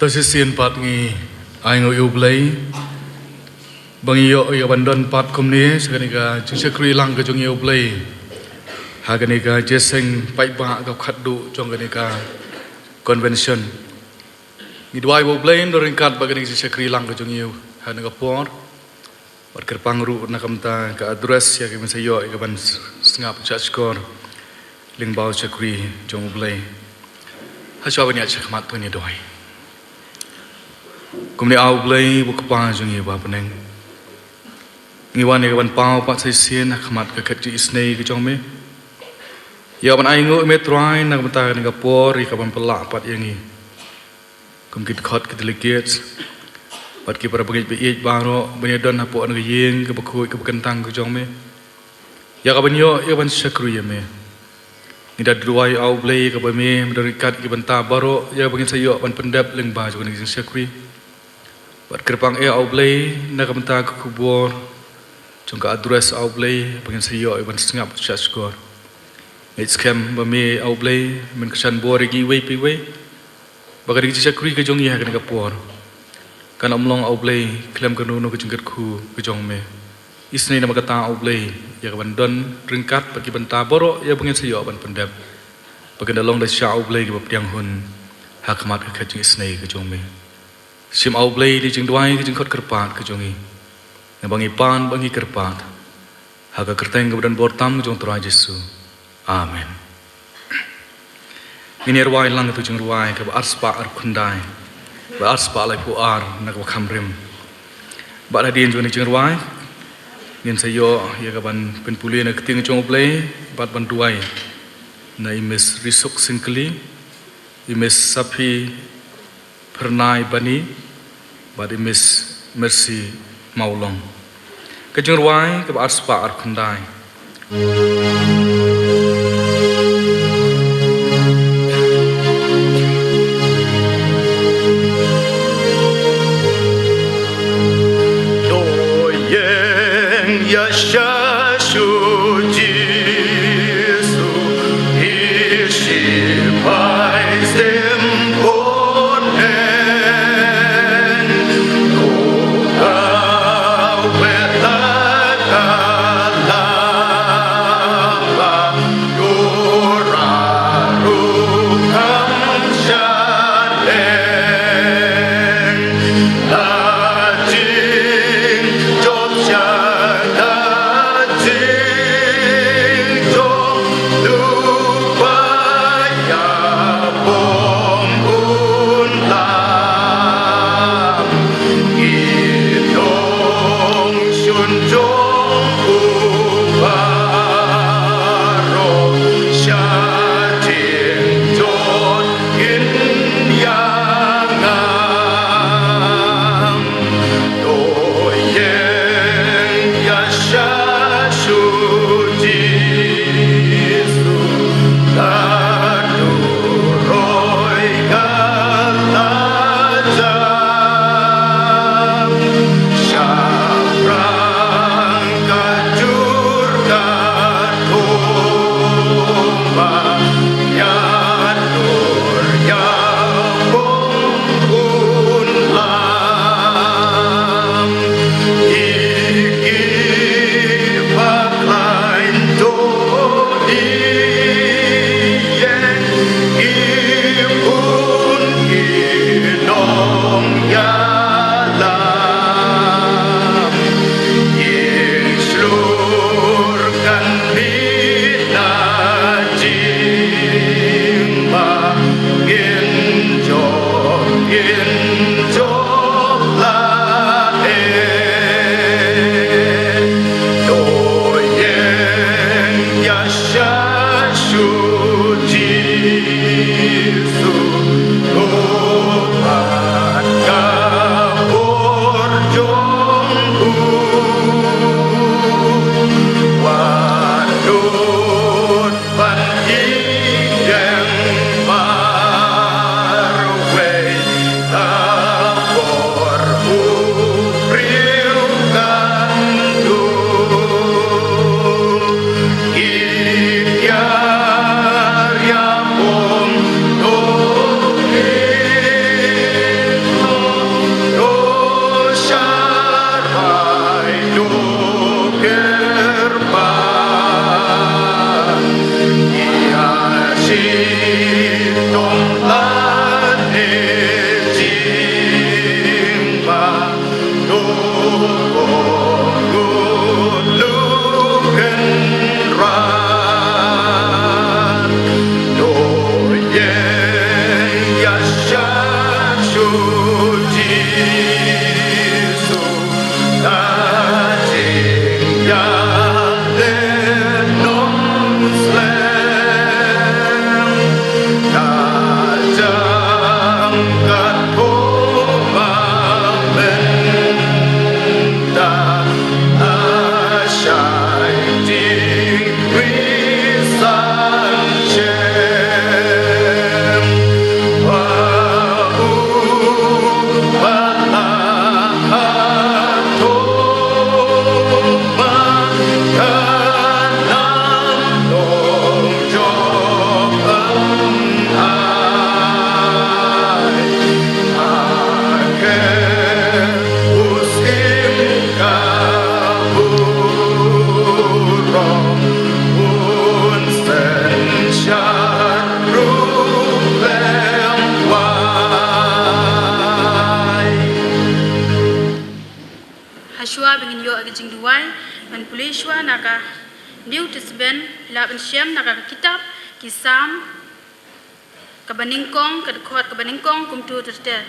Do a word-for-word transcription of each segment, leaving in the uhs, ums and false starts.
Shisien pat ngi ainguh ïa U Blei ba ngi ïoh ïa ka ban don pat kumne sha kane ka jingshakri lang ka jong ngi ïa U Blei ha kane ka jeseng paidbah ka khatduh jong kane ka convention. Ngi duwai ba U Blei un don ryngkat bad kane ka jingshakri lang ka jong ngi ha kane ka por. Bad kyrpang ruh na ka bynta ka address ïa ka ban sa ïoh ïa ka ban sngap shah shkor lyngba u shakri jong U Blei. Hashwa ban ïaid shakhmat to ngin ïa duwai. Kumne A U Blei uba Kpa jong ngi uba ha bneng, ngi wan ïa ka ban paw pat sa shisien ha khmat ka khet jingisynei ka jong me, ïa ka ban ainguh ïa me Trai na ka bynta kane ka por ïa ka ban pynlah pat ïa ngi kum ki dkhot ki delegates bad ki para bangeit ba ïeit baroh ban ïa don hapoh kane ka ïing kaba khuid kaba kyntang ka jong me, ïa ka ban ïoh ïa ka ban shakri ïa me. Ngi da duwai A U Blei kaba me me don ryngkat ïa ki bynta baroh ïa kaba ngin sa ïoh ban pyndep lyngba jong kane ka jingshakri. Bad kyrpang eh A U Blei na ka bynta ka khubor jong ka address A U Blei ba ngin sa ïoh ïa ka ban sngap shah shkor. Ngeit skhem ba me A U Blei men kyrshan bor ïa ngi iwei pa iwei ba ka dei ka jingshakri ka jong ngi ha kane ka por kan ym long A U Blei khlem kano kano ka jingkyrkhu ka jong me. Isynei namar kata A U Blei ïa ka ban don ryngkat bad ki bynta baroh ïa ba ngin sa ïoh ban pyndep ba kan da long da sha A U Blei kaba pdiang hun ha khmat ka khet jingisynei ka jong me. Shim A U Blei ïa ka jingduwai ka jingkhot kyrpad ka jong ngi, naba ngi pan ba ngi kyrpad ha ka kyrteng kaba don bor tam ka jong U Trai Jisu. Amen. Ngin ïa rwai lang ïa ka jingrwai kaba arspah arphew khyndai bad arspah laiphew ar na kaba kham rim. Bad hadien jong ka jingrwai ngin sa ïoh ïa ka ban pynpule na ka ktien jong U Blei bad ban duwai na i Miss Risuk Syngkli, i Miss Saphi Phyrnai Bani bad i Miss Mercy Mawlong. Ka jingrwai kaba arspah arphew khyndai. To ïeng ïa sha shu Jisu, i shipai stem pon en. To ka wet la ka la ba, to ra ru kam sha leng. La jing jop sha ka Shuwa ba ngin ïoh ka jingduwai, ban pule shuwa na ka New Testament, la ban shem na ka kitab ki Salm, kaba nyngkong, ka dkhot kaba nyngkong, kumto ter ter.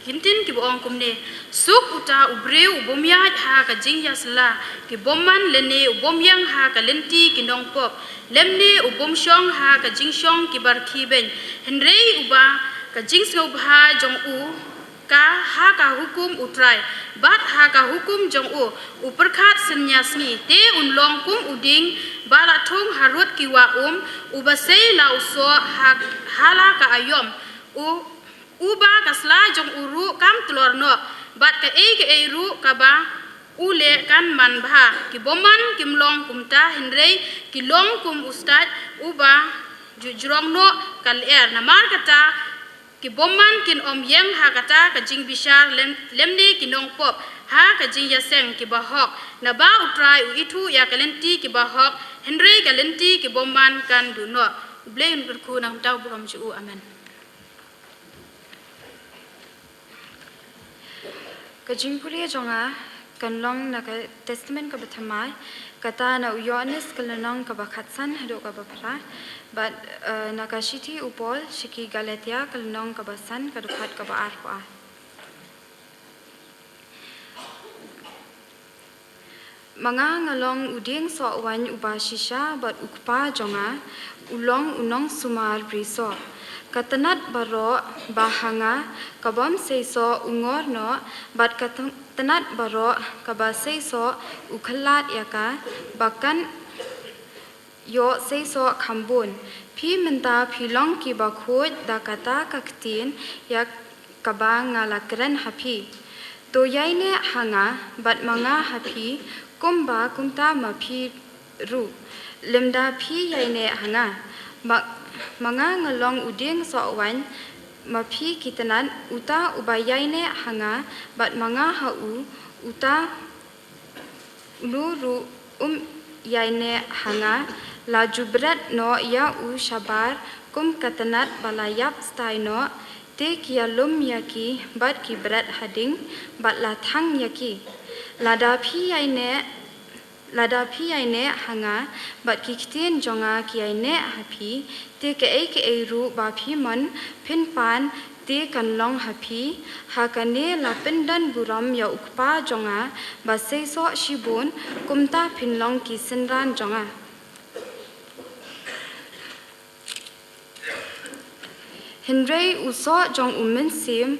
Ki ktien kiba ong kumne: Suk uta u briew u bym ïaid ha ka jingïasylla ki bymman, lane u bym ïeng ha ka lynti ki nongpop, lymne u bym shong ha ka jingshong kiba rkhie beiñ. Hynrei uba ka jingsngewbha jong u ka ha ka hukum U Trai, bad ha ka hukum jong u u pyrkhat synñia sngi. Te un long kum u dieng ba la thung harud ki wah um, uba sei la u soh ha, ha la ka aïom, u, uba ka sla jong u ruh kam tlor noh, bad kaei kaei ruh kaba u leh kan manbha. Ki bymman kim long kumta, hynrei ki long kum u stad uba ju jrong noh ka lyer. Namar kata, ki bymman kin ym ïeng ha kata ka jingbishar, lem, lymne ki nongpop ha ka jingïaseng kiba hok. Naba U Trai u ithuh ïa ka lynti kiba hok, hynrei ka lynti ki bymman kan duh noh. U Blei un kyrkhu na ka bynta u burom jong u. Amen. Ka jingpule jong nga kan long na ka Testament kaba Thymmai, kata na u Ïoannis ka lynnong kaba khatsan haduh kaba phra, bad, eh, na ka shithi u Paul sha ki Galatia ka lynnong kaba san, ka dkhot kaba arphew ar. Ma nga nga long u dieng soh waiñ uba shisha, bad u Kpa jong nga u long u nongsumar brisoh. Ka tnat baroh ba ha nga ka bym seisoh u ngor noh, bad ka tn-, tnat baroh kaba seisoh u khlad ïa ka, ba kan ïoh seisoh kham bun. Phi mynta phi long kiba khuid da kata ka ktien ïa kaba nga la kren ha phi. To ïaineh ha nga, bad ma nga ha phi, kumba kumta ma phi ruh, lymda phi ïaineh ha nga. Ma, ma nga nga long u dieng soh waiñ, ma phi ki tnat. Uta uba ïaineh ha nga, bad ma nga ha u, uta uno ruh um ïaineh ha nga. La ju bret noh ïa u shabar kum ka tnat ba la ïap stai noh. Te ki ïalum ïa ki bad ki bret ha ding, bad la thang ïa ki. Lada phi ïaineh, lada phi ïaineh ha nga, bad ki ktien jong nga ki ïaineh ha phi, te kaei kaei ruh ba phi mon phin pan, te kan long ha phi. Ha kane la pyndon burom ïa u Kpa jong nga ba seisoh shibun, kumta phin long ki synran jong nga. Hynrei u soh jong u Mynsiem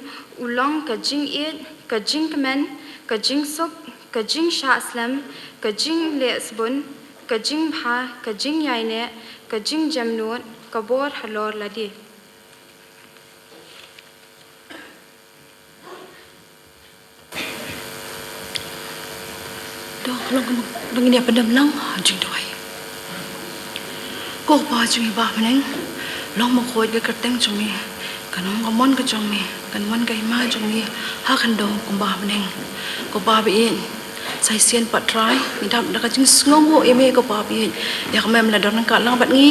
u long ka jingïeit, ka jingkmen, ka jingsuk, ka jingshah slem, ka jingleh sbun, ka jingbha, ka jingïaineh, ka jingjemnud, ka bor halor lade. To, long, long, ngin ïa pyndem lang ha jingduwai. Ko Pa jong ngi ba ha bneng, long ba khuid ka kyrteng jong me, kan ong ka mon ka jong me, kan wan ka hima jong me ha khyndew kumba ha bneng. Ko Pa ba ïeit, sa shisien pat Trai, ngi dap da ka jingsngewnguh ïa me ko Pa ba ïeit, ïa ka mem la don ryngkat lang bad ngi.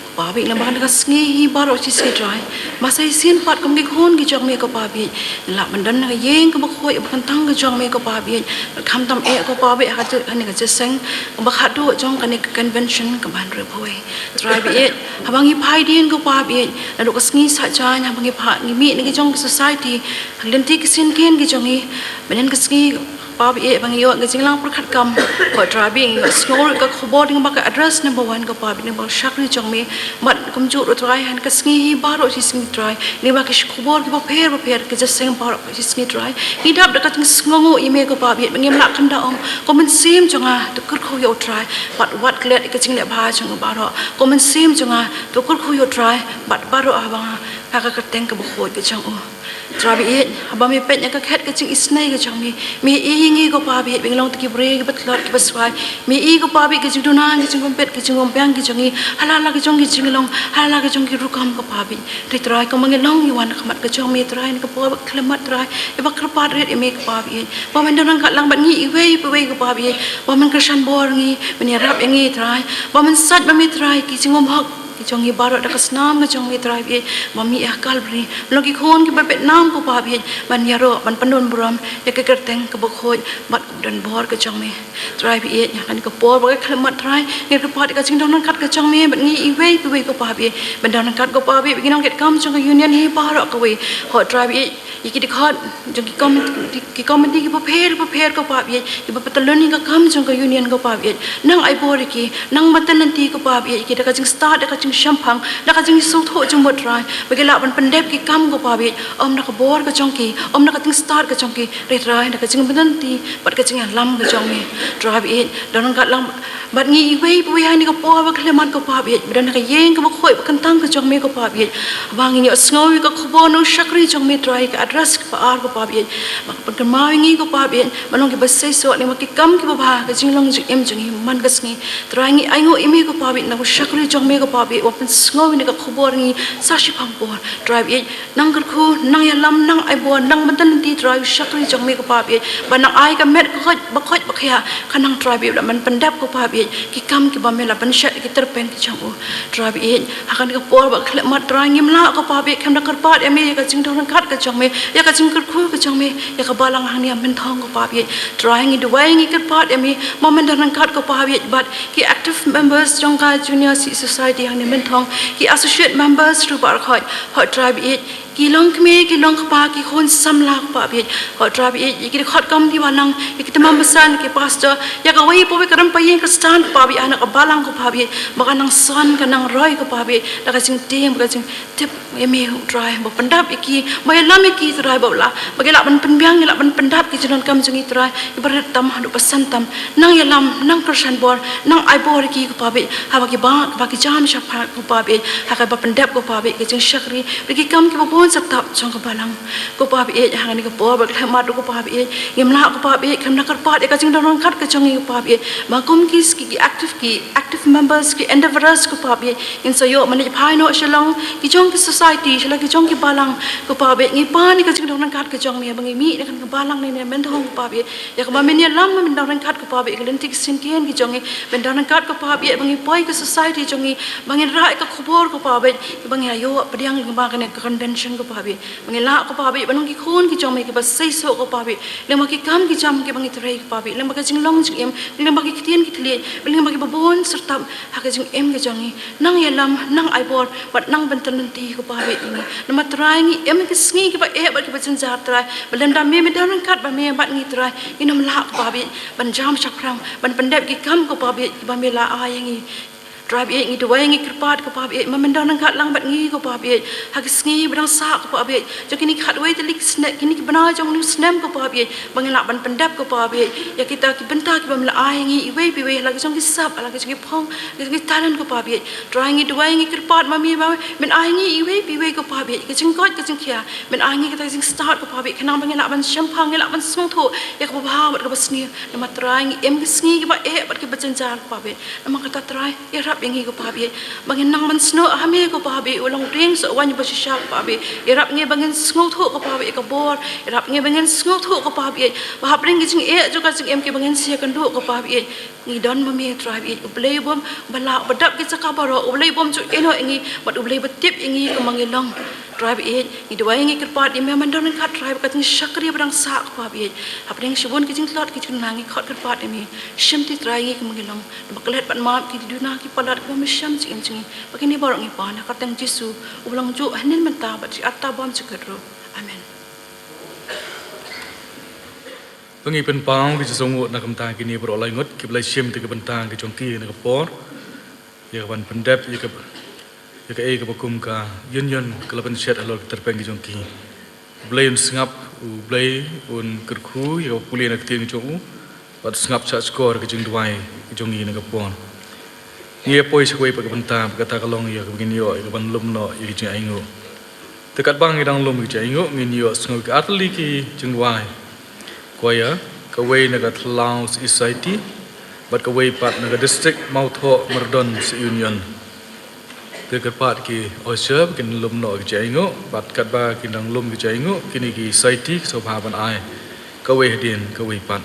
Ko Pa ba ïeit, naba ka sngi hi baroh shi sngi Trai, ba sa shisien pat kum ki khun ki jong me ko Pa ba ïeit, ngi lah ban don ha ka ïing kaba khuid ba kyntang ka jong me ko Pa ba ïeit. Khamtam eh ko Pa ba ïeit, ha ka jingïaseng kaba khatduh jong kane ka convention kaba hynriew phew wei. Trai ba ïeit, haba ngi phai dien ko Pa ba ïeit, naduh ka sngi saitjaiñ, haba ngi phai, ngi mih na ki jong ki society, ha ki lynti ki syngkien ki jong ngi, mynhynnin ka sngi, Pa ba ïeit, ba ngi ïoh ka jinglang pyrkhat kam, ko Trai ba ïeit, ngi ïohsngew ruh ka khubor, ngi ba ka address number one ko Pa ba ïeit, ngi ba ka shakri jong me. Bad kumjuh ruh Trai, ha ka sngi hi baroh shi sngi Trai, ngi ba ki khubor kiba pher bapher, ki jingïaseng baroh shi sngi Trai, ngi dap da ka jingsngewnguh ïa me ko Pa ba ïeit, ba ngim lah kynda ong, ko Mynsiem jong nga to kyrkhu ïa u Trai, bad wat klet ïa ka jingleh bha jong nga baroh, ko Mynsiem jong nga to kyrkhu ïa u Trai bad baroh haba nga ha ka kyrteng kaba khuid ka jong u. Trai ba ïeit, haba me peit ïa ka khet ka jingisynei ka jong me, me ïohi ïa ngi ko Pa ba ïeit, ba ngi long ki briew kiba tlot kiba swai. Me ïohi ko Pa ba ïeit, ka jingduna, ka jingpynpeit, ka jingpynbiang ka jong ngi ha la la ka jong ki jinglong, ha la la ka jong ki rukom ko Pa ba ïeit. Te Trai, kumba ngi long ngi wan ha khmat ka jong me Trai, na ka por ba khlem mat Trai, ïa ba kyrpad rit ïa me ko Pa ba ïeit, ba men don ryngkat lang bad ngi iwei pa iwei ko Pa ba ïeit, ba men kyrshan bor ïa ngi, men ïarap ïa ngi Trai, ba men sait ba me Trai, ki jingmut hok jong ngi baroh da ka snam ka jong me Trai Blei, ba mih ha Kalbari. Long ki khun kiba pynbna ko Pa Blei, ban ïaroh, ban pyndon burom ïa ka kyrteng kaba khuid bad kaba don bor ka jong me. Trai Blei, ha kane ka por ba khlem mat Trai, ngi kyrpad ïa ka jingdon ryngkat ka jong me bad ngi iwei pa iwei ko Pa Blei. Ban don ryngkat ko Pa Blei bad ki nongtrei kam jong ka union hi baroh kawei. Hooid Trai Blei, ïa ki dkhot jong ki komiti, ki komiti kiba pher bapher ko Pa Blei, kiba pyntylun ïa ka kam jong ka union ko Pa Blei. Nang ai bor ïa ki, nang bynta lynti ko Pa Blei ïa ki da ka jingstad, da ka jingshemphang, da ka jingsngewthuh jingmut Trai, ba ki lah ban pyndep ki kam ko Pa Blei, ym da ka bor ka jong ki, ym da ka jingstad ka jong ki, hynrei Trai da ka jingbynta lynti bad ka jingïalam ka jong me. Trai Blei, don ryngkat lang bad ngi iwei pa iwei ha kane ka por ba khlem mat ko Pa Blei, ba don ha ka ïing kaba khuid ba kyntang ka jong me ko Pa Blei. Ba ngin ïohsngew ïa ka khubor na u shakri jong me Trai, ka address kaba ar ko Pa Blei. Ba pynkynmaw ïa ngi ko Pa Blei, ban long kiba seisoh ne ba ki kam kiba bha ha ka jinglong jingim jong ngi man ka sngi. Trai ngi ainguh ïa me ko Pa Blei, na u shakri jong me ko Pa Blei, ba pynsngew ïa ka khubor ngi sa shiphang por. Trai Blei, nang kyrkhu, nang ïalam, nang ai bor, nang bynta lynti Trai u shakri jong me ko Pa Blei, ba nang ai ka met ka khoit, ba khoit ba khia, khnang Trai Blei, ba la ban pyndep ko Pa Blei ki kam kiba me la pynshet ki tyrpeng ki jong u. Trai Blei, ha kane ka por ba khlem mat Trai ngim lah ko Pa Blei khlem da kyrpad ïa me ïa ka jingdon ryngkat ka jong me, ïa ka jingkyrkhu ka jong me ïa ka balang hangne ha Mynthong ko Pa Blei. Trai ngi duwai ngi kyrpad ïa me ba men don ryngkat ko Pa Blei bad ki active members jong ka Junior Society hangne Mynthong, ki associate members ruh baroh khoit. Hooid Trai Blei, ki longkmie, ki longkpa, ki khun samla ko Pa Blei. Hooid Trai Blei, ïa ki dkhot komiti balang, ïa ki tymmen basan, ki pastor, ïa kawei pa kawei ka rympei ïing Khristan ko Pa Blei, ha kane ka balang ko Pa Blei, ba kan nang san, kan nang roi ko Pa Blei, da ka jingtieng, ba ka jingtip ïa me Trai, ba pyndap ïa ki, ba ïalam ïa ki Trai, ba la, ba ki lah ban pynbiang, ki lah ban pyndap ki jingdonkam jong ngi Trai, kiba rit tam haduh ba san tam. Nang ïalam, nang kyrshan bor, nang ai bor ïa ki ko Pa Blei, haba ki ba, ba ki jam shaphang ko Pa Blei, ha kaba pyndep ko Pa Blei ka jingshakri bad ki kam kiba bun sa tap jong ka balang. Ko Pa Blei, ha kane ka por ba khlem mat ko Pa Blei, ngim lah ko Pa Blei khlem da kyrpad ïa ka jingdon ryngkat ka jong ngi ko Pa Blei, ba kum ki, ki, ki active, ki active members, ki endeavourers ko Pa Blei, ngin sa ïoh ban leit phai noh sha long ki jong ki society, sha long ki jong ki balang ko Pa Blei, ngi pan ïa ka jingdon ryngkat ka jong me ba ngi mih na kane ka balang ne, ne Mynthong ko Pa Blei, ïa kaba men ïalam, men don ryngkat ko Pa Blei, ka lynti ka syngkien ki jong ngi, men don ryngkat ko Pa Blei, ba ngi poi ka society jong ngi, ba ngin rah ïa ka khubor ko Pa Blei, ba ngi ïoh pdiang lyngba kane ka convention ko Pa Blei, ba ngi lah ko Pa Blei ban long ki khun ki jong me kiba seisoh ko Pa Blei, lyngba ki kam ki jam kiba ngi trei ko Pa Blei, lyngba ka jinglong jingim, lyngba ki ktien ki thylliej, lyngba kiba bun sa tap ha ka jingim ka jong ngi. Nang ïalam, nang ai bor bad nang bynta lynti ko Pa Blei ïa ngi. Namar Trai ngi im ha ki sngi kiba eh bad kiba jynjar Trai, ba lymda me, me don ryngkat bad me bad ngi Trai, ngin ym lah ko Pa Blei ban jam shaphrang, ban pyndep ki kam ko Pa Blei kiba me la ai ïa ngi. Trai Blei ngi duwai ngi kyrpad ko Pa Blei, ba men don ryngkat lang bad ngi ko Pa Blei ha ki sngi ba dang sah ko Pa Blei, jong kine ki khatwei tylli ki snem, kine ki bnai jong une u snem ko Pa Blei, ba ngin lah ban pyndep ko Pa Blei ïa kita ki bynta kiba me la ai ïa ngi iwei pa iwei, la ki jong ki sap, la ki jong ki phong, la ki jong ki talent ko Pa Blei. Trai ngi duwai ngi kyrpad ma me ba men ai ïa ngi iwei pa iwei ko Pa Blei ka jingkoit ka jingkhiah, men ai ïa ngi kita ki jingstad ko Pa Blei, khnang ba ngin lah ban shemphang, ngin lah ban sngewthuh ïa kaba bha bad kaba sniew. Namar Trai ngi im ha ki sngi kiba eh bad kiba jynjar ko Pa Blei. Namar kata Trai, ïarap ïa ngi ko Pa Blei, ba ngin nang ban snoh ha me ko Pa Blei, u longding soh waiñ ba shisha ko Pa Blei. Ïarap ngi ba ngin sngewthuh ko Pa Blei ïa ka bor, ïarap ngi ba ngin sngewthuh ko Pa Blei ba hapdeng ki jingeh jong ka jingim kiba ngin sa ïakynduh ko Pa Blei, ngi don ma me Trai Blei, U Blei bym ba lah, uba dap ki jaka baroh, U Blei bym ju ïehnoh ïa ngi bad U Blei ba tip ïa ngi kumba ngi long. Trai Blei, ngi duwai ngi kyrpad ïa me, men don ryngkat Trai bad ka jingshakri ba dang sah ko Pa Blei. Hapdeng shibun ki jingtlot ki jingduna ngi khot kyrpad ïa me, shim ti Trai ïa ngi kumba ngi long. Ba klet bad map ki duna ki palat kiba mynsiem jingim jong ngi. Ba kine baroh ngi pan ha ka kyrteng Jisu, uba long juh, hynnin, mynta bad shi katta bymjukut ruh. Amen. To ngin pynpaw ki jingsngewnguh na ka bynta kine baroh lai ngut kiba la shim ïa ka bynta ka jong ki na ka por, ïa ka ban pyndep ïa ka, ïa kaei kaba kum ka union ka la pynshet halor ka tyrpeng ka jong ki. U Blei un sngap, U Blei un kyrkhu ïa kaba pule na ka ktien ka jong u, bad sngap shah shkor ka jingduwai ka jong ngi na ka por. Ngi ïa poi sha kawei pat ka bynta, bad kata ka long ïa kaba ngin ïoh ïa ka ban lum noh ïa ka jingainguh. Te katba ngi dang lum ïa ka jingainguh, ngin ïohsngew ïa ki artylli ki jingduwai. Choir, kawei na ka Thlaw Society bad kawei pat na ka District Mawthoh Myrdon Union. Te kyrpad ki usher ba kin lum noh ïa ka jingainguh, bad katba kin dang lum ïa ka jingainguh, kine ki society ki sngewbha ban ai kawei hadien kawei pat.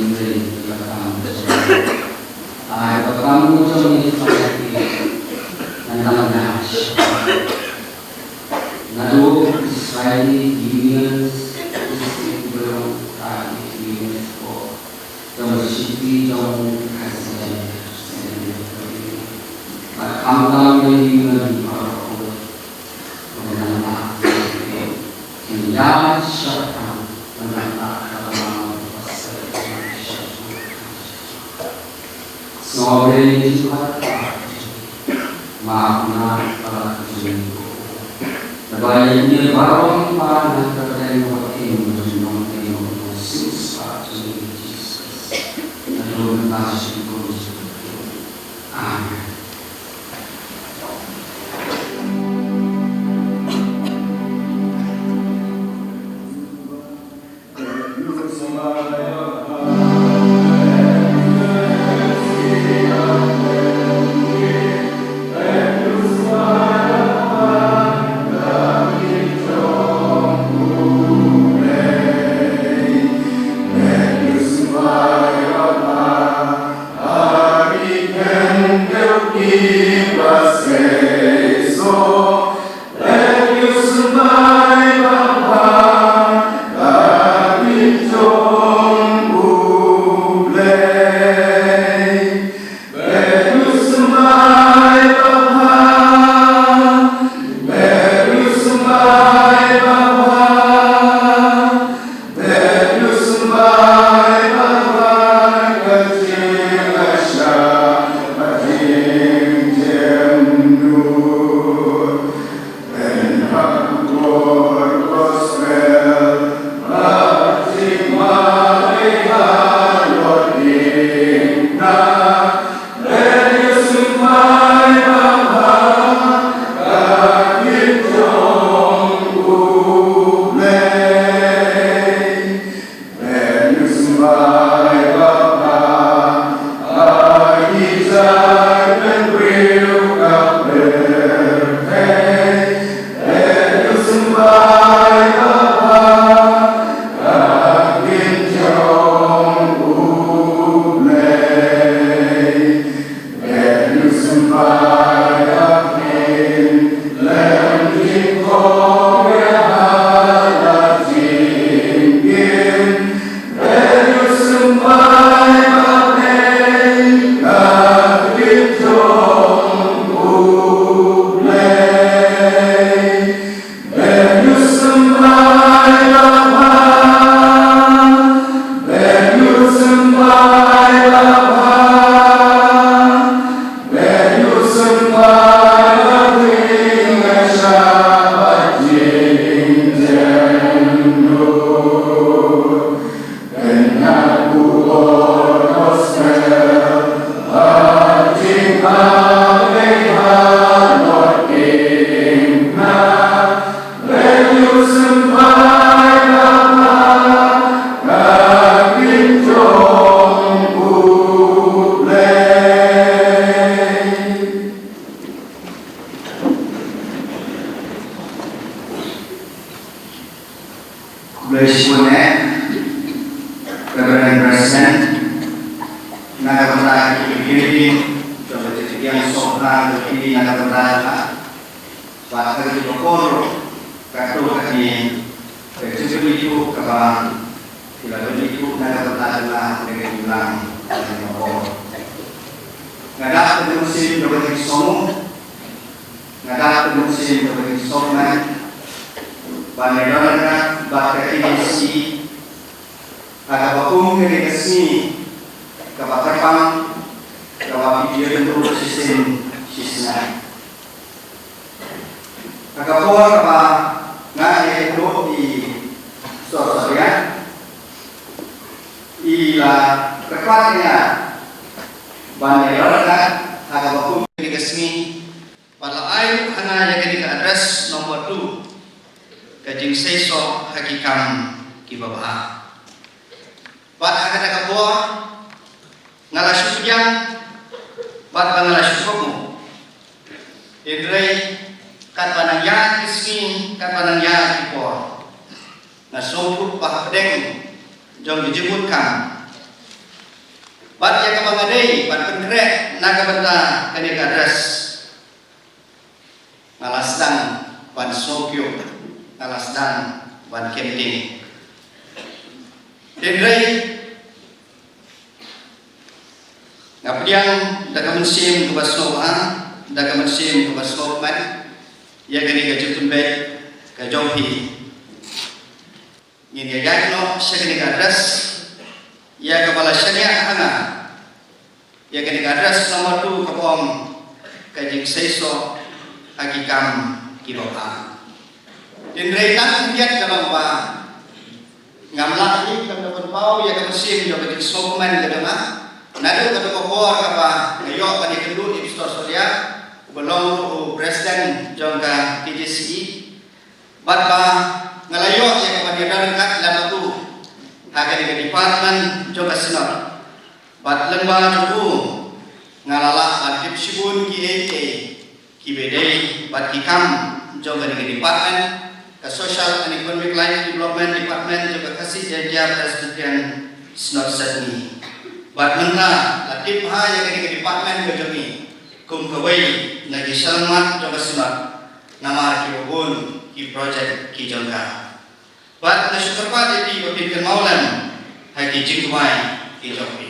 pyntrei ïa ka kam ka jong ngi. Ai ba ka kam ka jong ngi ka long, ngan dang ïa naduh Israeli Unions, District Bureau, ka Unions ko jong City jong President. Ba kham tam ïa Union baroh. Amen. Reverend President, na ka bynta ki community, jong ka jingïasoh ha ka community na ka bynta ka, bad ha ka jingïakob ruh, katto katne ka jingpynithuh kaba ki la pynithuh na ka bynta ka, na ka jingïalang ka jingïakob. Nga da ka mynsiem kaba jingsngew, nga da ka mynsiem kaba jingsngew, ban ïadon ryngkat bad ka K J C E ha kaba kum kane ka sngi kaba kyrpang, kaba phi ïakynduh shisien shisngi. Ha ka por kaba nga ïakynduh ïa i Sor Saria, i la kyrpad ïa nga ban ïadon ryngkat ha kaba kum kane ka sngi. Bad la ai ruh ha nga ïa kane ka address number two, ka jingseisoh ha ki kam kiba bha. Bad ha kata ka por nga la shu pdiang bad ba nga la shu kohnguh. Hynrei katba nang ïaid ki sngi, katba nang ïaid ki por, nga sngewthuh ba hapdeng jong ki jingmut kam bad ïa kaba nga dei ban pynkhreh na ka bynta kane ka address, nga la sdang ban sngewphiah, nga la sdang ban kyntiew. Hynrei nga pdiang da ka mynsiem kaba sngewbha, da ka mynsiem kaba sngewkmen ïa kane ka jingpynbeit ka jong phi. Ngin ïa ïaid noh sha kane ka address ïa kaba la shaniah ha nga. Ïa kane ka address number two kaba ong ka jingseisoh ha ki kam kiba bha. Hynrei tang khyndiat ka long ba ngam lah ïa ka pynpaw ïa ka mynsiem jong ka jingsngewkmen ka jong nga. Naduh kato ka por kaba nga ïoh ban ïakynduh ïa i Pastor Solia, uba long ruh u president jong ka K J C E. Bad ba nga la ïoh ïa ka ban ïadon ryngkat lem bad u ha kane ka department jong ka Synod. Bad lyngba jong u nga la lah ban tip shibun kiei kiei kiba dei bad ki kam jong kane ka department, ka Social and Economic Life Development Department jong ka Khasi Jaintia Presbyterian Synod Sepngi. Bad mynta la tip bha ïa kane ka department ka jong ngi kum kawei na ki shyllangmat jong ka Synod, namar kiba bun ki project ki jong ka. Bad nga shu kyrpad ïa phi ba phin kynmaw lem ha ki jingduwai ki jong phi.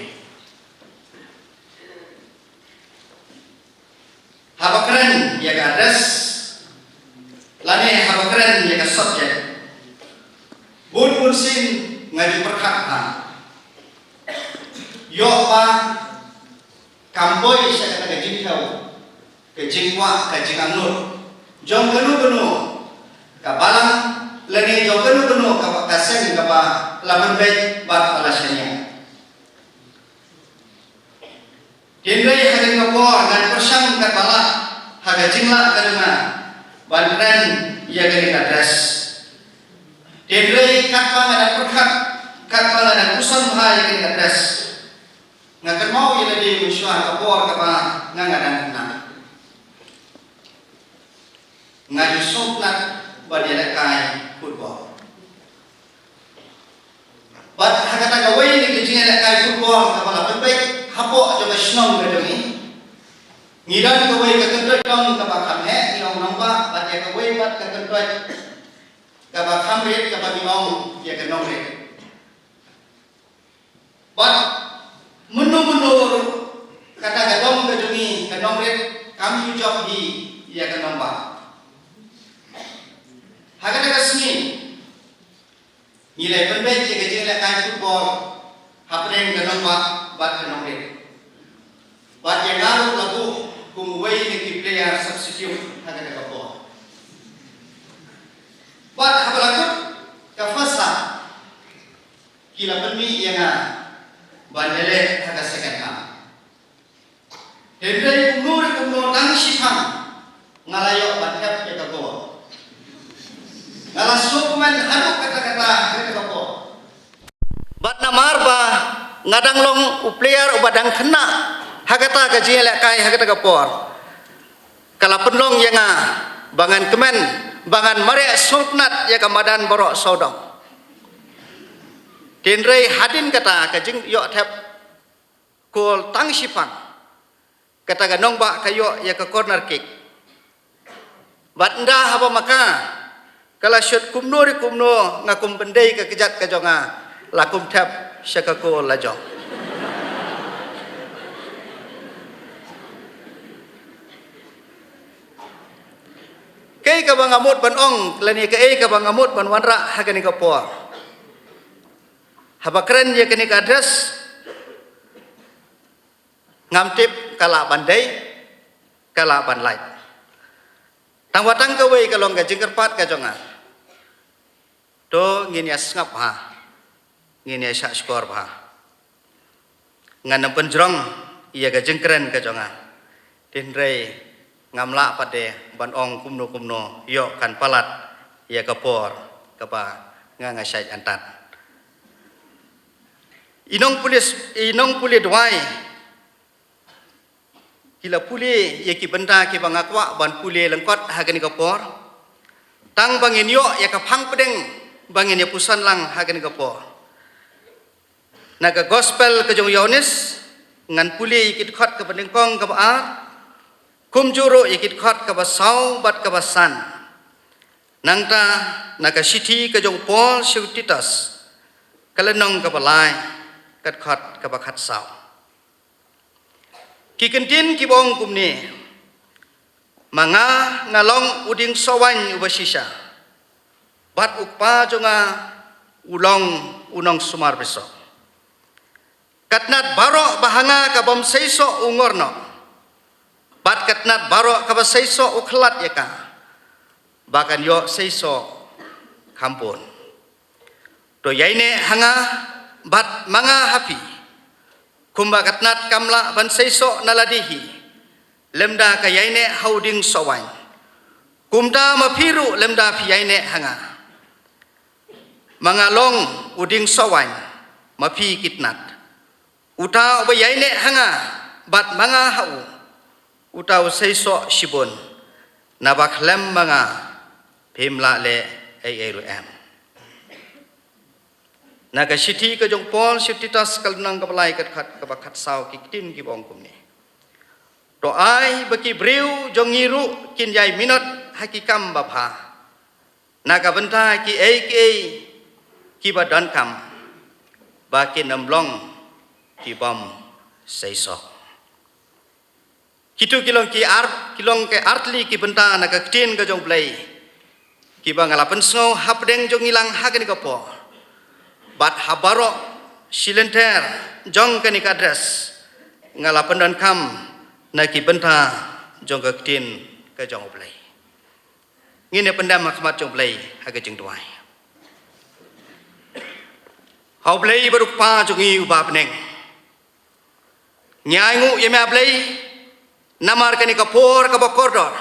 Haba kren ïa ka address lane haba kren ïa ka subject, bun bun sien nga ju pyrkhat bha. Ïoh ba kam poi sha kata ka jingthew, ka jingkwah, ka jingangnud jong kano kano ka balang lane jong kano kano ka, ka seng kaba la pynbeit bad ba la shaniah. Hynrei ha kane ka por ngan pyrshang katba lah ha ka jinglah ka jong nga ban kren ïa kane ka address. Hynrei katba nga dang pyrkhat, katba nga dang pyrshang bha ïa kane ka address, nga kynmaw ïa lade mynshuwa ka por kaba nga, nga dang khynnah. Nga ju sngewtynnat ban ïalehkai football. Bad ha kata kawei na ki jingïalehkai football kaba la pynbeit hapoh jong ka shnong ka jong ngi, ngi don kawei ka kyntoit dong kaba kham heh ngi ong Nongbah, bad ïa kawei pat ka kyntoit kaba kham rit kaba ngi ong ïa ka Nongrit. Bad mynno mynno ruh kata ka dong ka jong ngi ka Nongrit kam ju jop hi ïa ka Nongbah. Ha kata ka sngi ngi la pynbeit ïa ka jingïalehkai football hapdeng ka Nongbah bad ka Nongrit. Bad ïa nga ruh la buh kum uwei na ki player substitute ha kata ka por. Bad haba la kut ka first half, ki la pynmih ïa nga ban ïaleh ha ka second half. Hynrei kumno re kumno tang shiphang nga la ïoh ban thep ïa ka goal. Nga la sngewkmen haduh katta katta ha kata ka por. Bad namar ba nga dang long u player uba dang khynnah ha kata ka jingïalehkai ha kata ka por, ka la pynlong ïa nga ba ngan kmen, ba ngan mareh sngewtynnat ïa ka madan baroh sawdong. Hynrei hadien kata ka jingïoh thep kol tang shipang, kata ka nongbah ka ïoh ïa ka corner kick. Bad ynda haba ma ka ka la shot kumno re kumno, nga kum pyndei ka kjat ka jong nga, la kum thep sha ka kol la jong. Kaei kaba nga mut ban ong lane kaei kaba nga mut ban wanrah ha kane ka por, haba kren ïa kane ka address, ngam tip ka lah ban dei, ka lah ban lait. Tangba tang kawei ka long ka jingkyrpad ka jong nga. To ngin ïa sngap bha, ngin ïa shah shkor bha. Ngan ym pynjrong ïa ka jingkren ka jong nga. Hynrei ngam lah pat de ban ong kumno kumno, ïoh kan palat ïa ka por kaba nga nga shait antat. I nongpule, i nongpule duwai ki la pule ïa ki bynta kiba nga kwah ban pule lyngkot ha kane ka por, tang ba ngin ïoh ïa ka phang pdeng ba ngin ïa puson lang ha kane ka por. Na ka gospel ka jong Ïoannis, ngan pule ïa ki dkhot kaba nyngkong kaba ar, kumjuh ruh ïa ki dkhot kaba saw bad kaba san. Nangta na ka shithi ka jong u Paul sha u Titus, ka lynnong kaba lai, ka dkhot kaba khatsaw. Ki kyntien kiba ong kumne: Ma nga nga long u diengsohwaiñ uba shisha, bad u Kpa jong nga u long u nongsumar bisoh. Ka tnat baroh ba ha nga ka bym seisoh u ngor noh, bad ka tnat baroh kaba seisoh u khlad ïa ka, ba kan ïoh seisoh kham bun. To ïaineh ha nga bad ma nga ha phi. Kumba ka tnat kam lah ban seisoh na lade hi lymda ka ïaineh ha u diengsohwaiñ, kumta ma phi ruh lymda phi ïaineh ha nga. Ma nga long u diengsohwaiñ, ma phi ki tnat. Uta uba ïaineh ha nga bad ma nga ha u, uta u seisoh shibun, naba khlem ma nga phim lah leh ei ei ruh em. Na ka shithi ka jong u Paul sha u Titus, ka lynnong kaba lai, ka dkhot kaba khatsaw, ki ktien kiba ong kumne: To ai ba ki briew jong ngi ruh kin ïai minot ha ki kam babha, na ka bynta kiei kiei kiba donkam, ba kin ym long ki bym seisoh. Kitu ki long ki ar, ki long ki artylli ki bynta na ka ktien ka jong u Blei, kiba nga la pynsngew hapdeng jong ngi lang ha kane ka por. Bad ha baroh shi lynter jong kane ka address, nga la pyndonkam na ki bynta jong ka ktien ka jong u Blei. Ngin ïa pyndem ha khmat jong u Blei ha ka jingduwai. Ha u Blei bad u Kpa jong ngi uba ha bneng, ngi ainguh ïa me, ah Blei, namar kane ka por kaba kordor,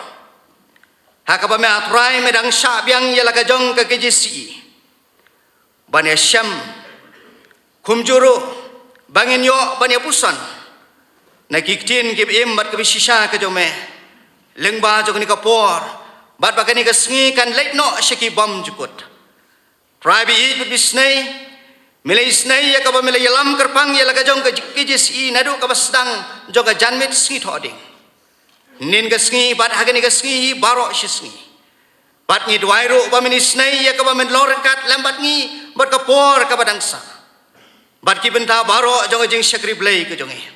ha kaba me, ah Trai, me dang shah biang ïa la ka jong ka K J C E ban ïashem, kumjuh ruh ba ngin ïoh ban ïapuson na ki ktien kiba im bad kiba shisha ka jong me lyngba jong kane ka por, bad ba kane ka sngi kan leit noh sha ki bymjukut. Trai ba ïeit bad ba isynei, me la isynei ïa kaba me la ïalam kyrpang ïa la ka jong ka K J C E naduh kaba sdang jong ka janmiet sngi Thohdieng, hynnin ka sngi bad ha kane ka sngi hi baroh shi sngi. Bad ngi duwai ruh ba men isynei ïa kaba men long ryngkat lem bad ngi bad ka por kaba dang sah, bad ki bynta baroh jong ka jingshakri Blei ka jong ngi.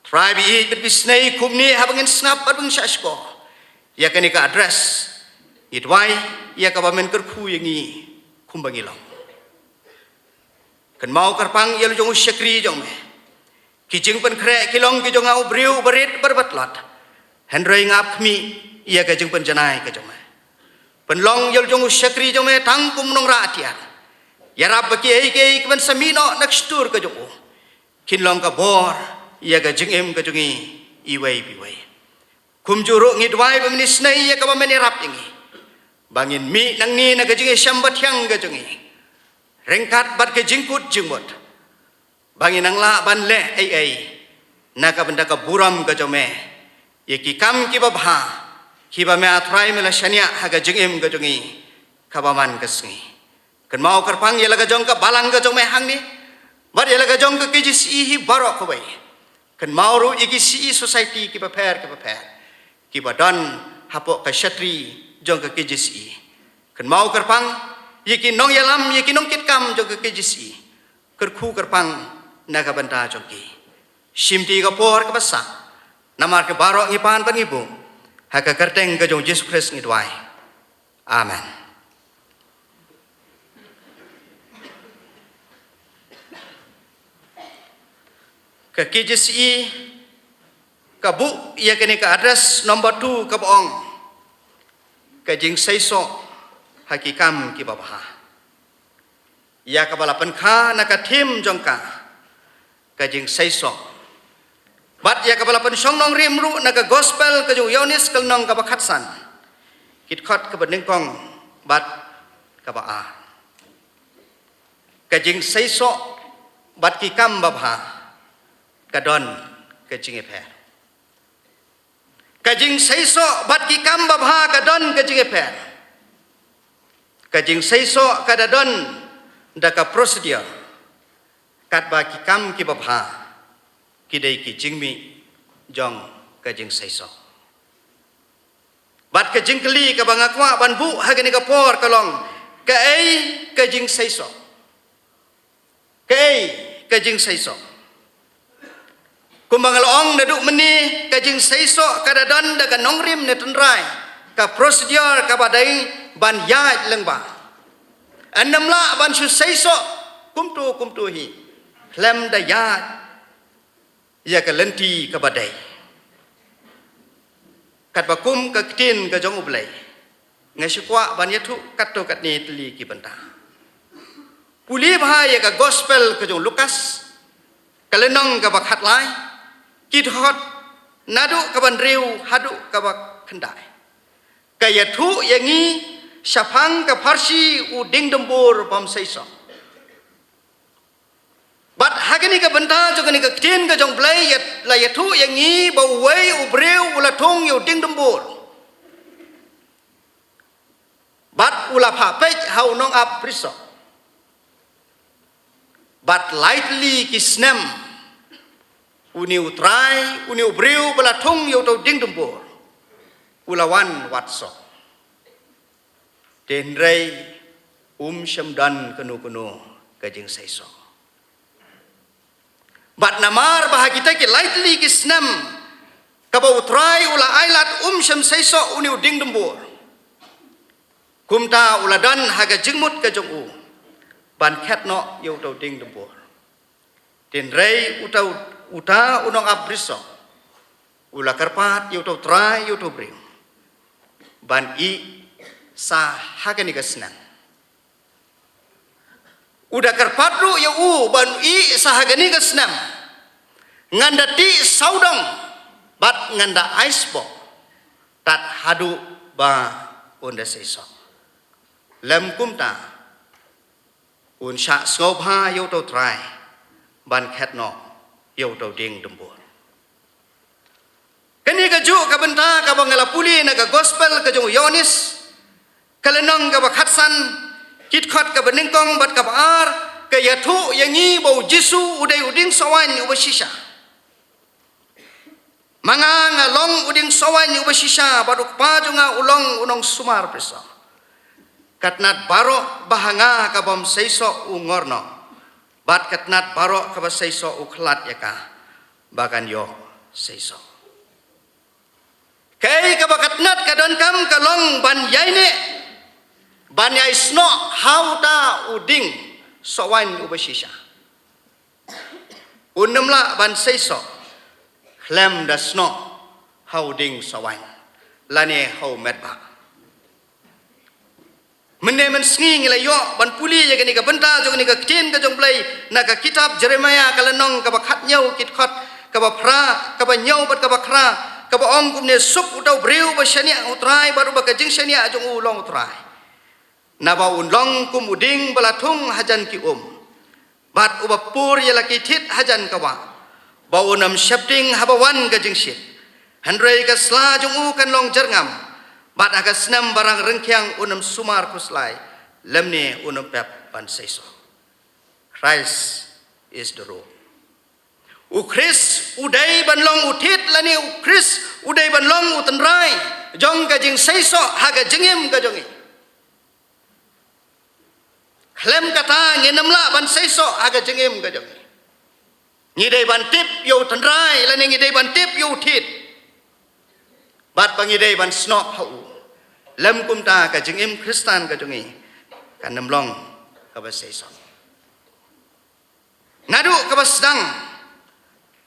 Trai ba ïeit bad ba isynei, kumne haba ngin sngap bad ba ngin shah shkor ïa kane ka address, ngi duwai ïa kaba men kyrkhu ïa ngi kumba ngi long. Kynmaw kyrpang ïa la jong u shakri jong me. Ki jingpynkhreh ki long ki jong nga u briew uba rit bad uba tlot, hynrei nga ap khmih ïa ka jingpynjanai ka jong me. Pynlong ïa la jong u shakri jong me tang kum u nongrah atiar, ïarap ba kiei kiei kiban sa mih noh na ka shyntur ka jong u kin long ka bor ïa ka jingim ka jong ngi iwei pa iwei. Kumjuh ruh ngi duwai ba men isynei ïa kaba men ïarap ïa ngi ba ngin mih nangne na ka jingïashem bathiang ka jong ngi ryngkat bad ka jingkut jingmut, ba ngin nang lah ban leh ei ei na ka bynta ka burom ka jong me ïa ki kam kiba bha kiba me, ah Trai, me la shaniah ha ka jingim ka jong ngi kaba man ka sngi. Kynmaw kyrpang ïa la ka jong ka balang ka jong me hangne, bad ïa la ka jong ka K J C E hi baroh kawei. Kynmaw ruh ïa ki C E society kiba pher kiba pher, kiba don hapoh ka shatri jong ka K J C E. Kynmaw kyrpang ïa ki nongïalam, ïa ki nongkitkam jong ka K J C E. Kyrkhu kyrpang na ka bynta jong ki. Shim ti ka por kaba sah, namar ka baroh ngi pan bad ngi buh ha ka kyrteng ka jong Jisu Khrist ngi duwai. Amen. Ka K J C E ka buh ïa kane ka address number two kaba ong, ka jingseisoh ha ki kam kiba bha. Ïa kaba la pynkha na ka theme jong ka, ka jingseisoh. Bad ïa kaba la pynshong nongrim ruh na ka gospel ka jong u Ïoannis ka lynnong kaba khatsan, ki dkhot kaba nyngkong bad kaba ar. Ka jingseisoh bad ki kam babha ka don ka jingïapher. Ka jingseisoh bad ki kam babha ka don ka jingïapher. Ka jingseisoh ka da don da ka procedure, katba ki kam kiba bha ki dei ki jingmih jong ka jingseisoh. Bad ka jingkylli kaba nga kwah ban buh ha kane ka por ka long, kaei ka jingseisoh? Kaei ka jingseisoh? Kumba nga la ong naduh mynne, ka jingseisoh ka da don da ka nongrim ne tynrai, ka procedure kaba dei ban ïaid lyngba. Ym lah ban shu seisoh kumto kumto hi khlem da ïaid ïa ka lynti kaba dei. Katba kum ka ktien ka jong U Blei, nga shu kwah ban ïathuh katto katne tylli ki bynta. Pule bha ïa ka gospel ka jong u Lukas, ka lynnong kaba khatlai, ki dkhot naduh kaba hynriew haduh kaba khyndai. Ka ïathuh ïa ngi shaphang ka pharshi u diengdymbur bym seisoh. Bad ha kane ka bynta jong kane ka ktien ka jong U Blei, ïa, la ïathuh ïa ngi ba uwei u briew u la thung ïa u diengdymbur. Bad u la phah peit ha u nongap brisoh. Bad lai tylli ki snem, une u trai, une u briew ba la thung ïa uto u diengdymbur, u la wan wad soh. Hynrei um shym don kano kano ka jingseisoh. Bad namar ba ha kita ki lai tylli ki snem kaba u trai u la ailad um shym seisoh une u diengdymbur, kumta u la don ha ka jingmut ka jong u ban khet noh ïa uto u diengdymbur. Hynrei uta, uta u nongap brisoh u la kyrpad ïa uto u trai, ïa uto u briew, ban ïeh sa ha kane ka snem. U da kyrpad ruh ïa u ban ïeh sa ha kane ka snem. Ngan da tih sawdong bad ngan da ai sboh tad haduh ba un da seisoh. Lym kumta, un shah sngewbha ïa uto u trai ban khet noh ïa uto u diengdymbur. Kane kajuh ka bynta kaba nga la pule na ka gospel ka jong u Ïoannis, ka lynnong kaba khatsan, ki dkhot kaba nyngkong bad kaba ar, ka ïathuh ïa ngi ba u Jisu u dei u dieng soh waiñ uba shisha. Ma nga nga long u dieng soh waiñ uba shisha, bad u Kpa jong nga u long u nongsumar brisoh. Ka tnat baroh ba ha nga ka bym seisoh u ngor noh, bad ka tnat baroh kaba seisoh u khlad ïa ka ba kan ïoh seisoh. Kaei kaba ka tnat ka donkam ka long ban ïaineh, ban ïai snoh ha uta u dieng soh waiñ uba shisha. Un ym lah ban seisoh khlem da snoh ha u dieng soh waiñ lane ha u metbah. Mynne mynsngi ngi la ïoh ban pule ïa kane ka bynta jong kane ka ktien ka jong U Blei na ka kitab Jeremaïah ka lynnong kaba khathynñiew, ki dkhot kaba phra, kaba hynñiew bad kaba phra, kaba ong kumne: Suk uta u briew ba shaniah ha u Trai bad uba ka jingshaniah jong u long u Trai. Naba un long kum u dieng ba la thung hajan ki um, bad uba pur ïa la ki thied hajan ka wah, ba un ym sheptieng haba wan ka jingshit. Hynrei ka sla jong u kan long jyrngam, bad ha ka snem ba rang ryngkhiang un ym sumar khuslai, lymne un ym pep ban seisoh. Christ is the rope. U Khrist u dei ban long u thied lane u Khrist u dei ban long u tynrai jong ka jingseisoh ha ka jingim ka jong ngi. Khlem kata ngin ym lah ban seisoh ha ka jingim ka jong ngi. Ngi dei ban tip ïa u tynrai lane ngi dei ban tip ïa u thied. Bad ba ngi dei ban snoh ha u. Lym kumta ka jingim Khristan ka jong ngi kan ym long kaba seisoh. Naduh kaba sdang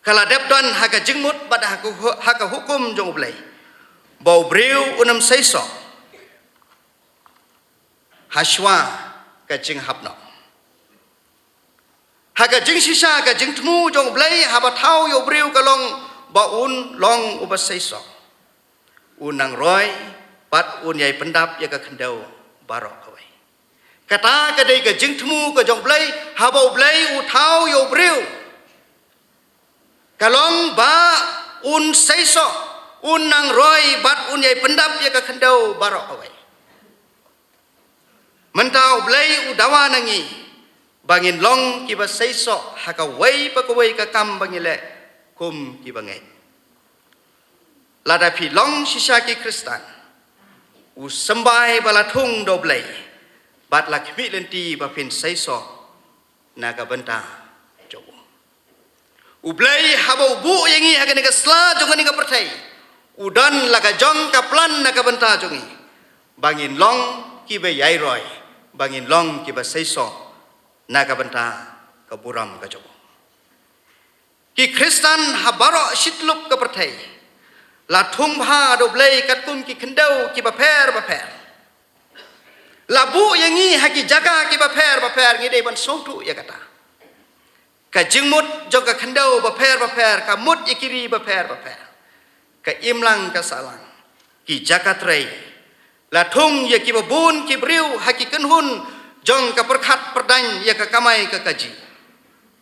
ka la dep don ha ka jingmut bad ha ka hu-, ha ka hukum jong U Blei ba u briew un ym seisoh hashwa ka jinghap noh. Ha ka jingshisha ka jingthmu jong U Blei haba thaw ïa u briew ka long ba un long uba seisoh. Un nang roi bad un ïai pyndap ïa ka khyndew baroh kawei. Kata ka dei ka jingthmu ka jong U Blei haba U Blei u thaw ïa u briew. Ka long ba un seisoh, un nang roi bad un ïai pyndap ïa ka khyndew baroh kawei. Mynta U Blei u dawa na ngi ba ngin long kiba seisoh ha kawei pa kawei ka kam ba ngi leh kum kiba ngeit. Lada phi long shisha ki Khristan, u symbai ba la thung da U Blei bad la khmih lynti ba phin seisoh na ka bynta jong u. U Blei haba u buh ïa ngi ha kane ka sla jong kane ka pyrthei, u don la ka jong ka plan na ka bynta jong ngi ba ngin long kiba ïai roi, ba ngin long kiba seisoh na ka bynta ka burom ka jong u. Ki Khristan ha baroh shi tyllup ka pyrthei la thung bha da U Blei katkum ki khyndew kiba pher bapher. La buh ïa ngi ha ki jaka kiba pher bapher, ngi dei ban sngewthuh ïa kata. Ka jingmut jong ka khyndew bapher bapher, ka mut ïa ki ri bapher bapher. Ka imlang ka sahlang, ki jaka trei. La thung ïa kiba bun ki briew ha ki kynhun jong ka pyrkhat pyrdaiñ ïa ka kamai ka kajih.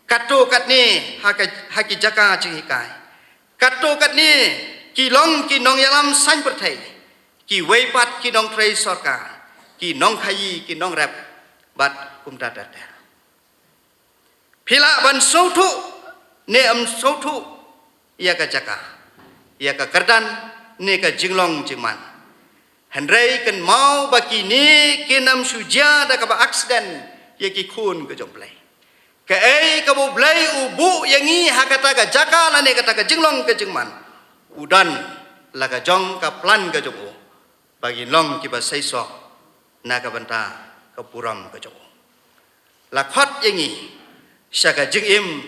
Katto katne ha ka, ha ki jaka jinghikai. Katto katne ki long ki nongïalam saiñ pyrthei. Kiwei pat ki nongtrei sorkar, ki nongkhaïi, ki nongrep, bad kumta ter ter. Phi lah ban sngewthuh ne ym sngewthuh ïa ka jaka, ïa ka kyrdan ne ka jinglong jingman. Hynrei kynmaw ba kine kin ym shu jia da kaba aksiden ïa ki khun ka jong U Blei. Kaei kaba U Blei u buh ïa ngi ha kata ka jaka lane kata ka jinglong ka jingman, u don la ka jong ka plan ka jong u ba ngin long kiba seisoh na ka bynta ka burom ka jong u. La khot ïa ngi sha ka jingim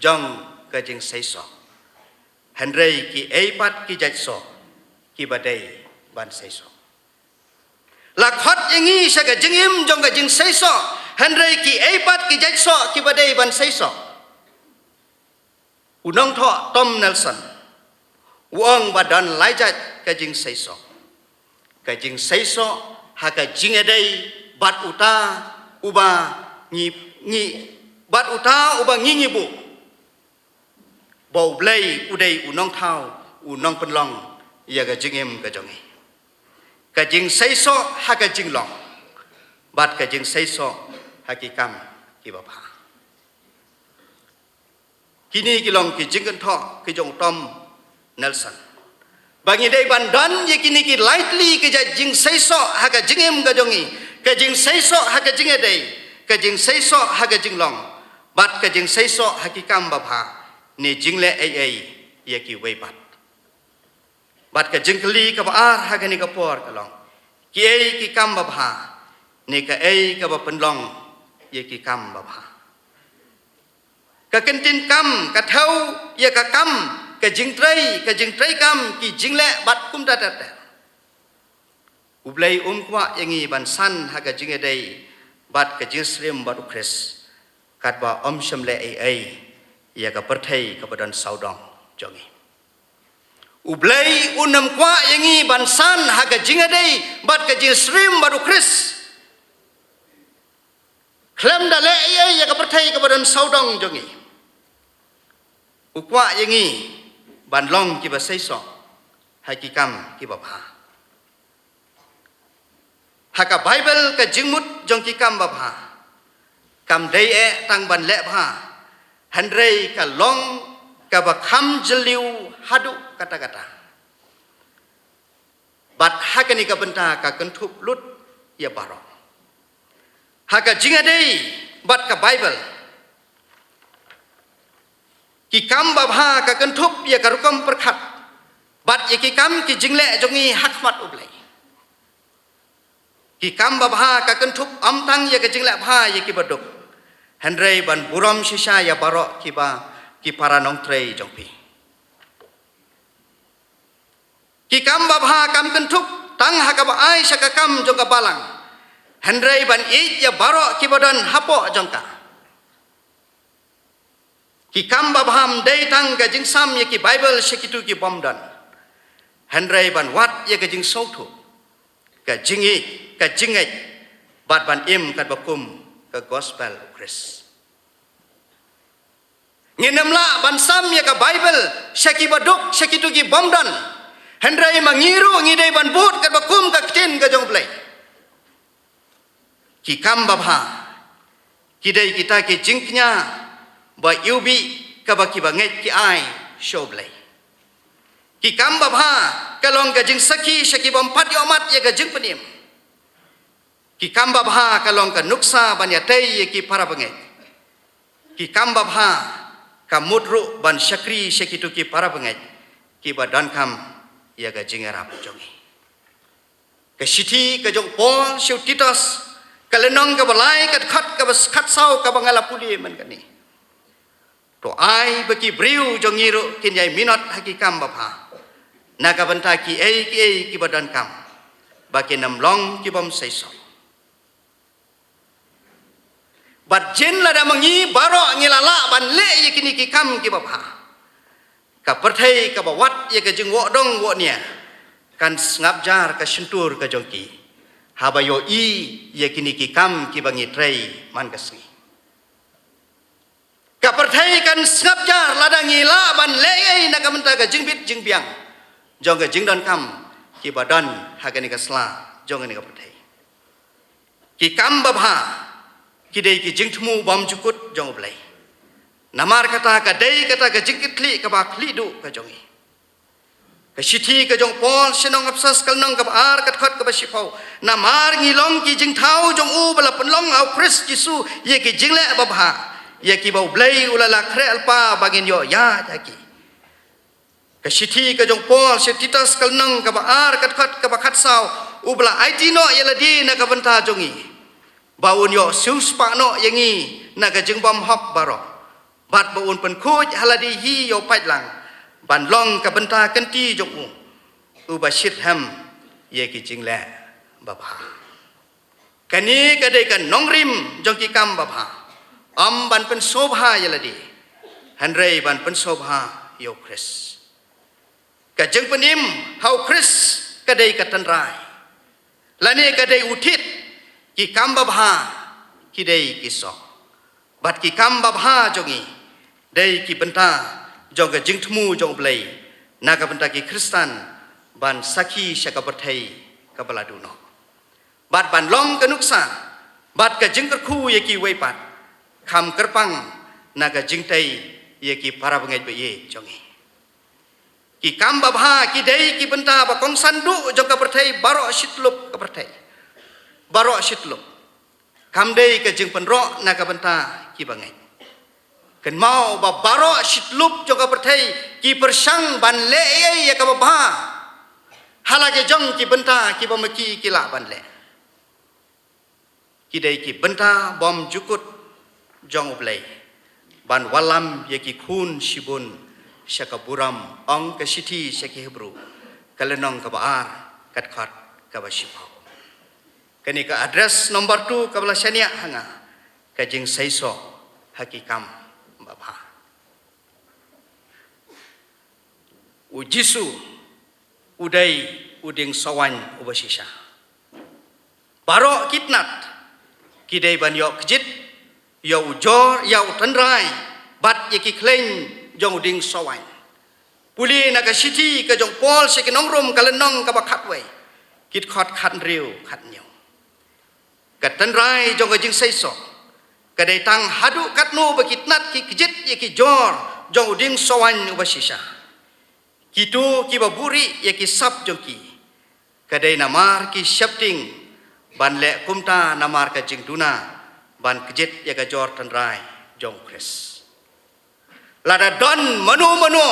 jong ka jingseisoh. Hynrei kiei pat ki jait soh kiba dei ban seisoh. La khot ïa ngi sha ka jingim jong ka jingseisoh, hynrei kiei pat ki jait soh kiba dei ban seisoh. U nongthoh Tom Nelson u ong ba don lai jait ka jingseisoh. Ka jingseisoh ha ka jingïadei bad uta uba ngi, ngi, bad uta uba ngi ngi buh. Ba U Blei u dei u nongthaw, u nongpynlong ïa ka jingim ka jong ngi. Ka jingseisoh ha ka jinglong bad ka jingseisoh ha ki kam kiba bha. Kine ki long ki jingkynthoh ki jong u Tom Nelson. Ba ngi dei ban don ïa kine ki lai tylli ki jait jingseisoh ha ka jingim ka jong ngi, ka jingseisoh ha ka jingïadei, ka jingseisoh ha ka jinglong, bad ka jingseisoh ha ki kam babha, ne jingleh ei ei ïa kiwei pat. Bad ka jingkylli kaba ar ha kane ka por ka long, kiei ki kam babha, ne kaei kaba pynlong ïa ki kam babha. Ka kyntien kam ka thew ïa ka kam, ka jingtrei, ka jingtrei kam, ki jingleh bad kumta ter ter. U Blei um kwah ïa ngi ban san ha ka jingïadei bad ka jingsyriem bad U Khrist, katba um shym leh ei ei ïa ka pyrthei kaba don sawdong jong ngi. U Blei un ym kwah ïa ngi ban san ha ka jingïadei bad ka jingsyriem bad U Khrist khlem da leh ei ei ïa ka pyrthei kaba don sawdong jong ngi. U kwah ïa ngi ban long kiba seisoh ha ki kam kiba bha. Ha ka Baibl ka jingmut jong ki kam babha Kam dei eh tang ban leh bha, hynrei ka long kaba kham jylliew haduh katta katta. Bad ha kane ka bynta ka kynthup lut ïa baroh. Ha ka jingïadei bad ka Baibl, ki kam babha ka kynthup ïa ka rukom pyrkhat bad ïa ki kam ki jingleh jong ngi ha khmat U Blei. Ki kam babha ka kynthup ym tang ïa ka jingleh bha ïa ki baduk, hynrei ban burom shisha ïa baroh kiba ki para nongtrei jong phi. Ki kam babha kam kynthup tang ha kaba ai sha ka kam jong ka balang, hynrei ban ïeit ïa baroh kiba don hapoh jong ka. Ki kam babha ym dei tang ka jingsam ïa ki Baibl sha kito ki bym don, hynrei ban wad ïa ka jingsngewthuh, ka jingïeit, ka jingngeit, bad ban im katba kum ka gospel U Khrist. Ngin ym lah ban sam ïa ka Baibl sha ki baduk, sha kito ki bym don, hynrei ma ngi ruh ngi dei ban bud katba kum ka ktien ka jong U Blei. Ki kam babha ki dei kita ki jingkñia ba iwbih kaba ki bangeit ki ai sha U Blei. Ki kam babha ka long ka jingsakhi sha ki bym pat ïohmad ïa ka jingpynim. Ki kam babha ka long ka nuksa ban ïatei ïa ki para bangeit. Ki kam babha ka mut ruh ban shakri sha kito ki para bangeit kiba donkam ïa ka jingïarap jong ngi. Ka shithi ka jong u Paul sha u Titus, ka lynnong kaba lai, ka dkhot kaba khatsaw kaba nga la pule mynta kane. To ai ba ki briew jong ngi ruh kin ïai minot ha ki kam babha, na ka bynta kiei kiei kiba donkam, ba kin ym long ki bym seisoh. Bad jin lada ma ngi baroh ngi la lah ban leh ïa kine ki kam kiba bha, ka pyrthei kaba wad ïa ka jingwoh dong woh nia kan sngap jar ka shyntur ka jong ki haba ïohi ïa kine ki kam kiba ngi trei man ka sngi. Ka pyrthei kan sngap jar lada ngi lah ban leh ei na ka bynta ka jingbit jingbiang jong ka jingdonkam kiba don ha kane ka sla jong kane ka pyrthei. Ki kam babha ki dei ki jingthmu bymjukut jong U Blei. Namar kata ka dei kata ka jingkitkhlieh kaba khlieh duh ka jong ngi. Ka shithi ka jong u Paul sha ki nong Ephesus, ka lynnong kaba ar, ka dkhot kaba shiphew. Namar ngi long ki jingthaw jong u ba la pynlong ha u Khrist Jisu ïa ki jingleh babha, ïa kiba U Blei u la la khreh lypa ba ngin ïoh ïaid ha ki. Ka shithi ka jong u Paul sha u Titus, ka lynnong kaba ar, ka dkhot kaba khatsaw. Uba la aiti noh ïa lade na ka bynta jong ngi, ba un ïoh siewspah noh ïa ngi na ka jingbymhok baroh, bad ba un pynkhuid ha lade hi ïa u paidlang, ban long ka bynta kynti jong u, uba shit hem ïa ki jingleh babha. Kane ka dei ka nongrim jong ki kam babha, ym ban pynsngewbha ïa lade, hynrei ban pynsngewbha ïa u Khrist. Ka jingpynim ha u Khrist ka dei ka tynrai, lane ka dei u thied. Ki kam babha ki dei ki soh, bad ki kam babha jong ngi dei ki bynta jong ka jingthmu jong U Blei na ka bynta ki Khristan ban sakhi sha ka pyrthei kaba la duh noh, bad ban long ka nuksa bad ka jingkyrkhu ïa kiwei pat, kham kyrpang na ka jingtei ïa ki para bangeit ba ïeit jong ngi. Ki kam babha ki dei ki bynta ba kongsan duh jong ka pyrthei baroh shityllup ka pyrthei. Baroh shityllup. Kam dei ka jingpynroh na ka bynta ki bangeit. Kynmaw ba baroh shityllup jong ka pyrthei ki pyrshang ban leh ei ei ïa kaba bha ha la ki jong ki bynta kiba ma ki ki lah ban leh. Ki dei ki bynta bymjukut jong U Blei ban wallam ïa ki khun shibun sha ka burom, ong ka shithi sha ki Hebru, ka lynnong kaba ar, ka dkhot kaba shiphew. Kane ka address number two kaba la shaniah ha nga, ka jingseisoh ha ki kam babha. U Jisu u dei u dieng sohwaiñ uba shisha. Baroh ki tnat ki dei ban ïoh kjit ïa u jor, ïa u tynrai, bad ïa ki khleiñ jong u dieng sohwaiñ. Pule na ka shithi ka jong u Paul sha ki nong Rom, ka lynnong kaba khatwei, ki dkhot khathynriew khathynñiew. Ka tynrai jong ka jingseisoh Ka dei tang haduh katno ba ki tnat ki kjit ïa ki jor jong u dieng sawaiñ uba shisha. Kito kiba buhrieh ïa ki sap jong ki, ka dei namar ki sheptieng ban leh kumta namar ka jingduna ban kjit ïa ka jor tynrai jong u Khrist. Lada don mano mano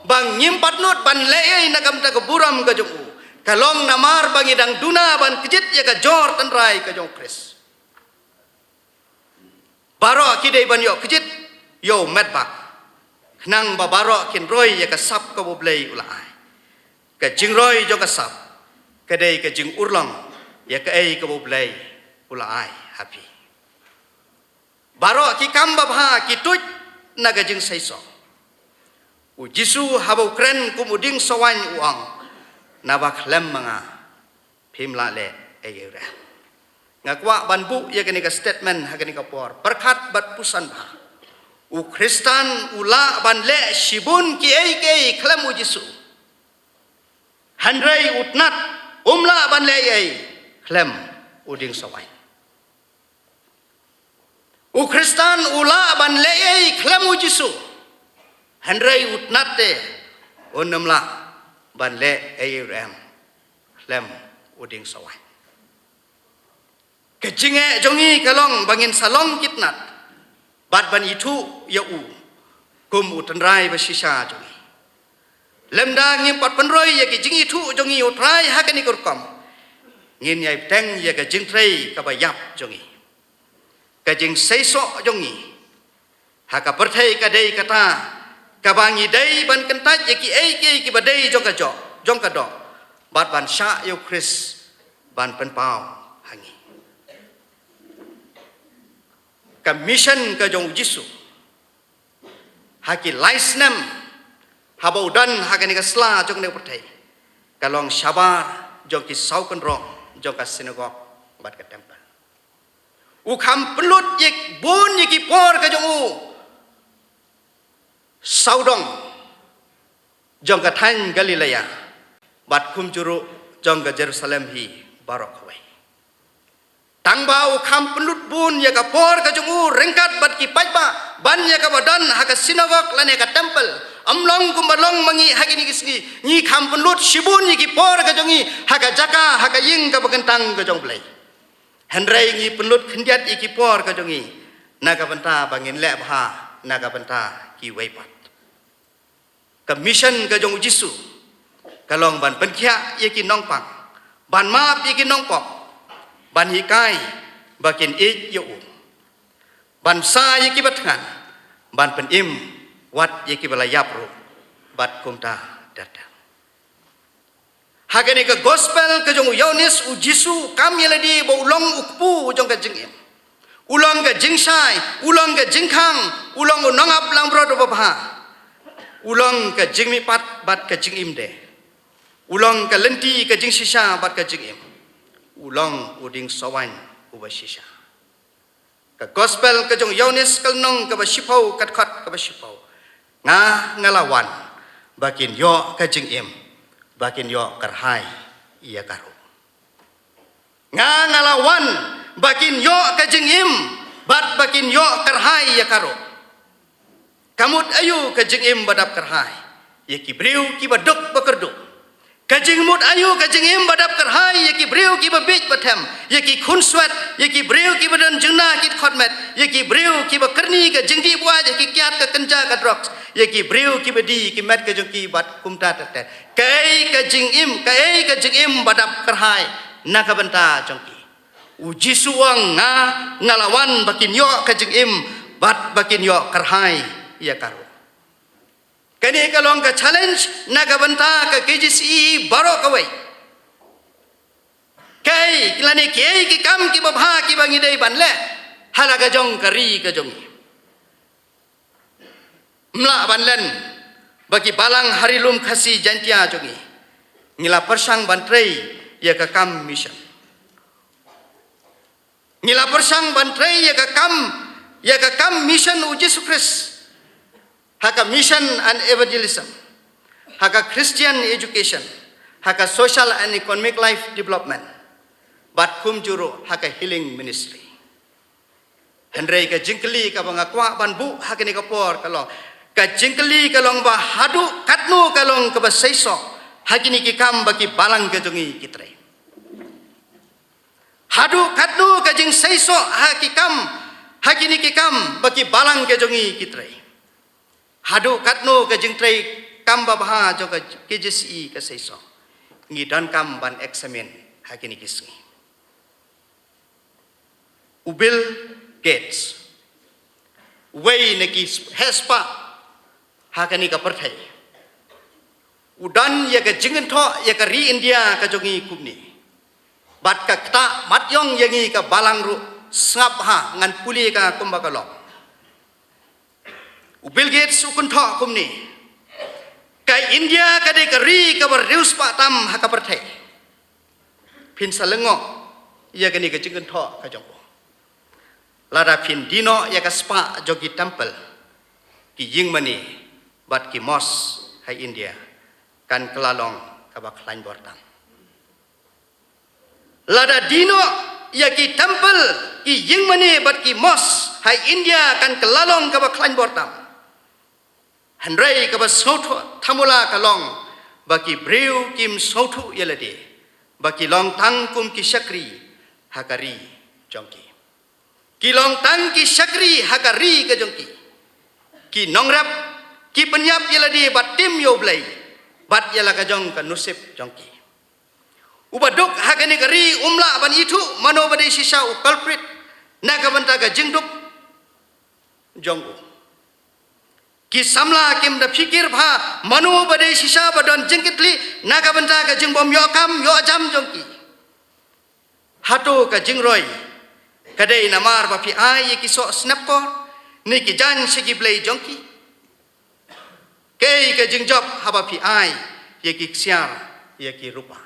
ba ngim pat nud ban leh ei na ka bynta ka burom ka jong u, ka long namar ba ngi dang duna ban kjit ïa ka jor tynrai ka jong u Khrist. Baroh ki dei ban ïoh kjit ïa u met bak, khnang ba baroh kin roi ïa ka sap kaba U Blei u la ai. Ka jingroi jong ka sap ka dei ka jingurlong ïa kaei kaba U Blei u la ai ha phi. Baroh ki kam babha ki tuid na ka jingseisoh. U Jisu haba u kren kum u dieng sawaiñ u ong, naba khlem ma nga phim lah leh ei ei ruh. Nga kwah ban buh ïa kane ka statement ha kane ka por, pyrkhat bad pyrshang bha. U Khristan u lah ban leh shibun kiei kiei khlem u Jisu. Hynrei u tnat um lah ban leh ei ei khlem u dieng sawaiñ. U Khristan u lah ban leh ei ei khlem u Jisu. Hynrei u tnat te un ym lah ban leh ei ei ruh khlem u dieng sawaiñ. Ka jingeh jong ngi ka long ba ngin sa long ki tnat bad ban ithuh ïa u kum u tynrai ba shisha jong ngi. Lymda ngim pat pynroi ïa ki jingithuh jong ngi ïa u Trai ha kane ka rukom, ngin ïai bteng ïa ka jingtrei kaba ïap jong ngi. Ka jingseisoh jong ngi ha ka pyrthei ka dei kata kaba ngi dei ban kyntait ïa kiei kiei kiba dei jong ka jok, jong ka doh, bad ban shah ïa u Khrist ban pynpaw ha ngi. Ka mission ka jong u Jisu ha ki lai snem haba u don ha kane ka sla jong kane ka pyrthei, ka long shabar jong ki saw kynroh jong ka sinagog bad ka templ. U kham pynlut ïa bun ïa ki por ka jong u sawdong jong ka thaiñ Galilea bad kumjuh ruh jong ka Jerusalem hi baroh kawei. Tang ba u kham pynlut bun ïa ka por ka jong u ryngkat bad ki paidbah ban ïa kaba don ha ka sinagog lane ka templ. Ym long kumba long ma ngi ha kine ki sngi, ngi kham pynlut shibun ïa ki por ka jong ngi ha ka jaka, ha ka ïing kaba kyntang ka jong U Blei. Hynrei ngi pynlut khyndiat ïa ki por ka jong ngi na ka bynta ba ngin leh bha na ka bynta kiwei pat. Ka mission ka jong u Jisu ka long ban pynkhiah ïa ki nongpang, ban map ïa ki nongpop, ban hikai ba kin ïeit ïa u, ban sa ïa kiba thngan, ban pynim wat ïa kiba la ïap ruh, bad kumta ter ter. Ha kane ka gospel ka jong u Ïoannis, u Jisu kam ïa lade ba u long u kpu jong ka jingim. U long ka jingshai, u long ka jingkhang, u long u nongap langbrot uba bha. U long ka jingmihpat bad ka jingim de. U long ka lynti ka jingshisha bad ka jingim. U long u dieng sawaiñ uba shisha. Ka gospel ka jong u Ïoannis ka lynnong kaba shiphew, ka dkhot kaba shiphew. Nga, nga la wan ba kin ïoh ka jingim, ba kin ïoh kyrhai ïa ka ruh. Nga, nga la wan ba kin ïoh ka jingim bad ba kin ïoh kyrhai ïa ka ruh. Ka mut aïu ka jingim ba dap kyrhai ïa ki briew kiba duk ba kyrduh? Ka jingmut aïu ka jingim ba dap kyrhai ïa ki briew kiba bieit ba them, ïa ki khunswet, ïa ki briew kiba don jingna ki dkhot met, ïa ki briew kiba kyrni ka jingdih buaid, ïa ki kiad ka kynja ka drugs, ïa ki briew kiba die ki met ka jong ki bad kumta ter ter? Kaei ka jingim, kaei ka jingim ba dap kyrhai na ka bynta jong ki? U Jisu u ong, nga, nga la wan ba kin ïoh ka jingim bad ba kin ïoh kyrhai ïa ka ruh. Kane ka long ka challenge na ka bynta ka K G C E baroh kawei. Kaei lane kiei ki kam kiba bha kiba ngi dei ban leh ha la ka jong ka ri ka jong ngi. Ym lah ban len ba ki balang ha ri lum Khasi Jaiñtia jong ngi, ngi la pyrshang ban trei ïa ka kam mission. Ngi la pyrshang ban trei ïa ka kam, ïa ka kam mission u Jisu Khrist ha ka mission and evangelism, ha ka Christian education, ha ka social and economic life development, bad kumjuh ruh ha ka healing ministry. Hynrei ka jingkylli kaba nga kwah ban buh ha kane ka por ka long, ka jingkylli ka long ba haduh katno ka long kaba seisoh ha kine ki kam ba ki balang ka jong ngi ki trei? Haduh katno ka jingseisoh ha ki kam, ha kine ki kam ba ki balang ka jong ngi ki trei? Haduh katno ka jingtrei kam babha jong ka K J C E ka seisoh? Ngi donkam ban examine ha kine ki sngi. U Bill Gates, uwei na ki heh spah ha kane ka pyrthei, u don ïa ka jingkynthoh ïa ka ri India ka jong ngi kumne. Bad ka ktah mat ïong ïa ngi ka balang ruh, sngap ha ngan pule ka kumba ka long. U Bill Gates u kynthoh kumne: Ka India ka dei ka ri kaba riewspah tam ha ka pyrthei. Phin sa lyngngoh ïa kane ka jingkynthoh ka jong u lada phin die noh ïa ka spah jong ki temple, ki ïingmane bad ki mosque ha India, kan kylla long kaba khlaiñ bor tam. Lada die noh ïa ki temple, ki ïingmane bad ki mosque ha India, kan kylla long kaba khlaiñ bor tam. Hynrei kaba sngewthuh thamula ka long ba ki briew kim sngewthuh ïa lade ba ki long tang kum ki shakri ha ka ri jong ki. Ki long tang ki shakri ha ka ri ka jong ki. Ki nongrep, ki pynïap ïa lade bad tim ïa U Blei bad ïa la ka jong ka nusip jong ki. Uba duk ha kane ka ri um lah ban ithuh mano ba dei shisha u culprit na ka bynta ka jingduk jong u. Ki samla kim da phikir bha mano ba dei shisha ba don jingkitkhlieh na ka bynta ka jingbym ïoh kam ïoh jam jong ki. Hato ka jingroi ka dei namar ba phi ai ïa ki soh snep kor ne ki jaiñ sha ki blei jong ki? Kaei ka jingjop haba phi ai ïa ki ksiar, ïa ki rupa?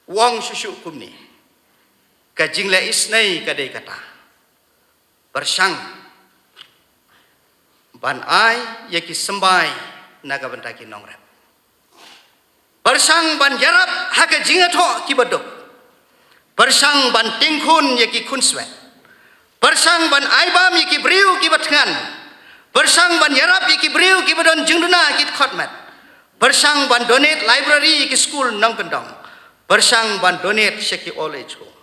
U ong shuh shuh kumne: Ka jingleh isynei ka dei kata: pyrshang ban ai ïa ki symbai na ka bynta ki nongrep. Pyrshang ban ïarap ha ka jingïathoh kiba duk. Pyrshang ban tieng khun ïa ki khunswet. Pyrshang ban ai bam ïa ki briew kiba thngan. Pyrshang ban ïarap ïa ki briew kiba don jingduna ki dkhot met. Pyrshang ban donate library ïa ki skul nongkyndong. Pyrshang ban donate sha ki old age home.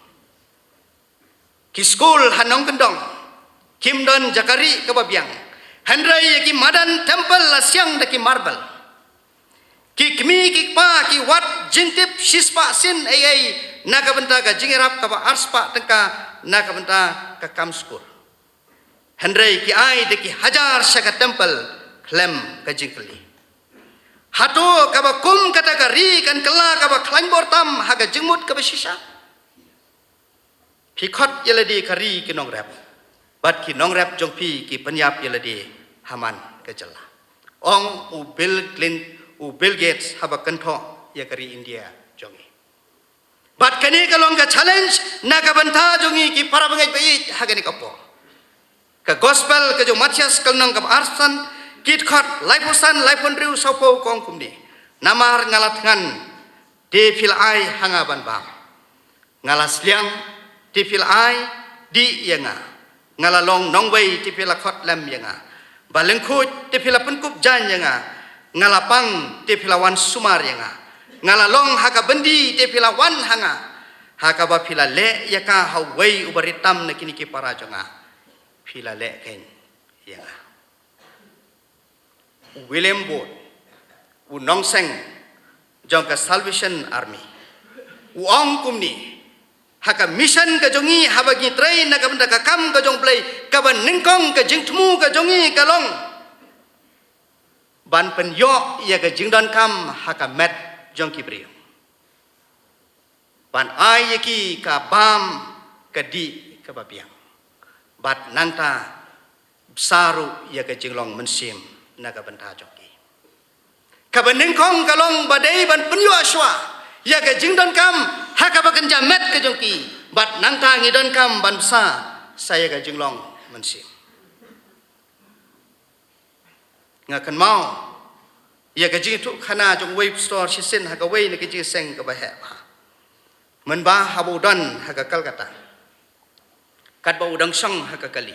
Ki skul ha nongkyndong kim don jaka rieh kaba biang, hynrei ïa ki madan temple la siang da ki marble. Ki kmie ki kpa ki wad jingtip shispah sien eiei na ka bynta ka jingïarap kaba arspah tyngka na ka bynta ka kam skul. Hynrei ki ai da ki hajar sha ka temple khlem ka jingkylli. Hato kaba kum kata ka ri kan kylla kaba khlaiñ bor tam ha ka jingmut kaba shisha? Phi khot ïa lade ka ri ki nongrep, bad ki nongrep jong phi ki pynïap ïa lade ha man ka jylla, ong u Bill Clint, u Bill Gates haba kynthoh ïa ka ri India jong ngi. Bad kane ka long ka challenge na ka bynta jong ngi ki para bangeit ba ïeit ha kane ka por. Ka gospel ka jong Mathaios ka lynnong kaba arphew san, ki dkhot laiphew san, laiphew hynriew, sawphew ka ong kumne: Namar nga la thngan, te phi la ai ha nga ban bam. Nga la sliang, te phi la ai dih ïa nga. Nga la long nongwei, te phi la khot lem ïa nga. Ba lyngkhuid, te phi la pynkup jaiñ ïa nga. Nga la pang, te phi la wan sumar ïa nga. Nga la long ha ka byndi, te phi la wan ha nga. Ha kaba phi la leh ïa ka ha uwei uba rit tam na kine ki para jong nga, phi la leh keiñ ïa nga. U William Booth, u nongseng jong ka Salvation Army, u ong kumne: Ha ka mission ka jong ngi, haba ngi trei na ka bynta ka kam ka jong U Blei, kaba nyngkong ka jingthmu ka jong ngi ka long ban pynïoh ïa ka jingdonkam ha ka met jong ki briew, ban ai ïa ki ka bam ka dih kaba biang, bad nangta bsa ruh ïa ka jinglong mynsiem na ka bynta jong ki. Kaba nyngkong ka long ba dei ban pynïoh shuwa ïa ka jingdonkam ha kaba kynja met ka jong ki, bad nangta ngi donkam ban bsa sa ïa ka jinglong mynsiem. Nga kynmaw ïa ka jingïathuhkhana jong uwei u pastor shisien ha kawei na ka jingïaseng kaba heh bha, mynba haba u don ha ka Calcutta. Katba u dang shong ha ka kali,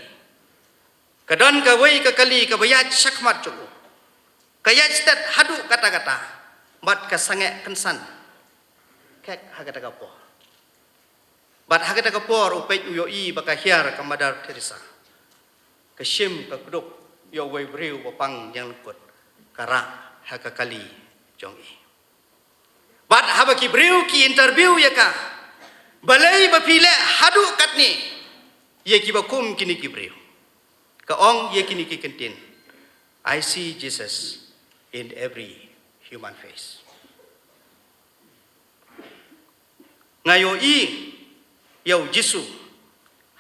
ka don kawei ka kali kaba ïaid shakhmat jong u. Ka ïaid stet haduh katta katta, bad ka sangeh kynsan kek ha kata ka por. Bad ha kata ka por u peit u ïohi ba ka hiar ka Mother Teresa. Ka shim ka kdup ïa uwei u briew ba pang ïeng lyngkut, ka rah ha ka kali jong i. Bad haba ki briew ki interview ïa ka, balei ba phi leh haduh katne ïa kiba kum kine ki briew? Ka ong ïa kine ki kyntien: "I see Jesus in every human face." Nga ïohi ïa u Jisu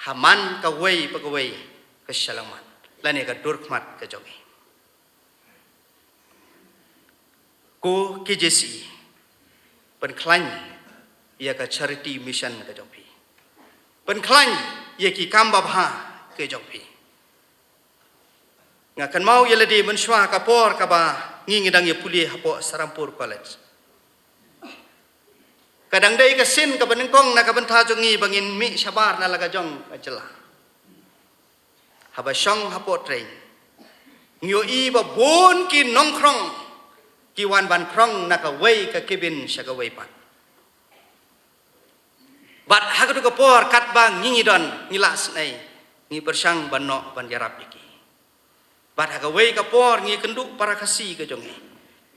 ha man kawei pa kawei ka shyllangmat lane ka dur khmat ka jong i. Ko K J C E, pynkhlaiñ ïa ka charity mission ka jong phi. Pynkhlaiñ ïa ki kam babha ka jong phi. Nga kynmaw ïa lade mynshuwa ka por kaba ngi ngi dang ïa pule hapoh Serampore College. Ka dang dei ka sien kaba nyngkong na ka bynta jong ngi ba ngin mih shabar na la ka jong ka jylla. Haba shong hapoh train, ngi ïohi ba bun ki nongkhrong ki wan ban khrong na kawei ka cabin sha kawei pat. Bad ha kato ka por katba ngi ngi don ngi la sngew, ngi pyrshang ban noh ban ïarap ïa ki. Bad ha kawei ka por ngi kynduh para Khasi ka jong ngi,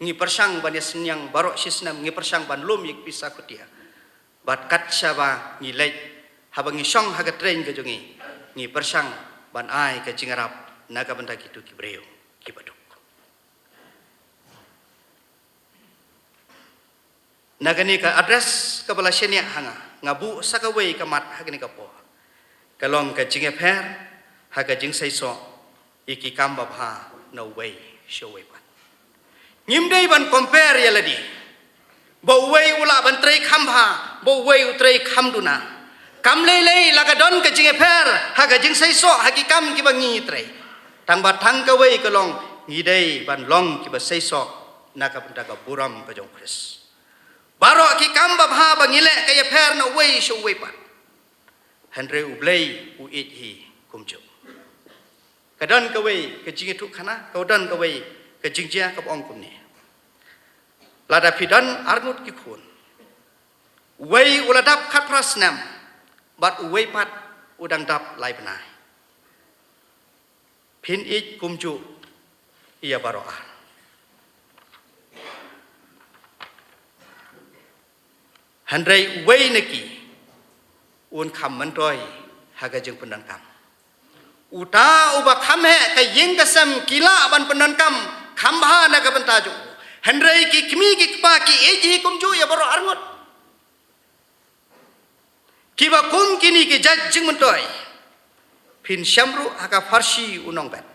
ngi pyrshang ban ïa synñiang baroh shi snem, ngi pyrshang ban lum ïa ki pisa khutia. Bad kat shaba ngi leit, haba ngi shong ha ka train ka jong ngi, ngi pyrshang ban ai ka jingïarap na ka bynta kito ki briew kiba duk. Na kane ka address kaba la shaniah ha nga, nga buh sa kawei ka mat ha kane ka por. Ka long ka jingïapher ha ka jingseisoh ïa ki kam babha na uwei sha uwei pat. Ngim dei ban compare ïa lade, ba uwei u lah ban trei kham bha, ba uwei u trei kham duna. Kam lei lei la ka don ka jingïapher ha ka jingseisoh ha ki kam kiba ngi trei. Tang ba tang kawei ka long, ngi dei ban long kiba seisoh na ka bynta ka burom ka jong u Khrist. Baroh ki kam babha ba ngi leh ka ïapher na uwei sha uwei pat. Hynrei U Blei u ïeit hi kumjuh. Ka don kawei ka jingïathuhkhana, ka don kawei ka jingjia kaba ong kumne: Lada phi don arngut ki khun, uwei u la dap khatphra snem, bad uwei pat u dang dap lai bnai, phin ïeit kumjuh ïa baroh ar? Hynrei uwei na ki un kham myntoi ha ka jingpyndonkam. Uta uba kham heh ka ïing ka sem ki lah ban pyndonkam kham bha na ka bynta jong u. Hynrei ki kmie ki kpa ki ïeit hi kumjuh ïa baroh arngut. Kiba kum kine ki jait jingmyntoi, phin shem ruh ha ka pharshi u nongbet.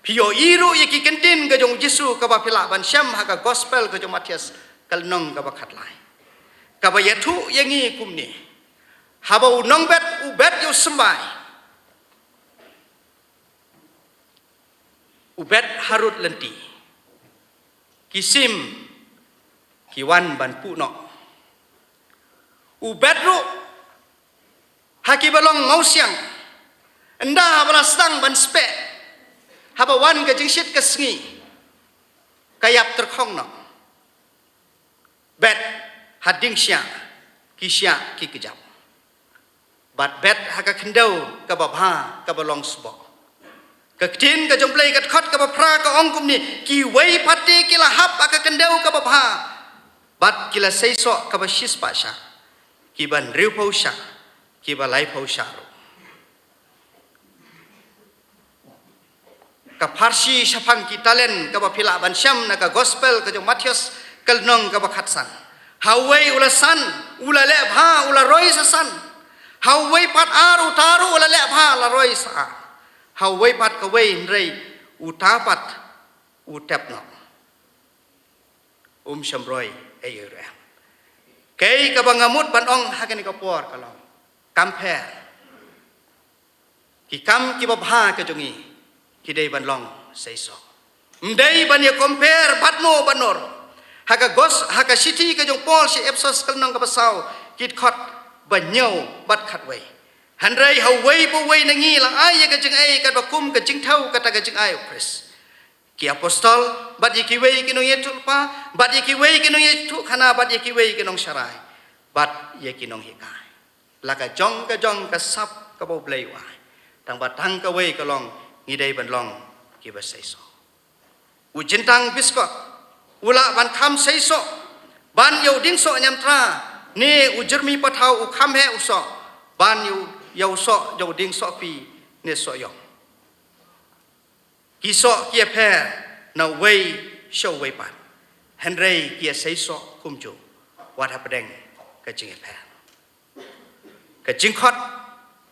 Phi ïohi ruh ïa ki kyntien ka jong u Jisu kaba phi lah ban shem ha ka Gospel ka jong u Mathaios ka lynnong kaba khatlai, kaba ïathuh ïa ngi kumne: Haba u nongbet u bet ïa u symbai, u bet harud lynti, ki sim ki wan ban puh noh. U bet ruh ha kiba long mawsiang, ynda haba la sdang ban speh, haba wan ka jingshit ka sngi, ka ïap tyrkhong noh. Bet ha ding shiah, ki shiah ki kjap. Bad bet ha ka khyndew kaba bha kaba long sboh. Ka ktien ka jong U Blei ka dkhot kaba phra ka ong kumne: Kiwei pat te ki la hap ha ka khyndew kaba bha, bad ki la seisoh kaba shispah shah, kiba hynriewphew shah, kiba laiphew shah ruh. Ka pharshi shaphang ki talent kaba phi lah ban shem na ka Gospel ka jong u Mathaios ka lynnong kaba khatsan: Ha uwei u la san, u la leh bha, u la roi sa san. Ha uwei pat ar, uta ruh u la leh bha, la roi sa ar. Ha uwei pat kawei, hynrei uta pat u tep noh. Um shym roi ei ei ruh em. Kaei kaba nga mut ban ong ha kane ka por ka long: Compare. Ki kam kiba bha ka jong ngi ki dei ban long seisoh. Ym dei ban ïa compare bad no bad no. Ha ka gos, ha ka shithi ka jong u Paul sha Ephesos ka lynnong kaba saw, ki dkhot ba hynñiew bad khatwei. Hynrei ha uwei pa uwei na ngi la ai ïa ka jingai katba kum ka jingthaw kata ka jingai u Khrist. Ki apostol, bad ïa kiwei ki nongïathuhlypa, bad ïa kiwei ki nongïathuhkhana, bad ïa kiwei ki nongsharai, bad ïa ki nonghikai. La ka jong ka jong ka sap kaba U Blei u ai. Tangba tang kawei ka long, ngi dei ban long kiba seisoh. U jingtang biskot u lah ban kham seisoh ban ïa u dieng soh ñiamtra, ne u jyrmi pathaw u kham heh u soh ban ïa u, ïa u soh jong u dieng sohpi ne sohïong. Ki soh ki ïapher na uwei sha uwei pat, hynrei ki ïaseisoh kumjuh wat hapdeng ka jingïapher. Ka jingkhot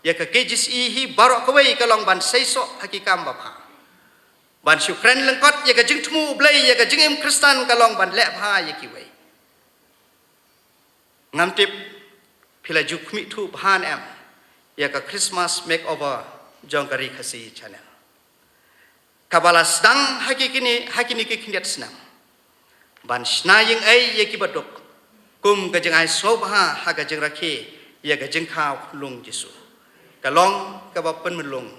ïa ka K G C E hi baroh kawei ka long ban seisoh ha ki kam babha, ban shu kren lyngkot ïa ka jingthmu U Blei, ïa ka jingim Khristan ka long ban leh bha ïa kiwei. Ngam tip phi la ju khmih thuh bha ne em ïa ka Christmas makeover jong ka Ri Khasi Channel, kaba la sdang ha ki kine, ha kine ki khyndiat snem, ban shna ïing ei ïa kiba duk kum ka jingai sngewbha ha ka jingrakhe ïa ka jingkha u Khunlung Jisu. Ka long kaba pynmynlung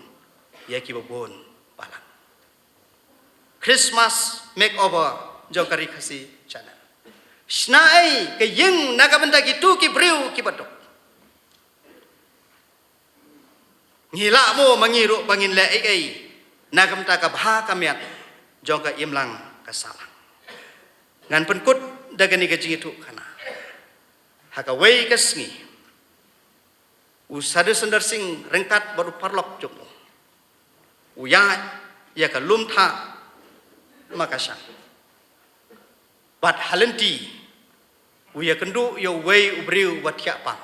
ïa kiba bun balang. Christmas makeover jong ka Ri Khasi Channel. Shna ei ka ïing na ka bynta kito ki briew kiba duk. Ngi lah mo ma ngi ruh ba ngin leh ei ei na ka bynta ka bha ka miat jong ka imlang ka sahlang. Ngan pynkut da kane ka jingïathuhkhana. Ha kawei ka sngi, u Sadhu Sundar Singh ryngkat bad u paralok jong u, u ïaid ïa ka lum thah Makashang. Bad ha lynti u ïakynduh ïa uwei u briew uba thiah pang.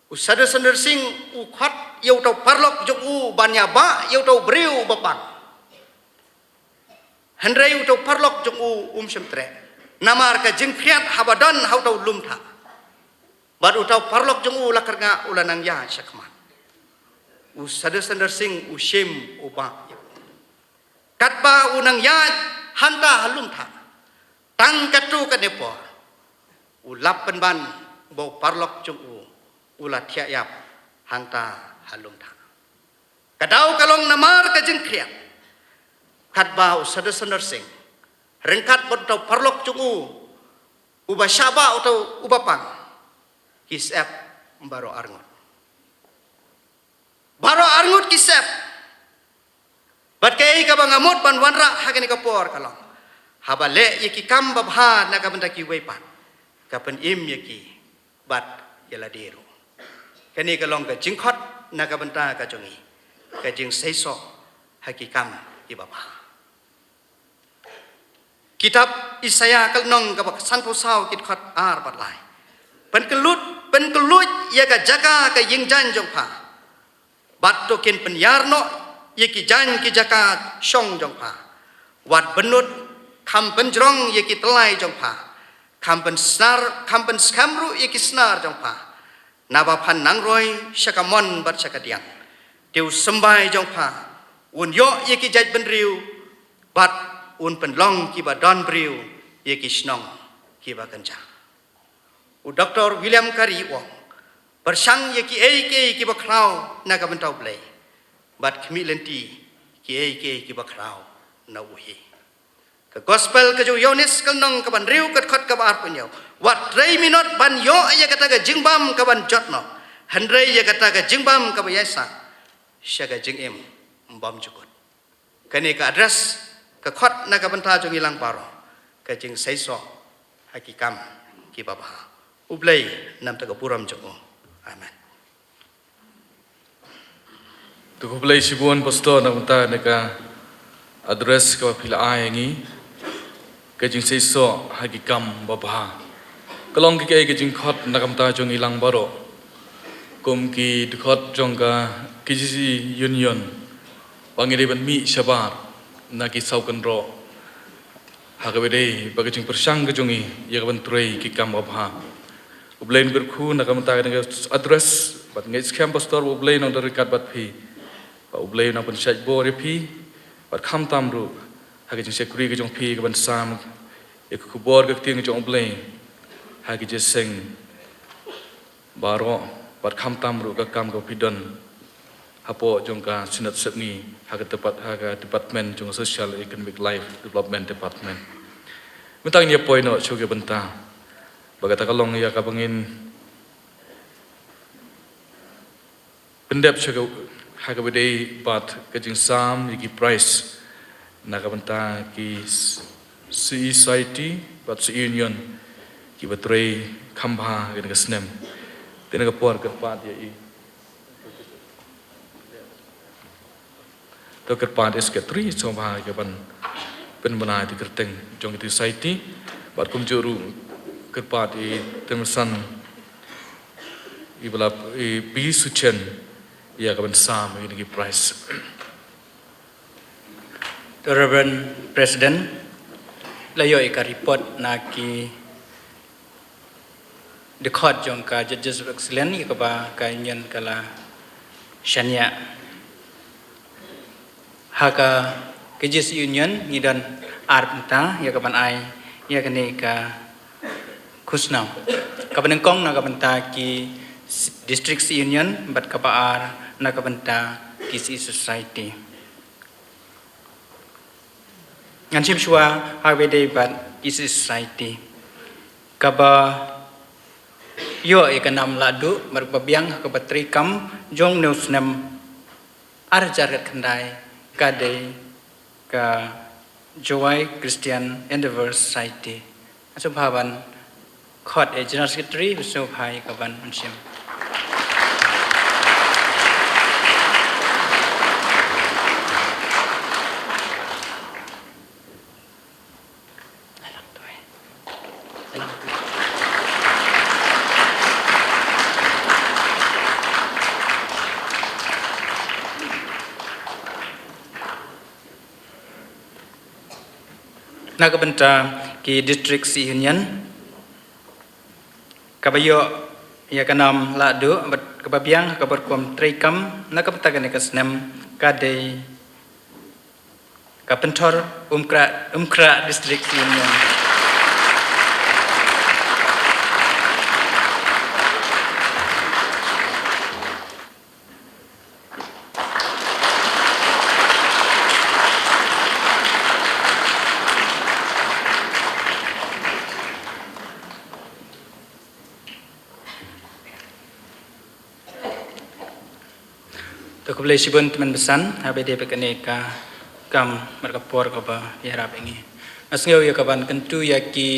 U Sadhu Sundar Singh u khot ïa uta u paralok jong u ban ïabah ïa uta u briew uba pang. Hynrei uta u paralok jong u um shym treh namar ka jingkhriat haba don ha uta u lum thah. Bad uta u paralok jong u la kyrngah, u la nang ïaid shakhmat. U Sadhu Sundar Singh u shim u bah ïa u. Katba u nang ïaid hangta ha lum thah, tang katto katne por u lap pynban ba u paralok jong u u la thiah ïap hangta ha lum thah. Ka daw ka long namar ka jingkhriat. Katba u Sadhu Sundar Singh ryngkat bad uta u paralok jong u uba shah bah uta uba pang, ki sep baroh arngut. Baroh arngut ki sep. Bad kaei kaba nga mut ban wanrah ha kane ka por ka long, haba leh ïa ki kam babha na ka bynta kiwei pat, ka pynim ïa ki bad ïa lade ruh. Kane ka long ka jingkhot na ka bynta ka jong ngi, ka jingseisoh ha ki kam kiba bha. Kitab Isaiah ka lynnong kaba sanphew saw, ki dkhot ar bad lai. Pynkyllut, pynkylluid ïa ka jaka ka ïing jaiñ jong pha, bad to kin pynïar noh ïa ki jaiñ ki jaka shong jong pha. Wat bynnud, kham pynjrong ïa ki tyllai jong pha. Kham pynsnar, kham pynskhem ruh ïa ki snar jong pha. Naba phan nang roi sha ka mon bad sha ka diang, te u symbai jong pha un ïoh ïa ki jaitbynriew, bad un pynlong kiba don briew ïa ki shnong kiba kynja. U Doktor William Carey u ong, pyrshang ïa kiei kiei kiba khraw na ka bynta U Blei, bad khmih lynti kiei kiei kiba khraw na u hi. Ka Gospel ka jong u Ïoannis ka lynnong kaba hynriew, ka dkhot kaba arphew hynñiew. Wat trei minot ban ïoh ïa kata ka jingbam kaban jot noh, hynrei ïa kata ka jingbam kaba ïaisah sha ka jingim bymjukut. Kane ka address ka khot na ka bynta jong ngi lang baroh, ka jingseisoh ha ki kam kiba bha. U Blei un ïam ïa ka burom jong u. Amen. To khublei shibun Pastor na ka bynta kane ka address kaba phi la ai ïa ngi, ka jingseisoh ha ki kam babha. Ka long kaei ka jingkhot na ka bynta jong ngi lang baroh, kum ki dkhot jong ka K G C E Union, ba ngi dei ban mih shabar na ki saw kynroh ha kaba dei bad ka jingpyrshang ka jong ngi ïa kaban trei ki kam babha. U Blei un kyrkhu na ka bynta kane ka address, bad ngeit skhem Pastor ba U Blei un nang don ryngkat bad phi, ba U Blei un nang pynshait bor ïa phi, bad khamtam ruh ha ka jingshakri ka jong phi kaban sam ïa ka khubor ka ktien ka jong U Blei ha ki jingïaseng baroh Bad khamtam ruh ka kam kaba phi don hapoh jong ka Synod Sepngi ha ka depart-, ha ka department jong ka Social Economic Life Development Department. Mynta ngin ïa poi noh sha ka bynta ba kata ka long ïa kaba ngin pyndep sha ka, ha kaba ïadei bad ka jingsam ïa ki prize na ka bynta ki s-, C E Society bad C E Union kiba trei kham bha ha kane ka snem. Te na ka por kyrpad ïa i, to kyrpad ïa i Secretary sngewbha ïa ka ban pynbna ïa ka kyrteng jong ka Society bad kumjuh ruh kyrpad ïa i Tymmen San, i ba la, i Pi Suchen, ïa ka ban sam ïa kine ki prize. To Reverend President, la ïoh ïa ka report na ki dkhot jong ka Judges of Excellence ïa kaba ka Union ka la shaniah. Ha ka K J C Union ngi don ar bynta ïa ka ban ai ïa kane ka khusnam. Kaba nyngkong na ka bynta ki s-, District Union bad kaba ar na ka bynta ki C E Society. Ngan shim shuwa ha kaba ïadei bad ki C E Society. Kaba ïoh ïa ka nam lahduh bad kaba biang ha kaba trei kam jong une u snem ar hajar khatkhyndai ka dei ka Jowai Christian Endeavour Society. Sngewbha ban khot ïa i General Secretary, sngewbha ïa ka ban mynsiem. Na ka bynta ki District C E Union, kaba ïoh ïa ka nam lahduh bad kaba biang ha kaba rukom trei kam na ka bynta kane ka snem ka dei ka Pynthor Umkhrah, Umkhrah District Union. To khublei shibun Tymmen Basan, ha kaba ïadei bad kane ka kam bad ka por kaba ïarap ïa ngi. Nga sngew ïa ka ban kyntu ïa ki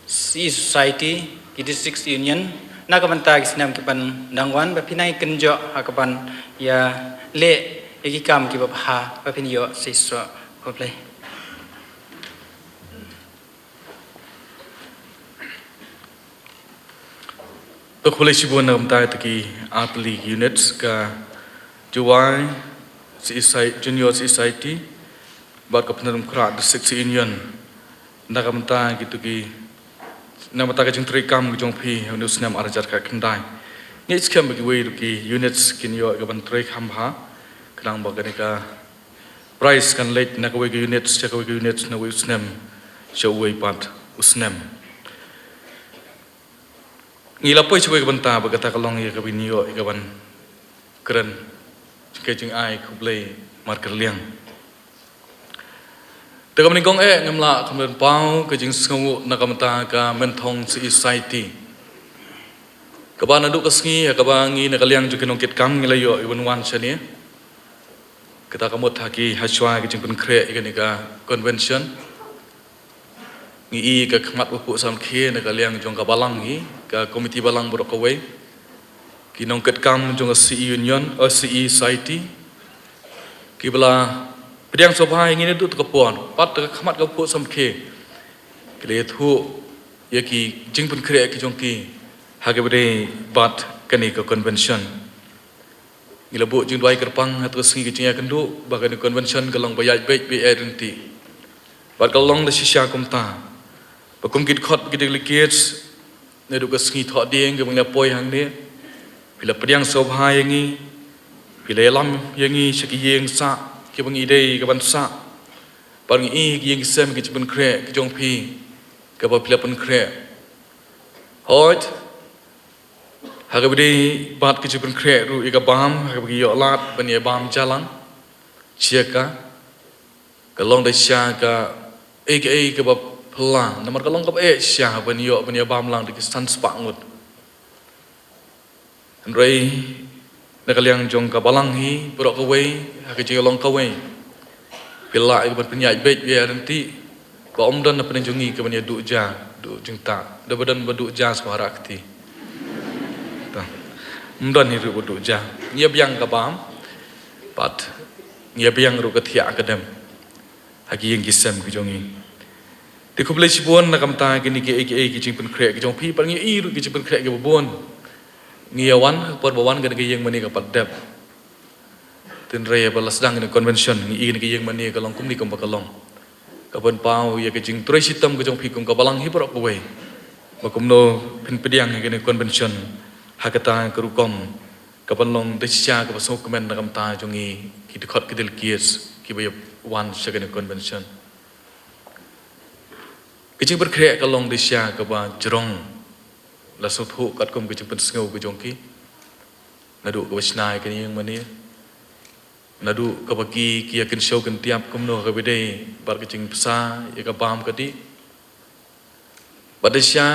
C E Society, ki District Union na ka bynta ki snem ki ban dang wan, ba phin nang kynjoh ha ka ban ïaleh ïa ki kam kiba bha ba phin ïoh shisha. Khublei. To khublei shibun na ka bynta ïa kita ki arphew units, ka Jowai C E Soci-, Junior C E Society bad ka Pynthor Umkhrah District C E Union. Na ka bynta kita ki, na ka bynta ka jingtrei kam ka jong phi ha une u snem ar hajar khatkhyndai. Ngi skhem ba kiwei ruh ki units kin ïoh ka ban trei kham bha, khnang ba kane ka prize kan leit na kawei ka unit sha kawei ka unit, na uwei u snem sha uwei pat u snem. Ngi la poi sha kawei ka bynta ba kata ka long ïa kaba ngin ïoh ïa ka ban kren, ka jingai khublei markylliang. Te kaba nyngkong eh ngam lah khlem pynpaw ka jingsngewnguh na ka bynta ka Mynthong C E Society, kaba naduh ka sngi ha kaba ngi na ka liang jong ki nongkitkam ngi la ïoh ïa ban wan shane. Kata ka mut ha ki, ha shuwa ka jingpynkhreh ïa kane ka convention, ngi i ka khmat ba phuh samrkhie na ka liang jong ka balang hi, ka komiti balang baroh kawei, ki nongkitkam jong ka C E Union, eh, C E Society, kiba la pdiang sngewbha ïa ngi naduh ka por, pat ka khmat ka phuh samrkhie, ki la ïathuh ïa ki jingpynkhreh ki jong ki ha kaba ïadei bad kane ka convention. Ngi la buh jingduwai kyrpang ha kata ka sngi ka jingïakynduh ba kane ka convention ka long ba ïaid beit, ba ïaid ryntih. Bad ka long da shisha kumta. Ba kum ki dkhot ki delegates naduh ka sngi Thohdieng kaba ngi la poi hangne, phi la pdiang sngewbha ïa ngi, phi la ïalam ïa ngi sha ki ïing sah kiba ngi dei ka ban sah. Bad ngi i ki ïing ki sem ki jingpynkhreh ki jong phi kaba phi la pynkhreh. Hooid, Ha kaba ïadei bad ka jingpynkhreh ruh ïa ka bam, ha kaba ngi ïoh lad ban ïa bam jalang sha ka, ka long da sha ka ei ka ei kaba phylla, namar ka long kaba eh sha ban ïoh ban ïa bam lang da ki san spah ngut. Hynrei na ka liang jong ka balang hi baroh kawei, ha ka jingïalong kawei, phi lah ïa ka ban pynïaid beit ïa ryntih ba ym don na pdeng jong ngi ka ban ïa duh ja, duh jingtah, da ba don ba duh ja sha ba ha rah kti. Ym don hi ruh ba duh ja. Ngi ïa biang ka bam bad ngi ïa biang ruh ka thiah ka dem ha ki ïing ki sem ki jong ngi. Te khublei shibun na ka bynta kine ki ei ki ei ki jingpynkhreh ki jong phi, bad ngi ïohi ruh ki jingpynkhreh kiba bun. Ngi ïa wan ha ka por ba wan kane ka ïing mane ka pat dep. Hynrei haba la sdang kane ka convention ngi ïohi kane ka ïing mane ka long kumne kumba ka long. Ka pynpaw ïa ka jingtrei shitom ka jong phi kum ka balang hi baroh kawei ba kumno phin pdiang ïa kane ka convention ha kata ka rukom ka ban long da shisha kaba sngewkmen na ka bynta jong ngi ki dkhot ki delegates kiba ïa wan sha kane ka convention. Ka jingpynkhreh ka long da shisha kaba jrong, la sngewthuh katkum ka jingpynsngew ka jong ki, naduh kaba shna ïa kane ka ïing mane, naduh kaba ki ki ïa kynshew kyntiap kumno kaba dei bad ka jingbsa ïa ka bam ka dih. Bad da shisha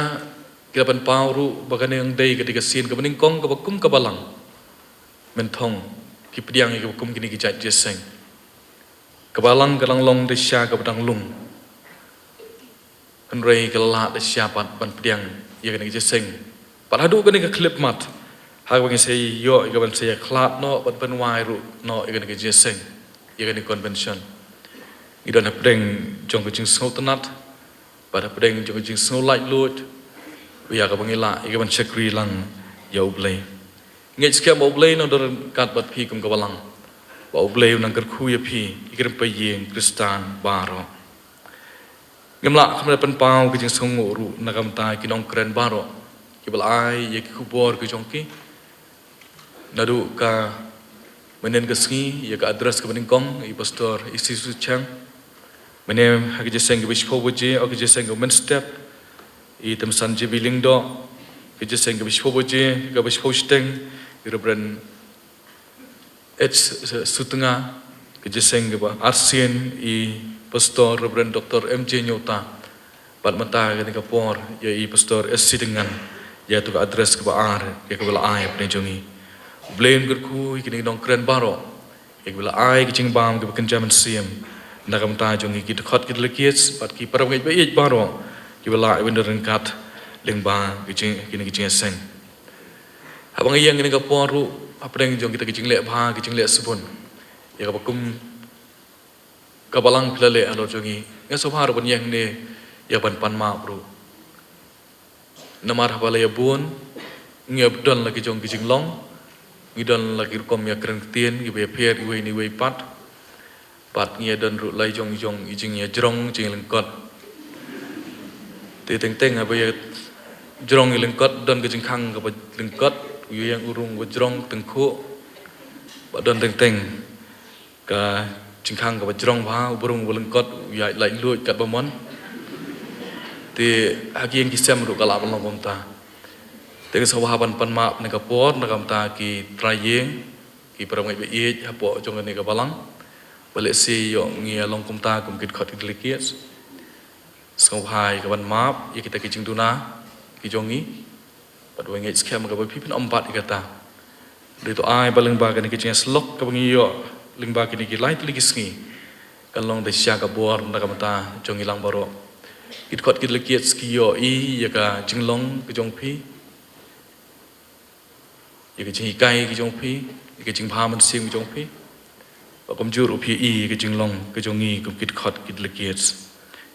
ki la pynpaw ruh ba kane ka dei ka dei ka sien kaba nyngkong kaba kum ka balang mynthong ki pdiang ïa kaba kum kine ki jait jingïaseng. Ka balang ka dang long da shisha kaba dang lung, hynrei ka la lah da shisha pat ban pdiang ïa kane ka jingïaseng. Bad haduh kane ka khyllipmat ha kaba ngi sa ïoh ïa ka ban sa ïakhlad noh bad ban wai ruh noh ïa kane ka jingïaseng, ïa kane ka convention. Ngi don hapdeng jong ka jingsngewtynnat bad hapdeng jong ka jingsngewlaitluid ïa kaba ngi lah ïa ka ban shakri lang ïa U Blei. Ngeit skhem ba U Blei un nang don ryngkat bad phi kum ka balang, ba U Blei un nang kyrkhu ïa phi, ïa ki rympei ïing Khristan baroh. Ngim lah khlem da pynpaw ka jingsngewnguh ruh na ka bynta ki nongkren baroh kiba la ai ïa ki khubor ki jong ki. Naduh ka mynhynnin ka sngi ïa ka address kaba nyngkong i Pastor Isi Suchang. Mynne ha ka jingïaseng kaba shiphew baje, ha ka jingïaseng kaba mynstep i Tymsan J B Lyngdoh. Ka jingïaseng kaba shiphew baje, kaba shiphew shiteng i Reverend H Sutnga. Ka jingïaseng kaba arsien i Pastor Reverend Doctor M J Nyota. Bad mynta kane ka por ïa i Pastor S C Dyngan ïa tu ka address kaba ar ïa kaba la ai hapdeng jong ngi. U Blei un kyrkhu ïa kine ki nongkren baroh ïa kaba la ai ka jingbam kaba kynja mynsiem na ka bynta jong ngi ki dkhot ki delegates bad ki para bangeit ba ïeit baroh kiba la ïa ban don ryngkat lyngba ki jing kine ki jingïaseng. Haba nga ïeng kane ka por ruh hapdeng jong kita ki jingleh bha ki jingleh sbun ïa kaba kum ka balang phi la leh halor jong ngi, nga sngewbha ruh ban ïeng hangne ïa ban pan map ruh. Namar haba la ïa bun ngi ïa don la ki jong ki jinglong, ngi don la ki rukom ïa kren ktien kiba ïapher iwei na iwei pat. Bad ngi ïa don ruh la i jong i jong i jingïajrong jingïalyngkot. Te teng teng haba ïa jrong ïalyngkot don ka jingkhang kaba lyngkot, u ïeng u rung ba jrong tyngkhuh. Bad don teng teng ka jingkhang kaba jrong bha, u brung ba lyngkot, u ïaid laitluid katba mon. Te ha ki ïing ki sem ruh ka lah ban long kumta. Te nga sngewbha ban pan map na ka por na ka bynta ki trai ïing, ki para bangeit ba ïeit hapoh jong kane ka balang. Ba lehse ïoh ngi ïa long kumta kum ki dkhot ki delegates. Sngewbha ïa ka ban map ïa kita ki jingduna ki jong ngi. Bad ba ngeit skhem kaba phi phin ym bat ïa kata. Dei to ai ba lyngba kane ka jingïasyllok kaba ngi ïoh lyngba kine ki lai tylli ki sngi kan long da shisha ka bor na ka bynta jong ngi lang baroh. Ki dkhot ki delegates ki ïohi ïa ka jinglong ka jong phi, ïa ka jinghikai ka jong phi, ïa ka jingbha mynsiem ka jong phi. Ba kumjuh ruh phi ïohi ïa ka jinglong ka jong ngi kum ki dkhot ki delegates.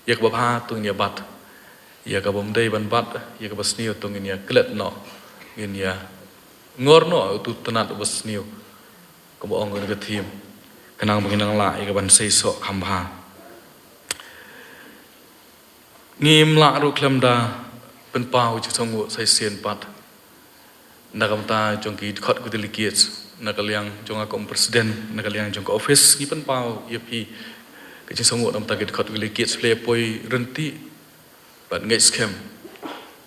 Ïa kaba bha to ngin ïa bat, ïa kaba ym dei ban bat, ïa kaba sniew to ngin ïa klet noh, ngin ïa ngor noh utu u tnat uba sniew. Kumba ong ka theme, khnang ba ngin nang lah ïa ka ban seisoh kham bha. Ngim lah ruh khlem da pynpaw jingsngewnguh sa shisien pat na ka bynta jong ki dkhot ki delegates, na ka liang jong nga kum president, na ka liang jong ka office ngi pynpaw ïa phi ka jingsngewnguh na ka bynta ki dkhot ki delegates, phi la poi ryntih bad ngeit skhem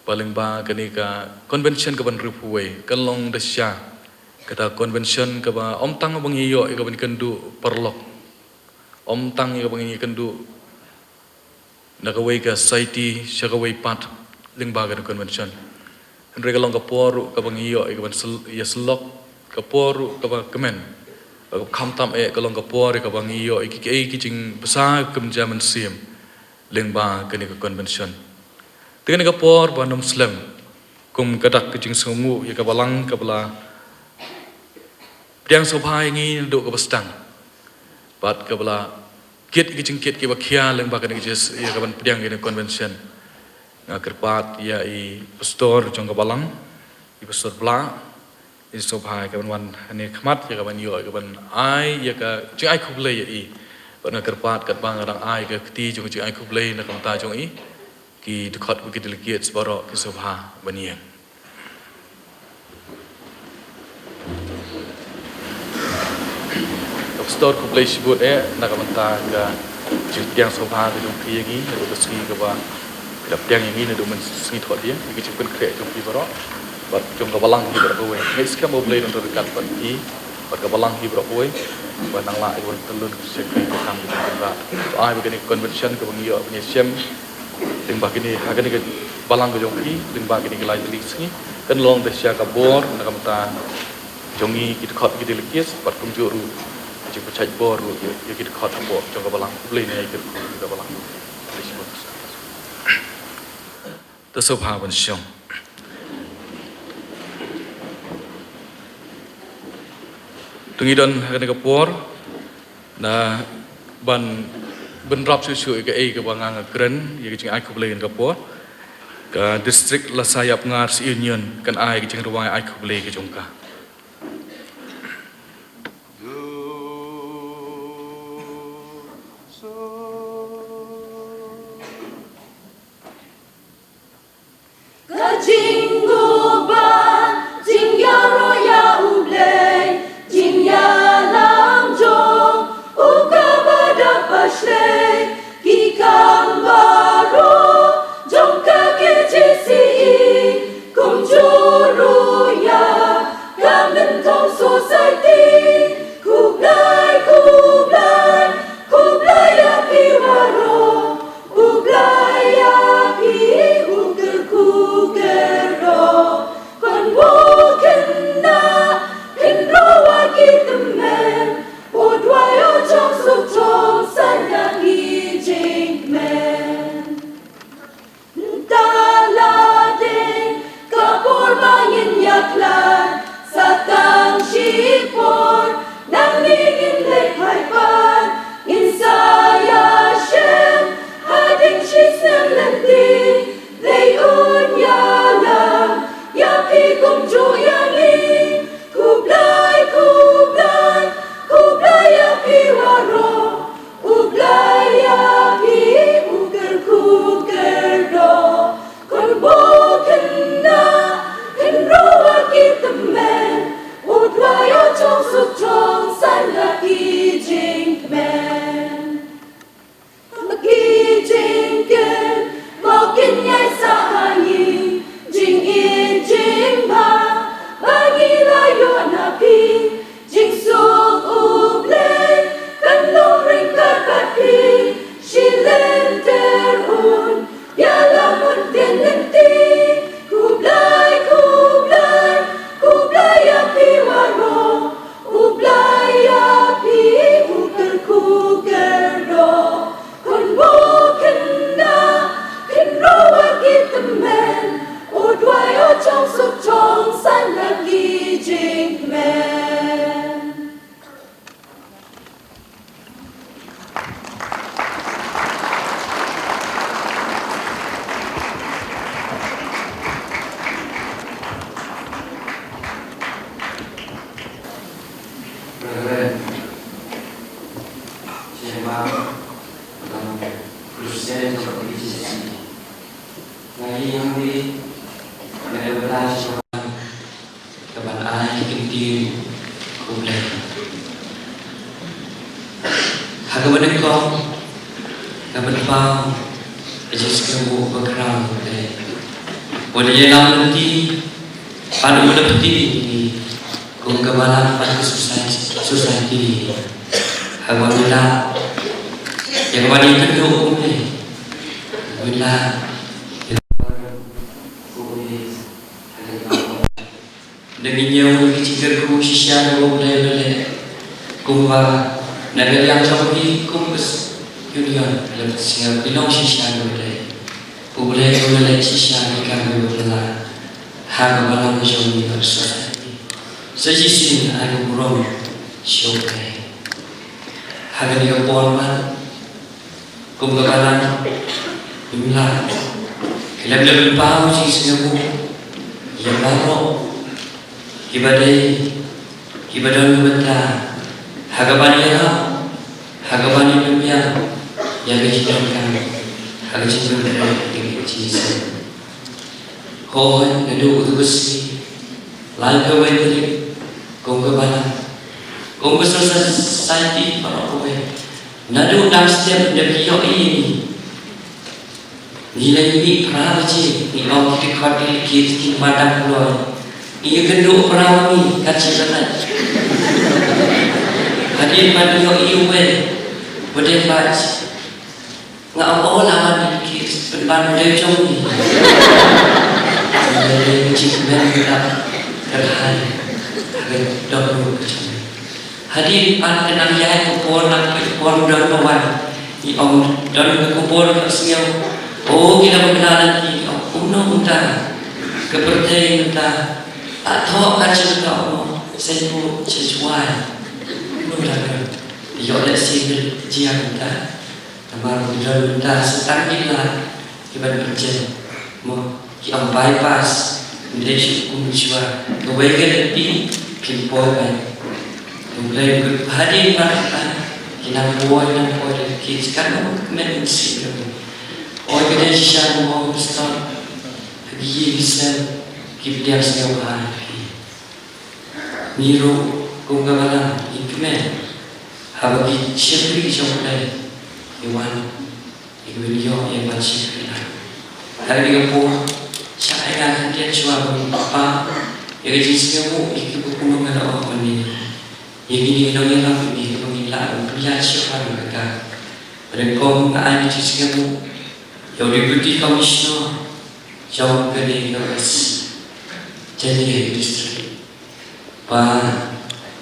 Ba lyngba kane ka convention kaban hynriewphew wei, kan long da shisha kata convention kaba ym tang ba ngi ïoh ïa kaban kynduh paralok, ym tang ïa kaban ïakynduh na kawei ka society sha kawei pat lyngba kane ka convention. Hynrei ka long ka por ruh kaba ngi ïoh ïa kaban sel-, ïasyllok, ka por ruh kaba kmen, ba khamtam eh ka long ka por ïa kaba ngi ïoh ïa ki, ki, ki jingbsa kynja mynsiem lyngba kane ka convention. Te kane ka por ba nym slem, kum ka dak ka jingsngewnguh ïa ka balang kaba la pdiang sngewbha ïa ngi naduh kaba sdang, bad kaba la kit ïa ki jingkit kiba khia lyngba kane ka jis-, ïa kaban pdiang ïa kane ka convention. Nga kyrpad ïa i pastor jong ka balang, i pastor Blah, i sngewbha ïa kaban wan hangne khmat ïa kaban ïoh, ïa kaban ai ïa ka jingai khublei ïa i. Bad nga kyrpad katba nga dang ai ka kti jong ka jingai khublei na ka bynta jong i, ki dkhot bad ki delegates baroh ki sngewbha ban ïeng. Ka pastor, khublei shibun eh na ka bynta ka jingpdiang sngewbha ka jong phi ïa ngi naduh ka sngi kaba phi la pdiang ïa ngi naduh mynsngi thohdieng, ïa ka jingpynkhreh jong phi baroh bad jong ka balang hi baroh kawei. Nga ngeit skhem ba U Blei un don ryngkat bad phi bad ka balang hi baroh kawei, ba nang lah ïa ka ban pyllun ka jingshakri ka kam ka jingpynbha. To ai ba kane ka convention kaba ngi ïoh ban ïashem lyngba kine ha kane ka balang ka jong phi lyngba kine ki lai tylli ki sngi kan long da shisha ka bor na ka bynta jong ngi ki dkhot ki delegates bad kumjuh ruh ka jingpynshait bor ruh ïa, ïa ki dkhot hapoh jong ka balang. Khublei ïa ngi, ïa ki dkhot ïa ka balang. Khublei shibun. To sngewbha ban shong. To ngi don ha kane ka por na ban bynrap shuh shuh ïa kaei kaba nga nga kren ïa ka jingai khublei kane ka por. Ka District Lasaiapngar Union kan ai ka jingrwai ai khublei ka jong ka. Ka jingngubah, jingïaroh ïa U Blei, jingïalam jong u kaba dap ba shlei, ki kam baroh jong ka K J C E, kumjuh ruh ïa ka Mynthong Society. Khublei, khublei, khublei ïa phi baroh. U Blei ïa phi u kyrkhu kyrdoh, khun bok khynnah khynraw ki tymmen, u duwai u jong suk jong saiñ ïa ki jingkmen. Mynta la dei ka por ba ngin ïa khlad, sa tang shipor nangne ngin leit phai pat, ngin sa ïashem hadien shisnem lynti. Blei un ïalam ïa phi kumjuh ïa ngi. Khublei, khublei, khublei ïa phi baroh. U Blei ïa phi u kyrkhu kyrdoh, khun bok khynnah khynraw ki tymmen, u duwai u jong suk jong saiñ ïa ki jingkmen. Ki jingkmen ba kin ïaisah ha ngi, jingïeit jingbha ba ngi la ïoh na phi. Jingsuk U Blei kan long ryngkat bad phi, shi lynter un ïalam un tien lynti. Khublei, khublei, khublei ïa phi baroh. U Blei ïa phi u kyrkhu kyrdoh, khun bok khynnah khynraw ki tymmen, u duwai u jong suk jong saiñ ïa ki jingkmen. Reverend Shema, President jong ka P G C C. Nga ïeng hangne, nga la bynta sha ka ban ai ki kyntien U Blei. Ha kaba nyngkong, nga pynpaw ka jingsngewnguh bakhraw ïa U Blei. Bad ïalam lynti, bad u lynti, kum ka balang bad ka society, society. Haba ngi la, ïa kaba ngi kynduh kumne. Ngi la, da ngi ñiew ïa ki jingkyrkhu shisha ruh U Blei u la leh. Kumba na ka liang jong phi kum ka s-, union, la ka sngew phi long shisha ruh U Blei. U Blei u la leh shisha ki kam kiba phylla ha ka balang jong ngi bad society. Sa shisien ai ka burom sha U Blei. Ha kane ka por ba kum ka balang, ngim lah, khlem da pynpaw jingsngewnguh ïa baroh kiba dei, kiba don bynta ha kaban ïarap, ha kaban ïapynbiang ïa ka jingdonkam, ha ka jingpyntrei ïa ka jingïaseng. Hooid, naduh u Tuesday, lai kawei tarik, kum ka balang, kum ka society baroh kawei, naduh dang step da ki ïohi ïa ngi. Ngi la mih phra baje, ngi ong ki dkhot ki lkit ki madam kloi. Ngi ïakynduh phra ngi kat shi bynta. Hadien ba ngi ïohi uwei, ba dei batch. Nga ong, "O, la wan ki pynban u dei jong ngi." Ngi la dei ki jingkmen, ngi la kyrhai ha ka dohnud ka jong ngi. Hadien pat ka nang ïaid ka por, nang peit ka por, don ba wan. Ngi ong, don ka por ka sngew. O, ki la bakla lynti, ngi ong, kumno mynta ka pyrthei mynta. Ah, thoh kat shi bynta, ong, seisoh, seisoh wai. Kumno la ka ïoh lehse ka jia mynta. Namar ba ki don mynta sa tang ki lad kiban pynjem. Mo, ki ong bypass, ym dei shuh kum shuwa. Kawei ka lynti phin poi beit. Ym dei, hadien pat ki nang poi, nang poi da ki kids, katno ka kmen mynsiem jong ngi. Oi, ka dei shisha ka mawstop ha ki ïing ki sem, ki pdiang sngewbha ïa phi. Ngi ruh kum ka balang ngi kmen haba ki shakri jong U Blei ki wan, ki wan ïoh ïa ban shakri lang. Ha kane ka por, shah ai nga khyndiat shuwa ba ngin pynpaw ïa ka jingsngewnguh ïa kiba kumno nga la ong mynne. Ïa kine ki nongïalam, ïa kiba ngin lah ban pynïaid shuwa ha kane ka. Ba nyngkong nga ai ka jingsngewnguh ïa u Deputy Commissioner jong kane ka West Jaintia District. Ba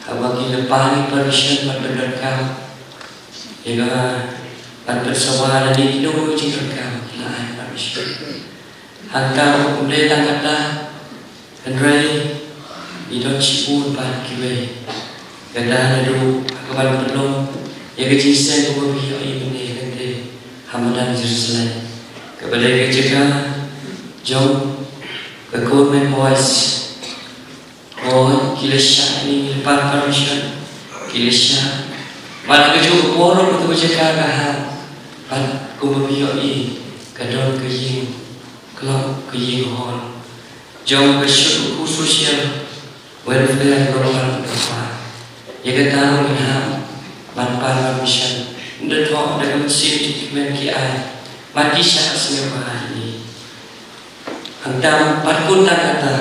haba ki la pynpaw permission ban pyndonkam ïa ka, ban pynsawa lane kino kino ki jingdonkam, ki la ai permission. Hangta ruh ym dei tang kata, hynrei ngi don shibun pat kiwei. Kata naduh ha ka ban pynlong ïa ka jingïaseng kaba phi ïohi mynne, kata ha madan Jerusalem, kaba dei ka jaka jong ka Government Boys. Hooid, ki la shah, ngi la pan permission, ki la shah. Bad ha kajuh ka por ruh kato ka jaka ka hap. Bad kumba phi ïohi, ka don ka ïing, ka long ka ïing hall jong ka Shut U Kpu Social Welfare Department. Ïa kata ruh ngin hap ban pan permission. Ynda thoh da ka mynsiem jingkmen ki ai, bad ki shah sngewbha ïa ngi. Hangta pat kut tang kata,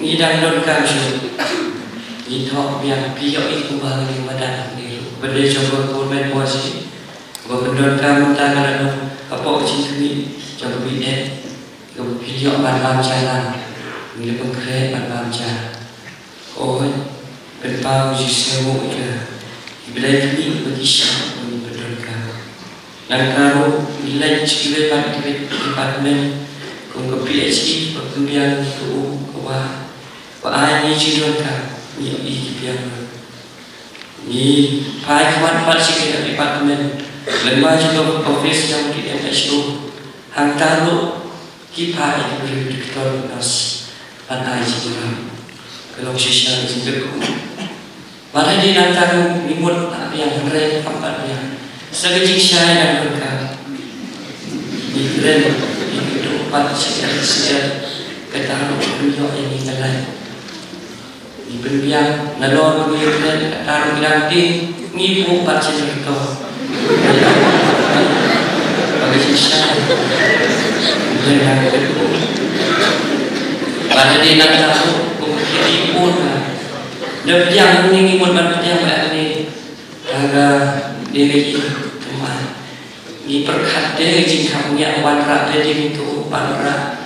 ngi dang donkam shuh. Ngi thoh biang, phi ïohi kumba ngi madan hangne ruh, ba dei jong ka Government Boys hi, ba pyndonkam mynta ka la long hapoh ka jingkhmih jong ka B N, kaba phi ïoh ban bam ja lang, ngi la pynkhreh ban bam ja. Hooid, pynpaw jingsngewnguh ïa ki blei kmie ba ki shah ba ngin pyndonkam. Nangta ruh ngi leit sha kiwei pat kiwei ki department kum ka P H E ba pynbiang ïa ka um ka wah, ba ai ngi jingdonkam, ngi ïohi ki biang ruh. Ngi phai khmat pat sha ki department, lyngba jong ka office jong ka M H O. Hangta ruh ki phah ïa ki briew, ki doktor, nurse, ban ai jingïarap. Ka long shisha ka jingkyrkhu. Bad hadien nangta ruh ngi mut pat biang, hynrei kam pat biang. Sa ka jingshai nang donkam. Ngi kren, ngi kynduh pat shisha shisha. Kata ruh kam ïoh ïa ngi ka lait. Ngi pynbiang nalor ba ngi kren, kata ruh ngi dang tieng, ngi buh pat sha ka doktor. Ba ka jingshai. Ngi dang tieng. Ri nang ta kum ki pun na. Da pdiang ni ngi mut ban pdiang ba ni. Aga dei ki ma. Ngi pyrkhat te jingkham ngi wan ra te jing tu pan ra.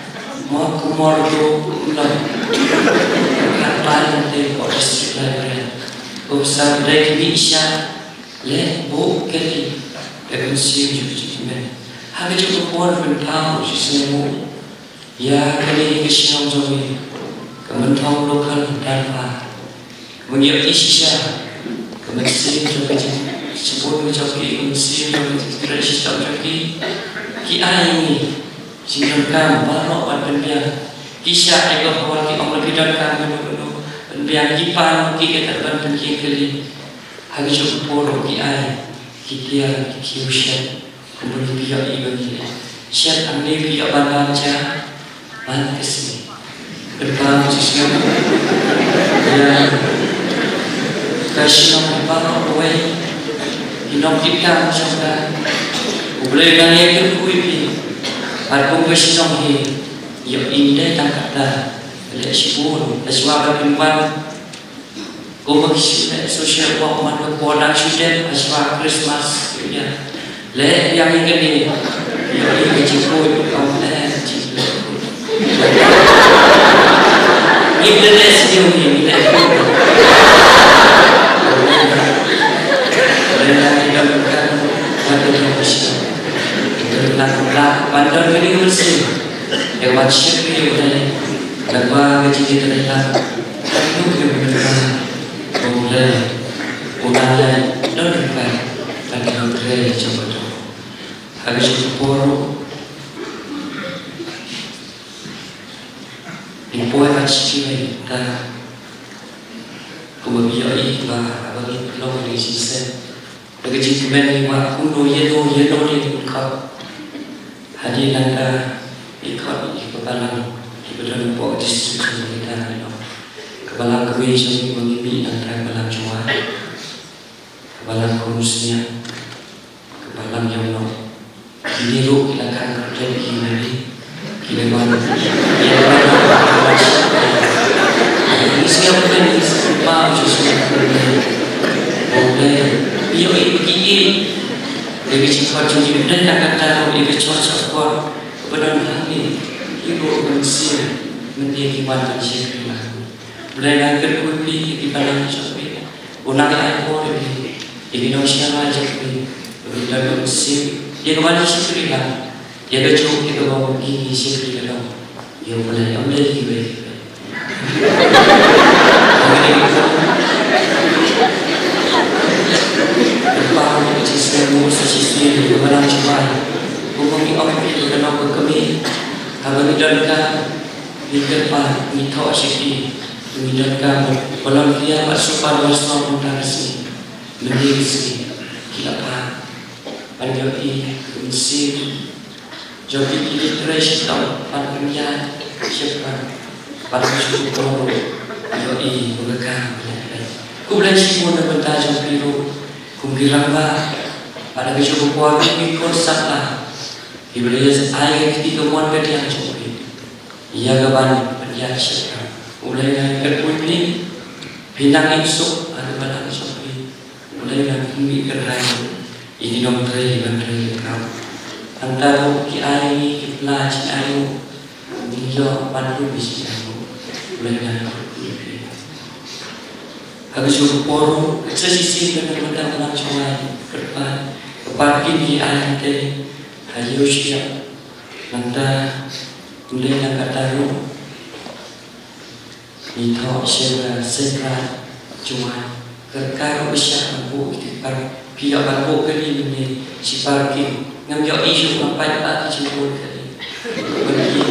Mo kumor tu lo. Pyrkhat pan te ko district library. Ko sa dei ki bi sha. Le bu ke ki. Ke kun si ju ji men. Ha ke ju ko por pynpaw ji sne mu. Ïa kane ka shnong jong ngi, ka Mynthong Local Danfa, ka Myntoi shisha, ka mynsiem jong ka jingshibun jong ki, ka mynsiem jong ka jingtrei shitom jong ki, ki ai ngi jingdonkam baroh ban pynbiang. Ki shah ïa ka hol, ki ong la phi donkam kano kano, pynbiang. Ki pan ki, ki ïa ban pynbiang kali. Ha ka juh ka por ki ai, ki tiar, ki kiew shet. Kumba phi ïohi ba ngi leh shet, hangne phi ïoh ban wan ja ban ka sngi. Kynmaw shi snem ïa ka shnong baroh kawei, ki nongtrei kam jong ka. U Blei u nang ïakynduh ïa phi. Bad kum ka shnong hi, ïohi ym dei tang katta, leh shibun, leh shwa ban pynwan. Kumba ki shu leh social work man ka por dang shu dep hashwa Christmas ïa. Leh biang ïa kane. Ïa ka jingkhuid ong leh jingkhuid. Ngi leh leh sniew ngi leh khuid. Leh leh ïa ka kan ka kan ka shi. Ka kan ka ban don kane ka mynsiem. Ïa ka ban shakri ïa ka leh. Leh ba ka jingïa ka leh. Ka tu ka ban ka. Ko leh, ko nang leh, don ryngkat, kan ïoh trei jong ka dong. Ha ka juh ka por ruh, ngi poi ban shisha ta, kumba phi ïohi ba, haba ngi pynlong ngi shisha. Da ka jingkmen ngi wad kumno ïano ïano dei ban khot. Hadien nangta ngi khot ïa ka balang, ïa ka balang hapoh district jong ngi, ka balang kawei jong ngi ba ngi mih nangta, ka balang Jowai, ka balang Umsniang, ka balang Ïewnoh. Kine ruh ki la khang kyrteng ki mane. Ki la wan, ki la wan. Ngi sngap kyrteng, ngi sngap ba u sngap kyrteng. Ong leh, ïohi ba ki ïeit. Ïa ka jingkhot jong ngi, ym dei tang kata, ïa ka jingkhot jong ngi. Ba don hangne, ki ruh ban sngap, mynta ki wan ban sngap. Blei nang kyrkhu ïa phi, ïa ki balang jong phi. U nang ai por ïa phi, ïa ki nongshakri jong phi. Ba phi don ka mynsiem ïa ka ban shakri lang. Ïa ka juk ïa ka bam ki shakri ka dong. Ïa U Blei, ym dei kiwei kiwei. Kyrpad ïa ka jingsngew sa shisien ïa ka balang Jowai. Kumba ngi ong ïa ka nongkynmaw. Haba ngi donkam, ngi kyrpad, ngi thoh sha ki. Ngi donkam volunteer bad super worship mynta ka sngi. Mynta ka sngi ki la phah ban ïohi ka mynsiem jong ki, ki trei shitom ban pynïaid shaphrang bad ka shu ïohi ba ka kam ka la dei. Khublei shibun na ka bynta jong phi ruh kum ki rangbah, bad ha ka juh ka por kum ki khun samla kiba la ïa ai ka kti kamon ka diang jong phi. Ïa ka ban pynïaid shaphrang. U Blei un kyrkhu ïa phi. Phi nang im suk ha ka balang jong phi. U Blei un kyrkhu ïa phi. Ïa ki nongtrei ban trei ïa ka. Hangta ruh ki ai ngi ki pla jingai ruh. Ngi ïoh ban ïoh ki jingai ruh. U Blei un kyrkhu ïa phi. Ha ka juh ka por ruh, ka shisien ka dang mynta ka balang Jowai, kyrpad, ka parking ki ai te, ha ïew shyiap. Nangta, ym dei tang kata ruh, ngi thoh sha ka Seiñ Raij Jowai, ka ruh ka shah ban buh ïa ka parking, phi ïoh ban buh kali mynne shi parking, ngam ïoh issue ban pait ba ki jingbuh kali. Ban ki,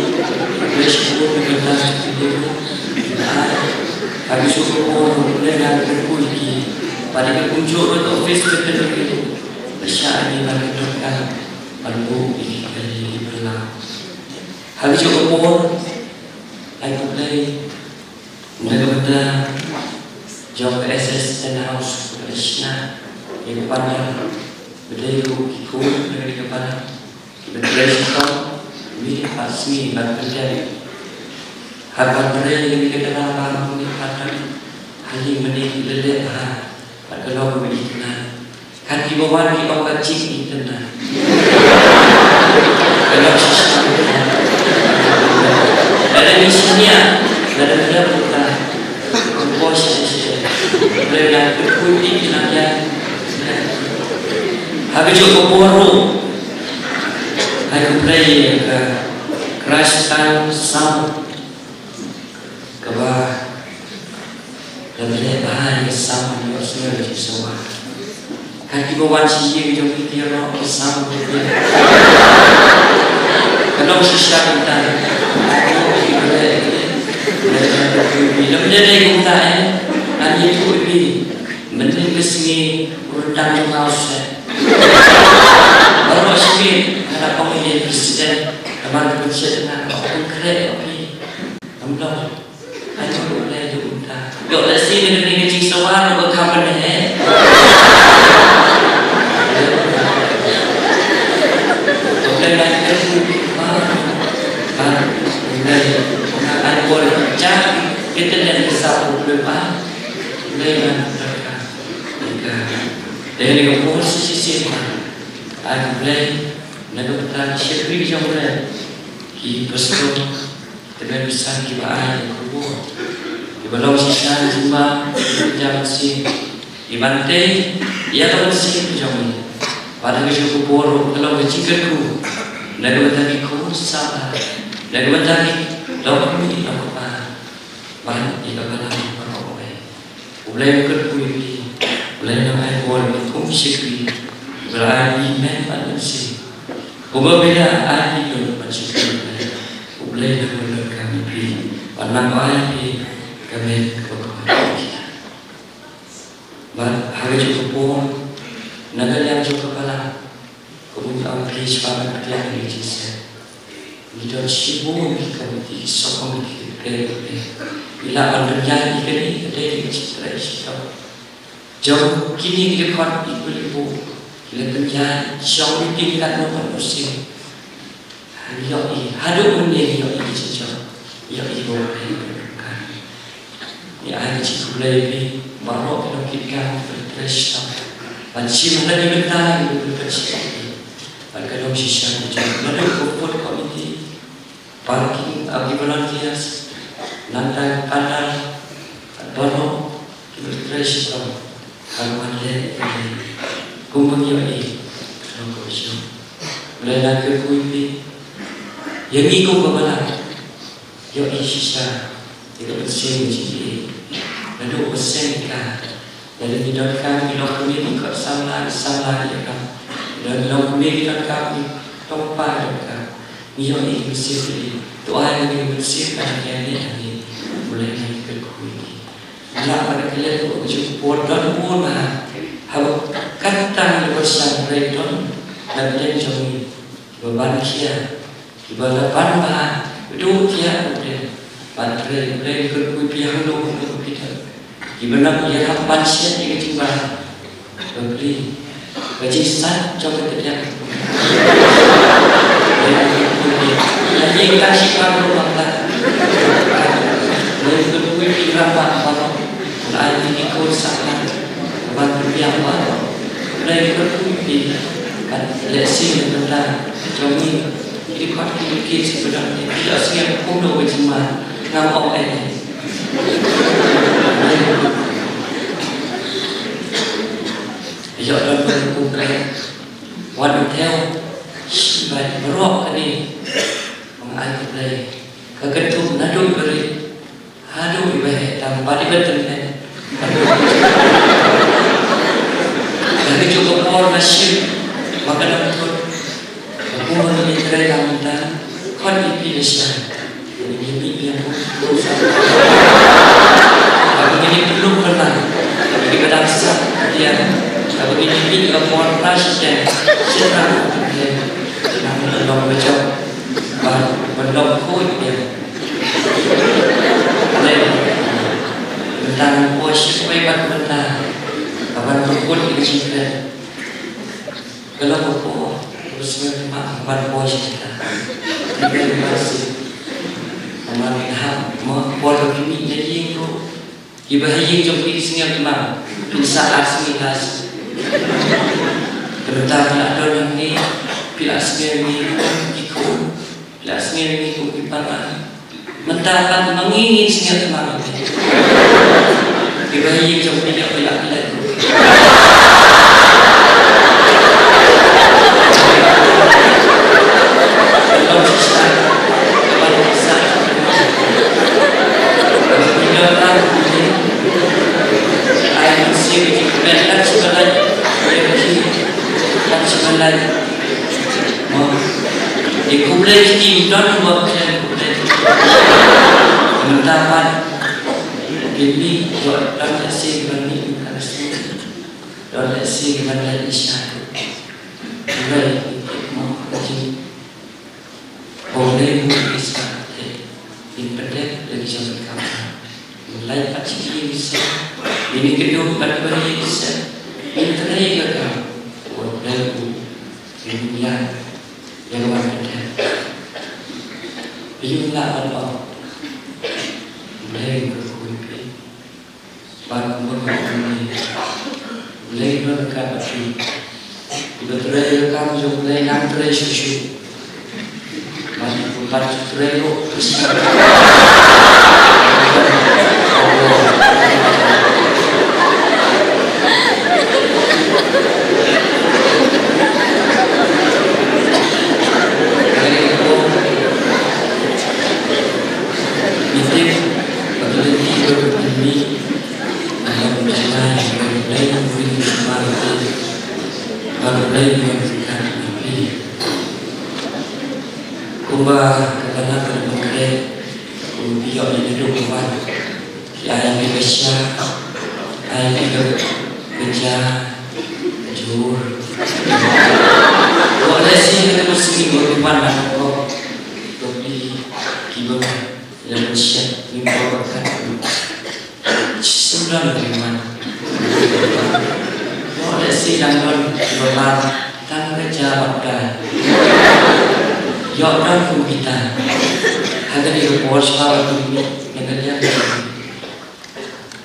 ban shibun ban bynta ki jingbuh. Ai, ha ka juh ka por ruh, leh ngan kyrkhu ïa ki. Bad ïa ka kumjuh ruh ka office ka kyrkhu ïa ki. Ba shah ïa ki ban ka donkam ban buh ïa ki kali ïa ki phylla. Ha ka juh ka por, ai khublei na ka bynta jong ka S S Tent House kaba la shna ïa ka pandal. Ba dei ruh ki khun na kane ka pandal kiba trei shitom miet bad sngi ban pyndep. Haba trei ïa kane ka drama, ong ïa ka, ha ïing mane ki la leh bha bad ka long kaba itynnad. Kat kiba wan ki ong ka jingïtynnad. Ka long shisha. Lada ngi shaniah, lada ngi leh kumta, ym poi shisha. Hynrei ngan kyrkhu ïa phi ki nongïalam, ha kajuh ka por ruh, ai khublei ïa ka Christ Town Sound, kaba la leh bha ïa ka sound, ïohsngew ïa ka sound. Kat kiba wan sha ïing jong phi ki ïaroh ïa ka sound. Ka long shisha kumta. Lem dei dei kumta, eh. Ngan ïathuh ïa phi. Mynhynnin ka sngi u ryndang jong nga u shet. Baroh shi miet nga da ong ïa u president, namar ka pynshet nga, ka ong khreh ïa phi. Ym long. Ai, ym long, ym long kumta. Ïoh lehse na kane ka jingsawa ruh ka kham ban heh. Ym long, ym long. Ym long. Ym long. Ai, bor, ja, kita dan kisah problem, ah. Ym long, ym long. Dei na ka por shisha shisha, ah, Blei, na ka bynta ki shakri ki jong U Blei, ki pastor, ki tymmen basan kiba ai ïa ka khubor, kiba long shisha jingma, jingma shisha, kiban tei ïa ka mynsiem ka jong ngi. Bad ha kajuh ka por ruh ka long ka jingkyrkhu na ka bynta ki khun samla, na ka bynta ki longkmie longkpa. Ban ïa ka balang baroh, eh. U Blei un kyrkhu ïa phi. U Blei un ai bor ïa phi kum shakri. U Blei un ai phi men bad mynsiem. Kumba phi la ai phi lut ban shakri, eh. U Blei un kyrkhu ïa phi. Bad un ai phi ka met kaba khuid. Bad ha kajuh ka por, na ka liang jong ka balang, kumba ngi ong ki, shaphang ka liang jong ka jingïaseng, ngi don shibun ki komiti, ki sub komiti, ki briew, ki briew. Ngi lah ban pynïaid ïa kane ka dei ka jingtrei shitom jong kine ki dkhot, ki khylliput, ki la pynïaid shong meeting katno katno sien. Ngi ïohi, haduh mynne ngi ïohi ka jingjop, ngi ïohi ba U Blei u don ryngkat. Ngi ai ka jingkhublei ïa phi baroh ki nongkitkam, ki nongtrei shitom. Ban shim ha la ki bynta, ngi ïohi ba U Blei u don shitom. Bad ka long shisha ka jingkhublei ïa ka food committee, parking, ah, ki volunteers, nangta ki pandal, bad baroh kiba trei shitom ban wan leh ïa kane. Kumba ngi ïohi, ka long kaba shisha. Hynrei nga kyrkhu ïa phi, ïa ngi kum ka balang, ïohi shisha ïa ka mynsiem ka jingïeit. Naduh ba seng ka, lada ngi donkam ki longkmie, ki khun samla, ki samla, ïa ka, lada ngi donkam ki longkmie, ki donkam ki longpa, ki donkam, ngi ïohi ka mynsiem ka jingïeit. To ai ïa ngi ka mynsiem ka jingïeit, ïa ngi. Mula ngi kyrkhu ïa ngi. Lah ban kylli ruh ka jingpor don bun bha. Haba kata ngi pyrshang, hynrei don na pdeng jong ngi kiba ban khia, kiba la ban bha, kiba duh khia, U Blei. Ban trei, U Blei un kyrkhu ïa phi hangno hangno ba phi don. Kiba nang ïarap ban shet ïa ka jingbha, bapli, ka jingsat jong ka tdiang. Lada ïa ka shipang ruh ba pla, lada ïa ka kyrkhu ïa ki rangbah baroh, lada ïa ki khun samla ban pynbiang baroh, lada ïa ka kyrkhu ïa ki, kan lehse na ka bynta jong ngi, ki dkhot ki kti kiba don, ki ïohsngew kumno ka jingma, ngam ong ei ei. Ïoh don ba kum kane. Wan u thew shi bai baroh kane. Ong ai U Blei. Ka kynthum naduh iba rit haduh iba heh, tang pat iba tymmen. Ka kajuh ka por nga shim ba ka nang thut. Kumba ngi trei lang mynta, khot ïa phi lashai. Ngi mih biang kum, kum sa. Haba ngi pynlong pynlang ïa kiba dang sah biang, haba ngi mih ka por ta shiteng, shiteng. Nang pynlong bajop, ba pynlong khuid biang. Lei, mynta ngan poi shipoi bad mynta, haba ngan pynkhot ïa ka jingkren. Ka long ka por kaba sngewthuh ban poi sha kita. Thank you very much. Mar ha mo por ba phi mih na ïing ruh, kiba ha ïing jong phi ki sngewthuh ma phin sah ar sngi la sah. Te mynta phi la don hangne, phi la sngew ïa ngi kum ki khun, phi la sngew ïa ngi kum ki para. Mynta pat ma ngi ngin sngewthuh ma phi. Kiba ha ïing jong phi ïoh phi la phi la. Don lehse ki ban leit sha. Hynrei mo ka jing, U Blei u ïohi sha te in pyndep ïa ki jong ki kam. In lait pat sha ki ïing ki sem, in ïakynduh bad kiba ha ïing ki sem, in trei ïa ka kam. U Blei u ïohi ïa ka ban pyndep. Ïohi la ban ong, U Blei u kyrkhu ïa phi. Bad kumba ka ong, U Blei u don ryngkat bad phi. Kiba trei ïa ka kam jong U Blei nang trei shuh shuh. Bad kumba trei ruh pyrshah. Ngi tip ba ka lynti ba ka pynmih Kumba kata ka la ka la pynkreh, kumba phi ïoh ïa ka duk ka wan. Ki ai ïa ka sha, ai ïa ka ja, ka jur. Wa lehse ka duk ka sngi ba phi wan na ka pop. Ba phi kiba wan ïa ka sha, ni ba ka. Shu don ki man. Mo lehse dang don ki ba lar tang ka ja bad ka. Ïoh don kum kita. Ha kane ka por shuwa ba kum ni, ïa ka liang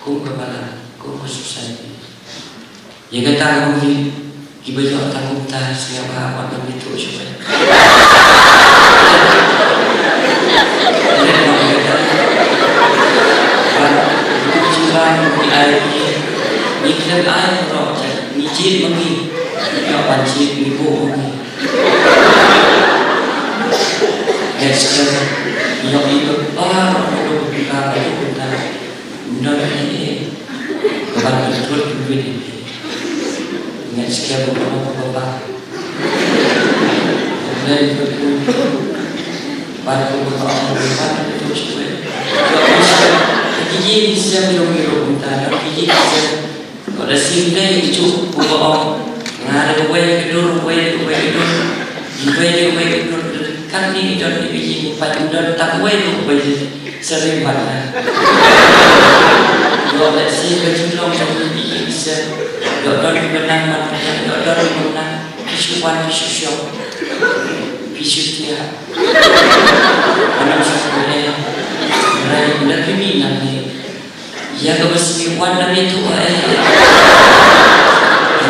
kum ka balang, kum ka society. Ïa kata ka movie kiba ïoh tang kumta, sngewbha wat nym ïathuh shuh. Ïa kata. Ban ïathuh shuh ban ki ai ki. Ngi khlem ai baroh, ngi jied ma ngi. Ngi ïoh ban jied, ngi buh ma ngi. Next time ïoh ïa baroh, baroh kumta, baroh kumta. Ym don ei ei. Ka ban pyntut pynwit ei ei. Nga skem ba ka ba ba. Dei ba ku. Ban ku ba ka ong ba ban pyntut shuh ei. Ki ïing ki sem jong ngi ruh kumta, ki ïing ki sem. Ka da sim dei ki juk ku ba ong. Nga da kawei ka dur, kawei da kawei ka dur. Kawei da kawei ka dur. Katne ki don ki ïing ki paid, ym don tang kawei da kawei. Sa rim bad nga. Ïoh lehse ka jinglong jong ngi ki ïing ki sem. Ïoh don kiba nang man, ïoh don kiba nang. Ki shu wan ki shu shong. Ki shu thiah. Ka nang shu kum eh. Rai, ym da phi mih nangne. Ïa kaba sngewbha wan nangne tu eh.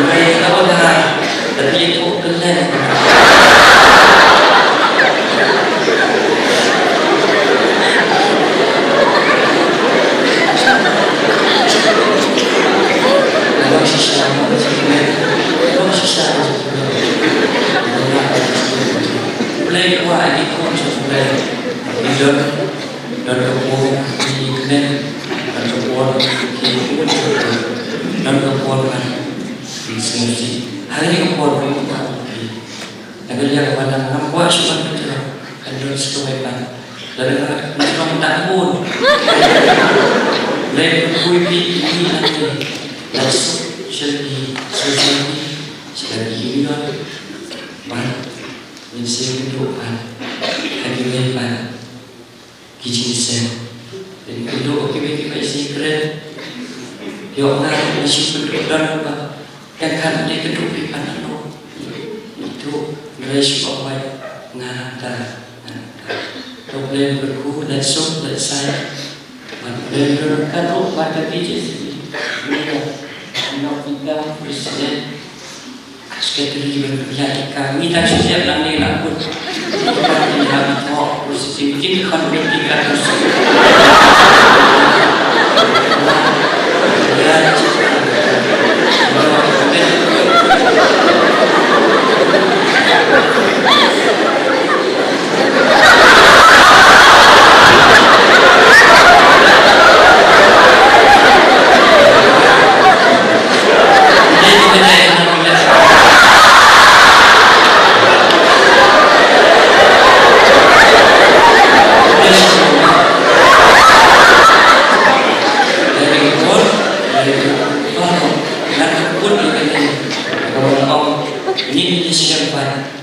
Rai, kaba bha. Tapi tu kelen. Don ka por ki kmen, don ka por ki kmen, don ka por ki sngewsih. Hangne ka por ki kmen. Na ka liang ba nang ngam kwah shuh ban pynjrong, kan don sa kawei pat. Lada nga pynjrong tang bun. Lada pynpoi phi ïa ki hangne. Lada suk sha ki society, sha ki union. Ban ngin sa ïakynduh pat ha kiwei pat ki jingshisha. Te ngin ïakynduh ha kiwei kiwei secret. Ïoh nga ngin shu pynduh don ba Tang khat te ka duk phi pan ano. Itu ngre shu ong wai nga nangta, nga nangta. To Khublei kyrkhu, leit suk, leit sai. Bad khublei ryngkat ruh bad ka P J C. Ïa, ïa, ïa, president, secretary, bad ïa, ïa, ka, ngi tang shisha nangne la kut. Ïa, ïa, ïa, ïa, ïa, ïa, ïa, ïa,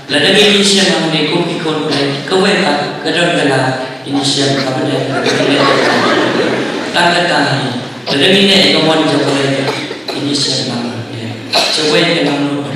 Lada ngin ïashem hangne kum ki khun U Blei, kawei pat ka don kata, ngin ïashem kaba dei, tang kata hi. Lada ngin ïa ka mon jong U Blei, ngin ïashem hangne. Sa wei ka lang lut.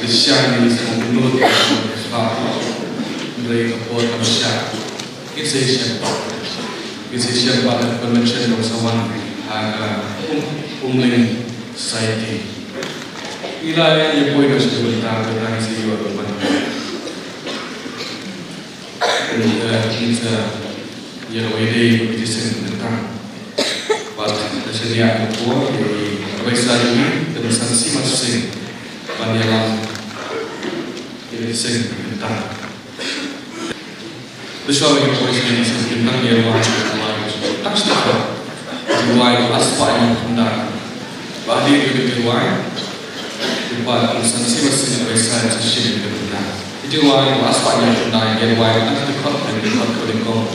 Sha ngin sa ïa lut ïa ka por ka por ka sha. Ngin sa ïashem pat. Ngin sa ïashem pat ha ka convention jong sa wan ha ka Umling Society. Ngi la ïa poi na sha ka bynta ka bynta ngin sa ïoh ka bynta. Ngin sa ïa kawei dei ka jingïaseng bynta. Bad ka shaniah ka por ïa i Rabaisa jong ngi, ka San Sima Sing, ban ïalam ïa ka jingïaseng bynta. Te shuwa ba ngi poi sha ka jingïaseng bynta, ngi ïa wai, wai, tang shi dkhot. Ngi wai ba spah hynñiew khyndai. Ba hadien jong ka jingwai, u Bah San Sima Sing Rabaisa u sa shim ïa ka bynta. Ka jingwai ba spah hynñiew khyndai, ngi ïa wai tang shi dkhot, tang shi dkhot ka dei kong.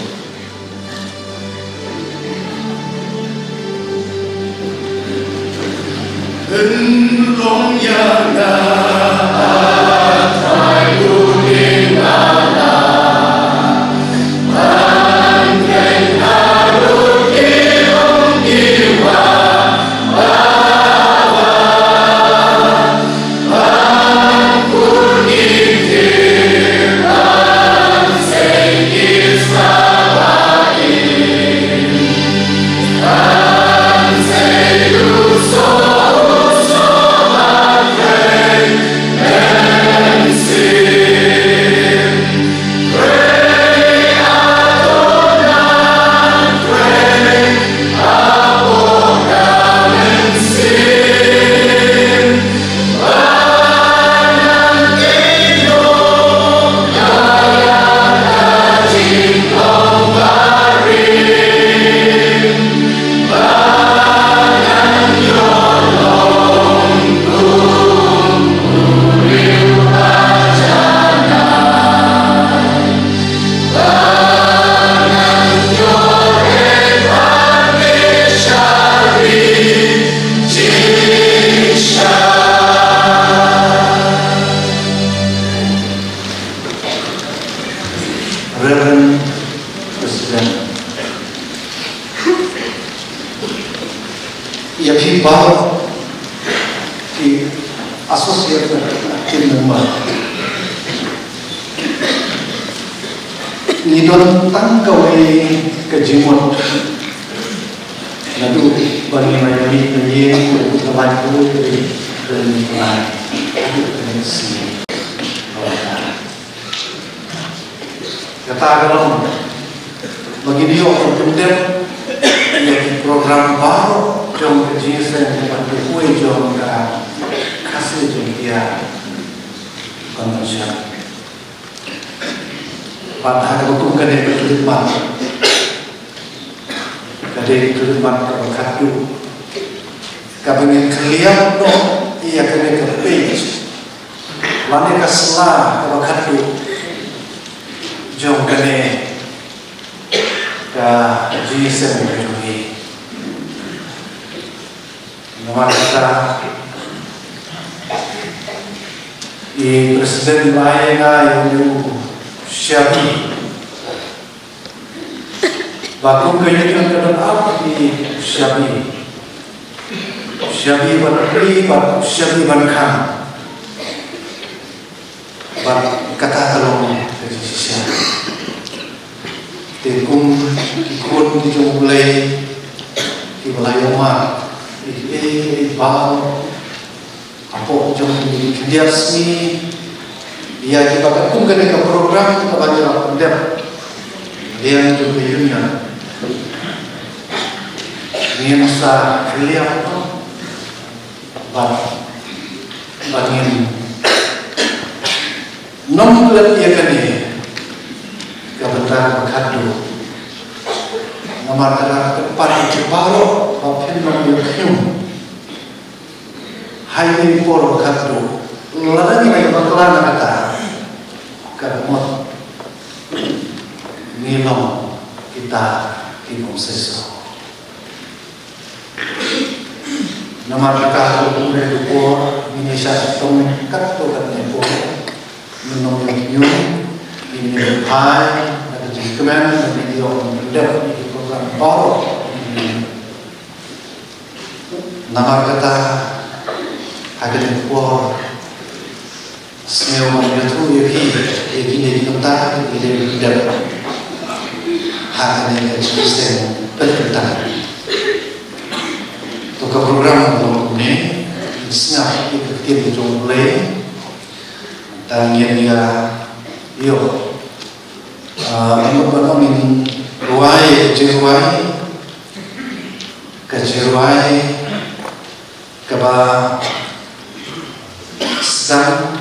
Reverend President. Ïa phi baroh ki associate team member. Ngi don tang kawei ka jingmut. Naduh ba ngi la ïa mih na ïing, naduh ba ngi la ïa mih na ïing. Kata ka long ba ngin ïoh ban pyndep ïa ki program baroh jong ka jingïaseng bad ka pyrthei jong ka Khasi Jaiñtia Convention. Bad ha kaba kum ka dei ka khlieh mat, ka dei ka khlieh mat kaba khatduh, kaba ngin khlieh noh ïa kane ka page lane ka sla kaba khatduh jong kane ka jingïaseng ka jong ngi. Namar kata i President ba ai nga ïa u shabi. Ba kum ka union ka don ar tylli ki shabi. Shabi ban ri bad shabi ban khang. Bad kata ka long ka jingshisha. Te kum ki khun ki jong U Blei kiba la ïohmad ïa kiei kiei baroh hapoh jong kine ki khyndiat sngi, ïa kiba katkum kane ka program kaba ngi la pyndep liang jong ka union, ngin sa khlieh noh. Bad ba ngin nym klet ïa kane ka bynta kaba khatduh. Namar kata ka kyrpad ïa phi baroh ba phin nym ïa khñium ha ine i por ba khatduh. Lada ngi la ïa bakla na kata, ka mut ngi long kita ki bym seisoh. Namar kata ha kawei ka por ngin ïa shah shitom katto katne por. Ngin ym ïoh, ngin ïa phai na ka jingkmen, ngin ïoh ban pyndep ïa ki program baroh. Namar kata ha kane ka por Ïa u ban ïathuh ïa phi ïa kine ki kynta, ïa kine ki dep ha kane ka jingïaseng pynkyntang. To ka program ka long kumne, sngap ïa ka ktien ka jong U Blei. Tang ngin ïa ïoh. Ah, ngan mut ban ong ngin rwai ka jingrwai, ka jingrwai kaba sdang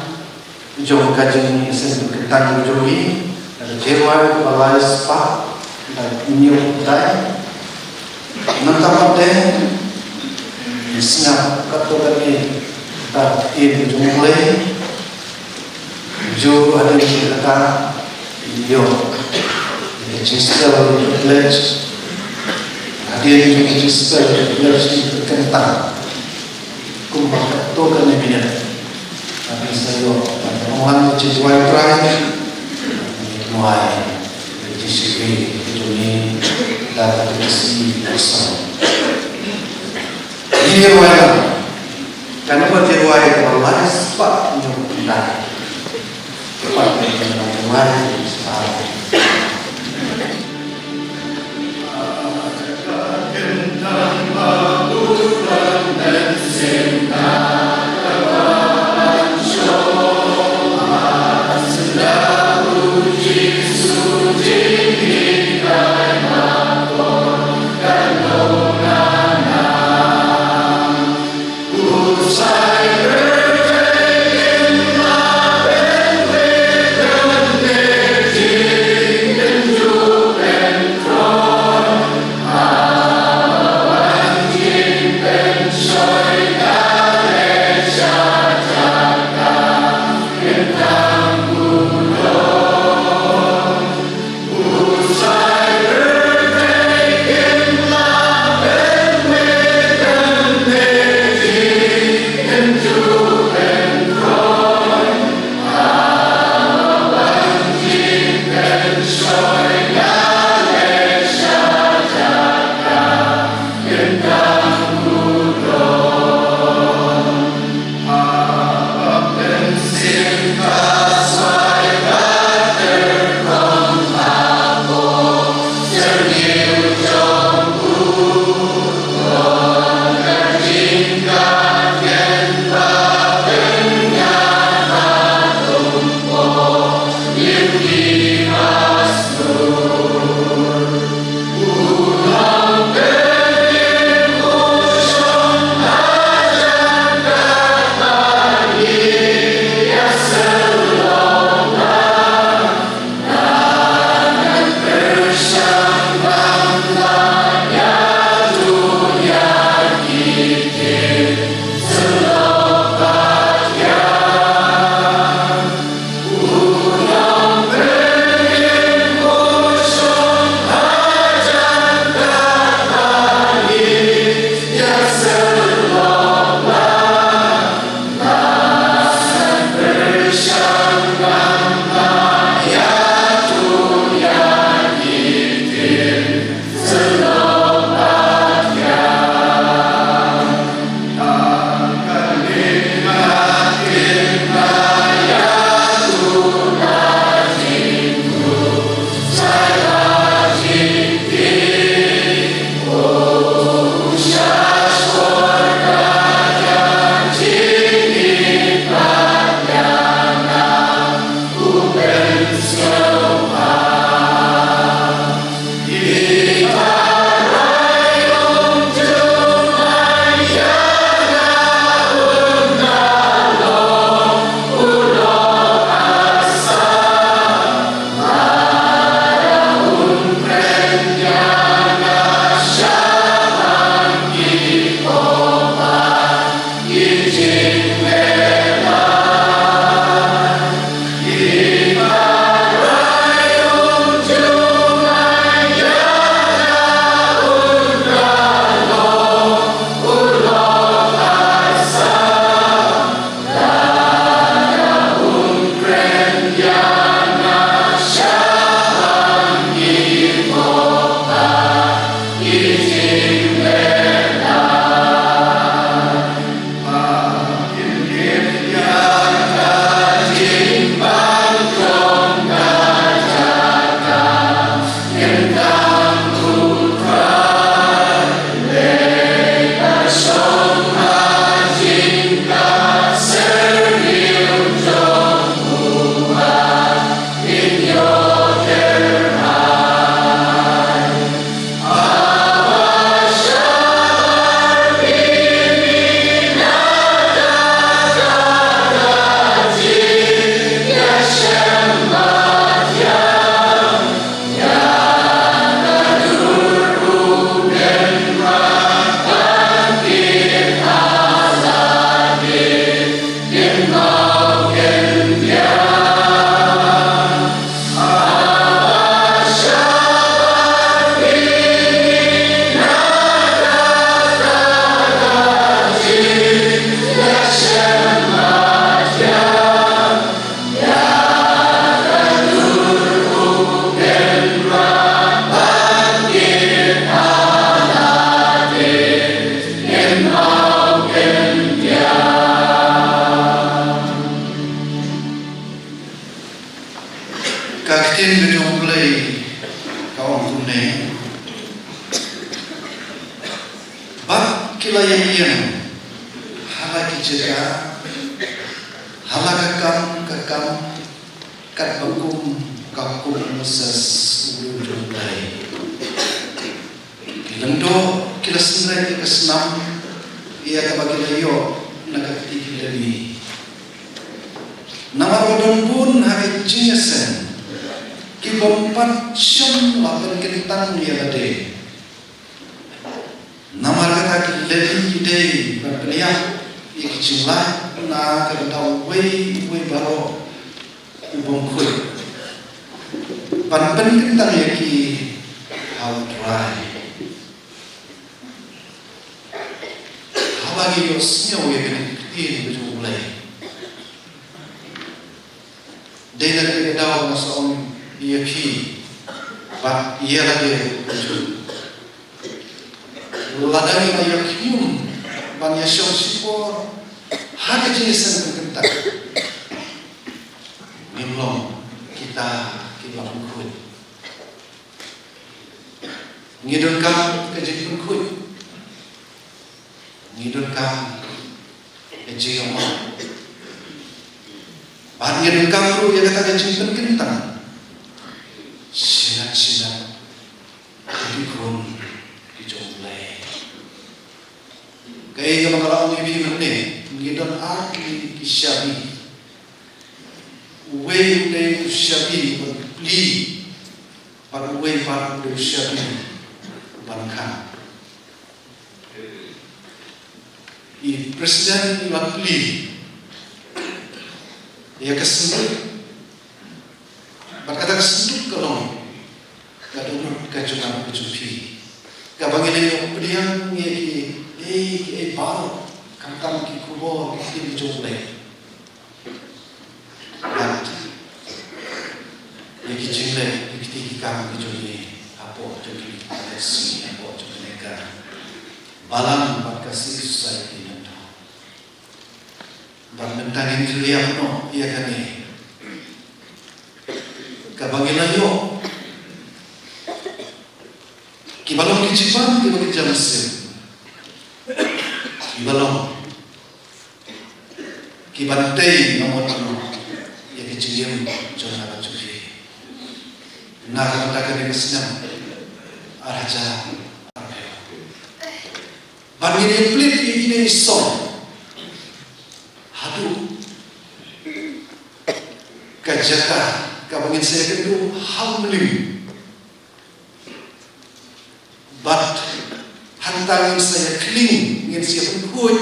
jong ka jingïaseng pynkyntang jong ngi, ka jingrwai kaba lai spah bad hynñiew khyndai. Nangta pat te, ngi sngap katto katne ka ktien ka jong U Blei. Ju hadien jong kata, ïoh ïa ka jingspell ïa ka pledge. Hadien jong ka jingspell ïa ka pledge, ngi pynkyntang kumba katto katne minit. Ngi sa ïoh ban ong lang ka jingduwai U Trai. Ngi duwai ïa ka jingshakri ka jong ngi da ka jingshakri ka jong ngi. Ngi duwai lang. Kan ba duwai ba lai spah hynñiew khyndai. Ka pat ka duwai spah. Ka ktien ka jong U Blei ka ong kumne. Bad ki la ïeng ïeng ha la ki jaka, ha la ka kam ka kam, katba kum ka hukum u Moses u briew jong U Blei. Ki lyngdoh ki la synreit ïa ka snam ïa kaba ki la ïoh na ka kti ki Lebi. Namar ba don bun ha ka jingïaseng ki bym pat shym la pynkyntang ïa lade. Namar kata ki Lebi ki dei ban pynïap ïa ki jinglait na ka bynta uwei uwei baroh u bym khuid, ban pynkyntang ïa ki ha U Trai. Haba ngi ïohsngew ïa kane ka ktien ka jong U Blei, dei na kane ka daw nga sa ong ïa phi bad ïa lade, lada ngi la ïa khñium ban ïa shong shipor ha ka jingïaseng pynkyntang, ngim long kita kiba pynkhuid. Ngi donkam ka jingpynkhuid. Ngi donkam ka jingïaman. Bad ngi donkam ruh ïa kata ka jingpynkyntang. Sngap sngap ïa ki khun ki jong U Blei. Kaei kaba nga la ong ïa phi mynne, ngi don ar tylli ki shabi. Uwei u dei u shabi uban plie, bad uwei pat u dei u shabi uban khang. I president i la plie ïa ka synduk, bad kata ka synduk ka long ka dohnud ka jong nga ka jong phi, kaba ngi la ïoh pdiang ïa ki, eh, ki, eh, baroh, khamtam ki khubor, ki ktien ki jong U Blei. Bad ïa ki jingleh, ïa ki kti ki kam ki jong ngi hapoh jong kine ki galaxy, hapoh jong kane ka balang bad ka civil society mynta. Bad mynta ngin ïa leh noh ïa kane kaba ngi la ïoh. Kiba long ki jingbam, kiba long ki jam sien, kiba long kiban tei namar ïa ki jingim jong nga bad jong phi na ka bynta kane ka snem ar hajar arphew. Bad ngin ïa plie ïa kine ki song haduh ka jaka kaba ngin sa ïakynduh ha u mlim. Bad hangta ngin sa ïa khlieh, ngin sa ïa pynkhuid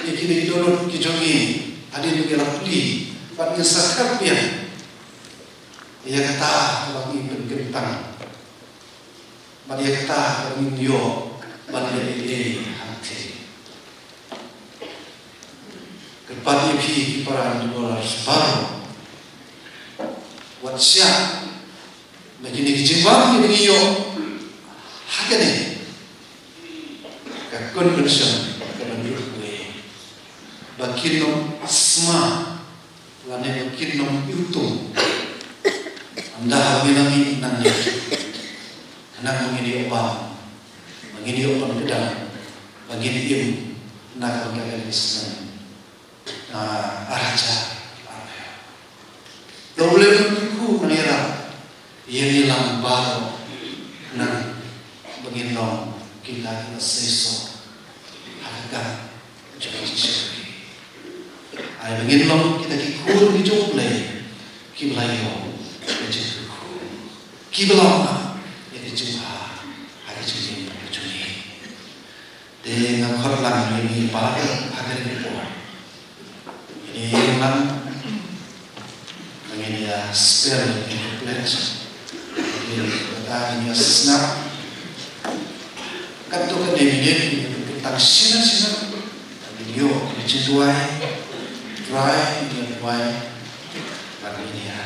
ïa kine ki dohnud ki jong ngi hadien ba ngi la plie, bad ngin sa thep biang ïa kata kaba ngi pynkyntang, bad ïa kata kaba ngin ïoh ban ïa leh hangtei. Kyrpad ïa phi ki para enrollers baroh, wat shah na kine ki jingbam kiba ngi ïoh ha kane ka convention kaba ngi ïoh, ba kin ym sma lane ba kin ym iwtung. Ynda ba ngi la mih nangne, khnang ba ngin ïoh bam, ba ngin ïoh pynkdang, ba ngin im na ka bynta kane ka snem, ah, ar hajar arphew. To U Blei un kyrkhu nangïarap ïa ngi lang baroh, khnang ba ngin long kita kiba seisoh ha ka kam jong ka jingshakri. Ai ba ngin long kita ki khun ki jong U Blei kiba la ïoh ka jingkyrkhu, kiba la mad ïa ka jingbha ha ka jingim ka jong ngi. Te nga khot lang ïa ngi baroh ha kane ka por. Ngin ïa ïeng lang, ngin ïa spell ïa ka pledge. Ngin ïa, ngin ïa sngap. Katto katne minit ngin ïa pynkyntang shisha shisha. Ngin ïoh ka jingduwai, Trai, ngin ïa duwai. Bad ngin ïa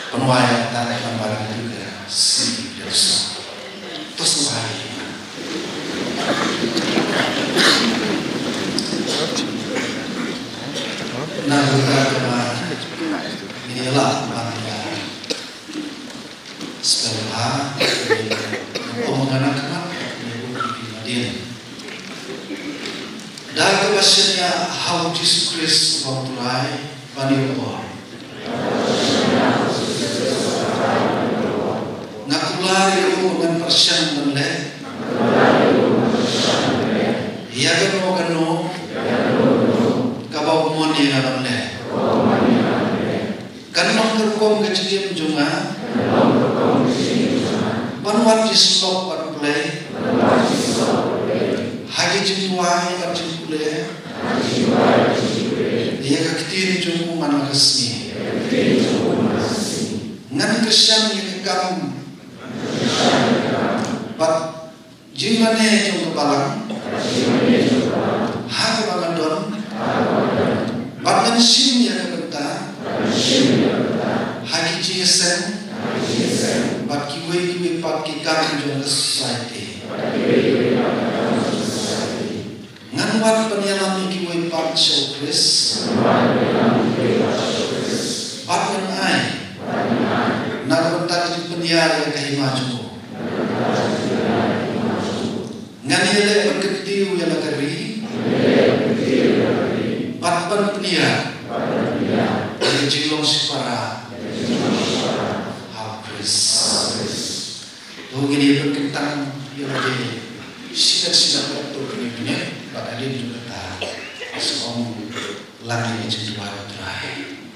pynwai da ka nambar ka dei ka C D P S. To sngewbha ïa. Na ka bynta kaba ngin ïa lah ban ïa spend ha, ong nga na khmat, ïa u ki nadien. Da kaba shaniah ha U Jisu Khrist uba U Trai, ban ïoh bor. Nga kular ïa u ba ngan pyrshang ban leh ïa kano kano kaba u mon ïa nga ban leh. Kan long ka rukom ka jingim jong nga ban wad jingshlok bad U Blei ha ki jingduwai bad jingpule ïa ka ktien jong u man la ka sngi. Ngan kyrshan ïa ka kam bad jingmane jong ka balang ha kaba nga don, bad ngan shim ïa ka bynta ha ki jingïaseng bad kiwei kiwei pat ki kam jong ka society. Ngan wad ban ïalam ïa kiwei pat sha U Khrist bad ngan ai na ka bynta ka jingpynïar ïa ka hima jong u. Ngan ïaleh ban kyntiew ïa la ka ri bad ban pynïar ïa ka jinglong shipara ha U Khrist. To ngin ïa pynkyntang ïa lade shimet shimet, to kane kane bad hadien jong kata sa ong lang ïa ka jingduwai U Trai.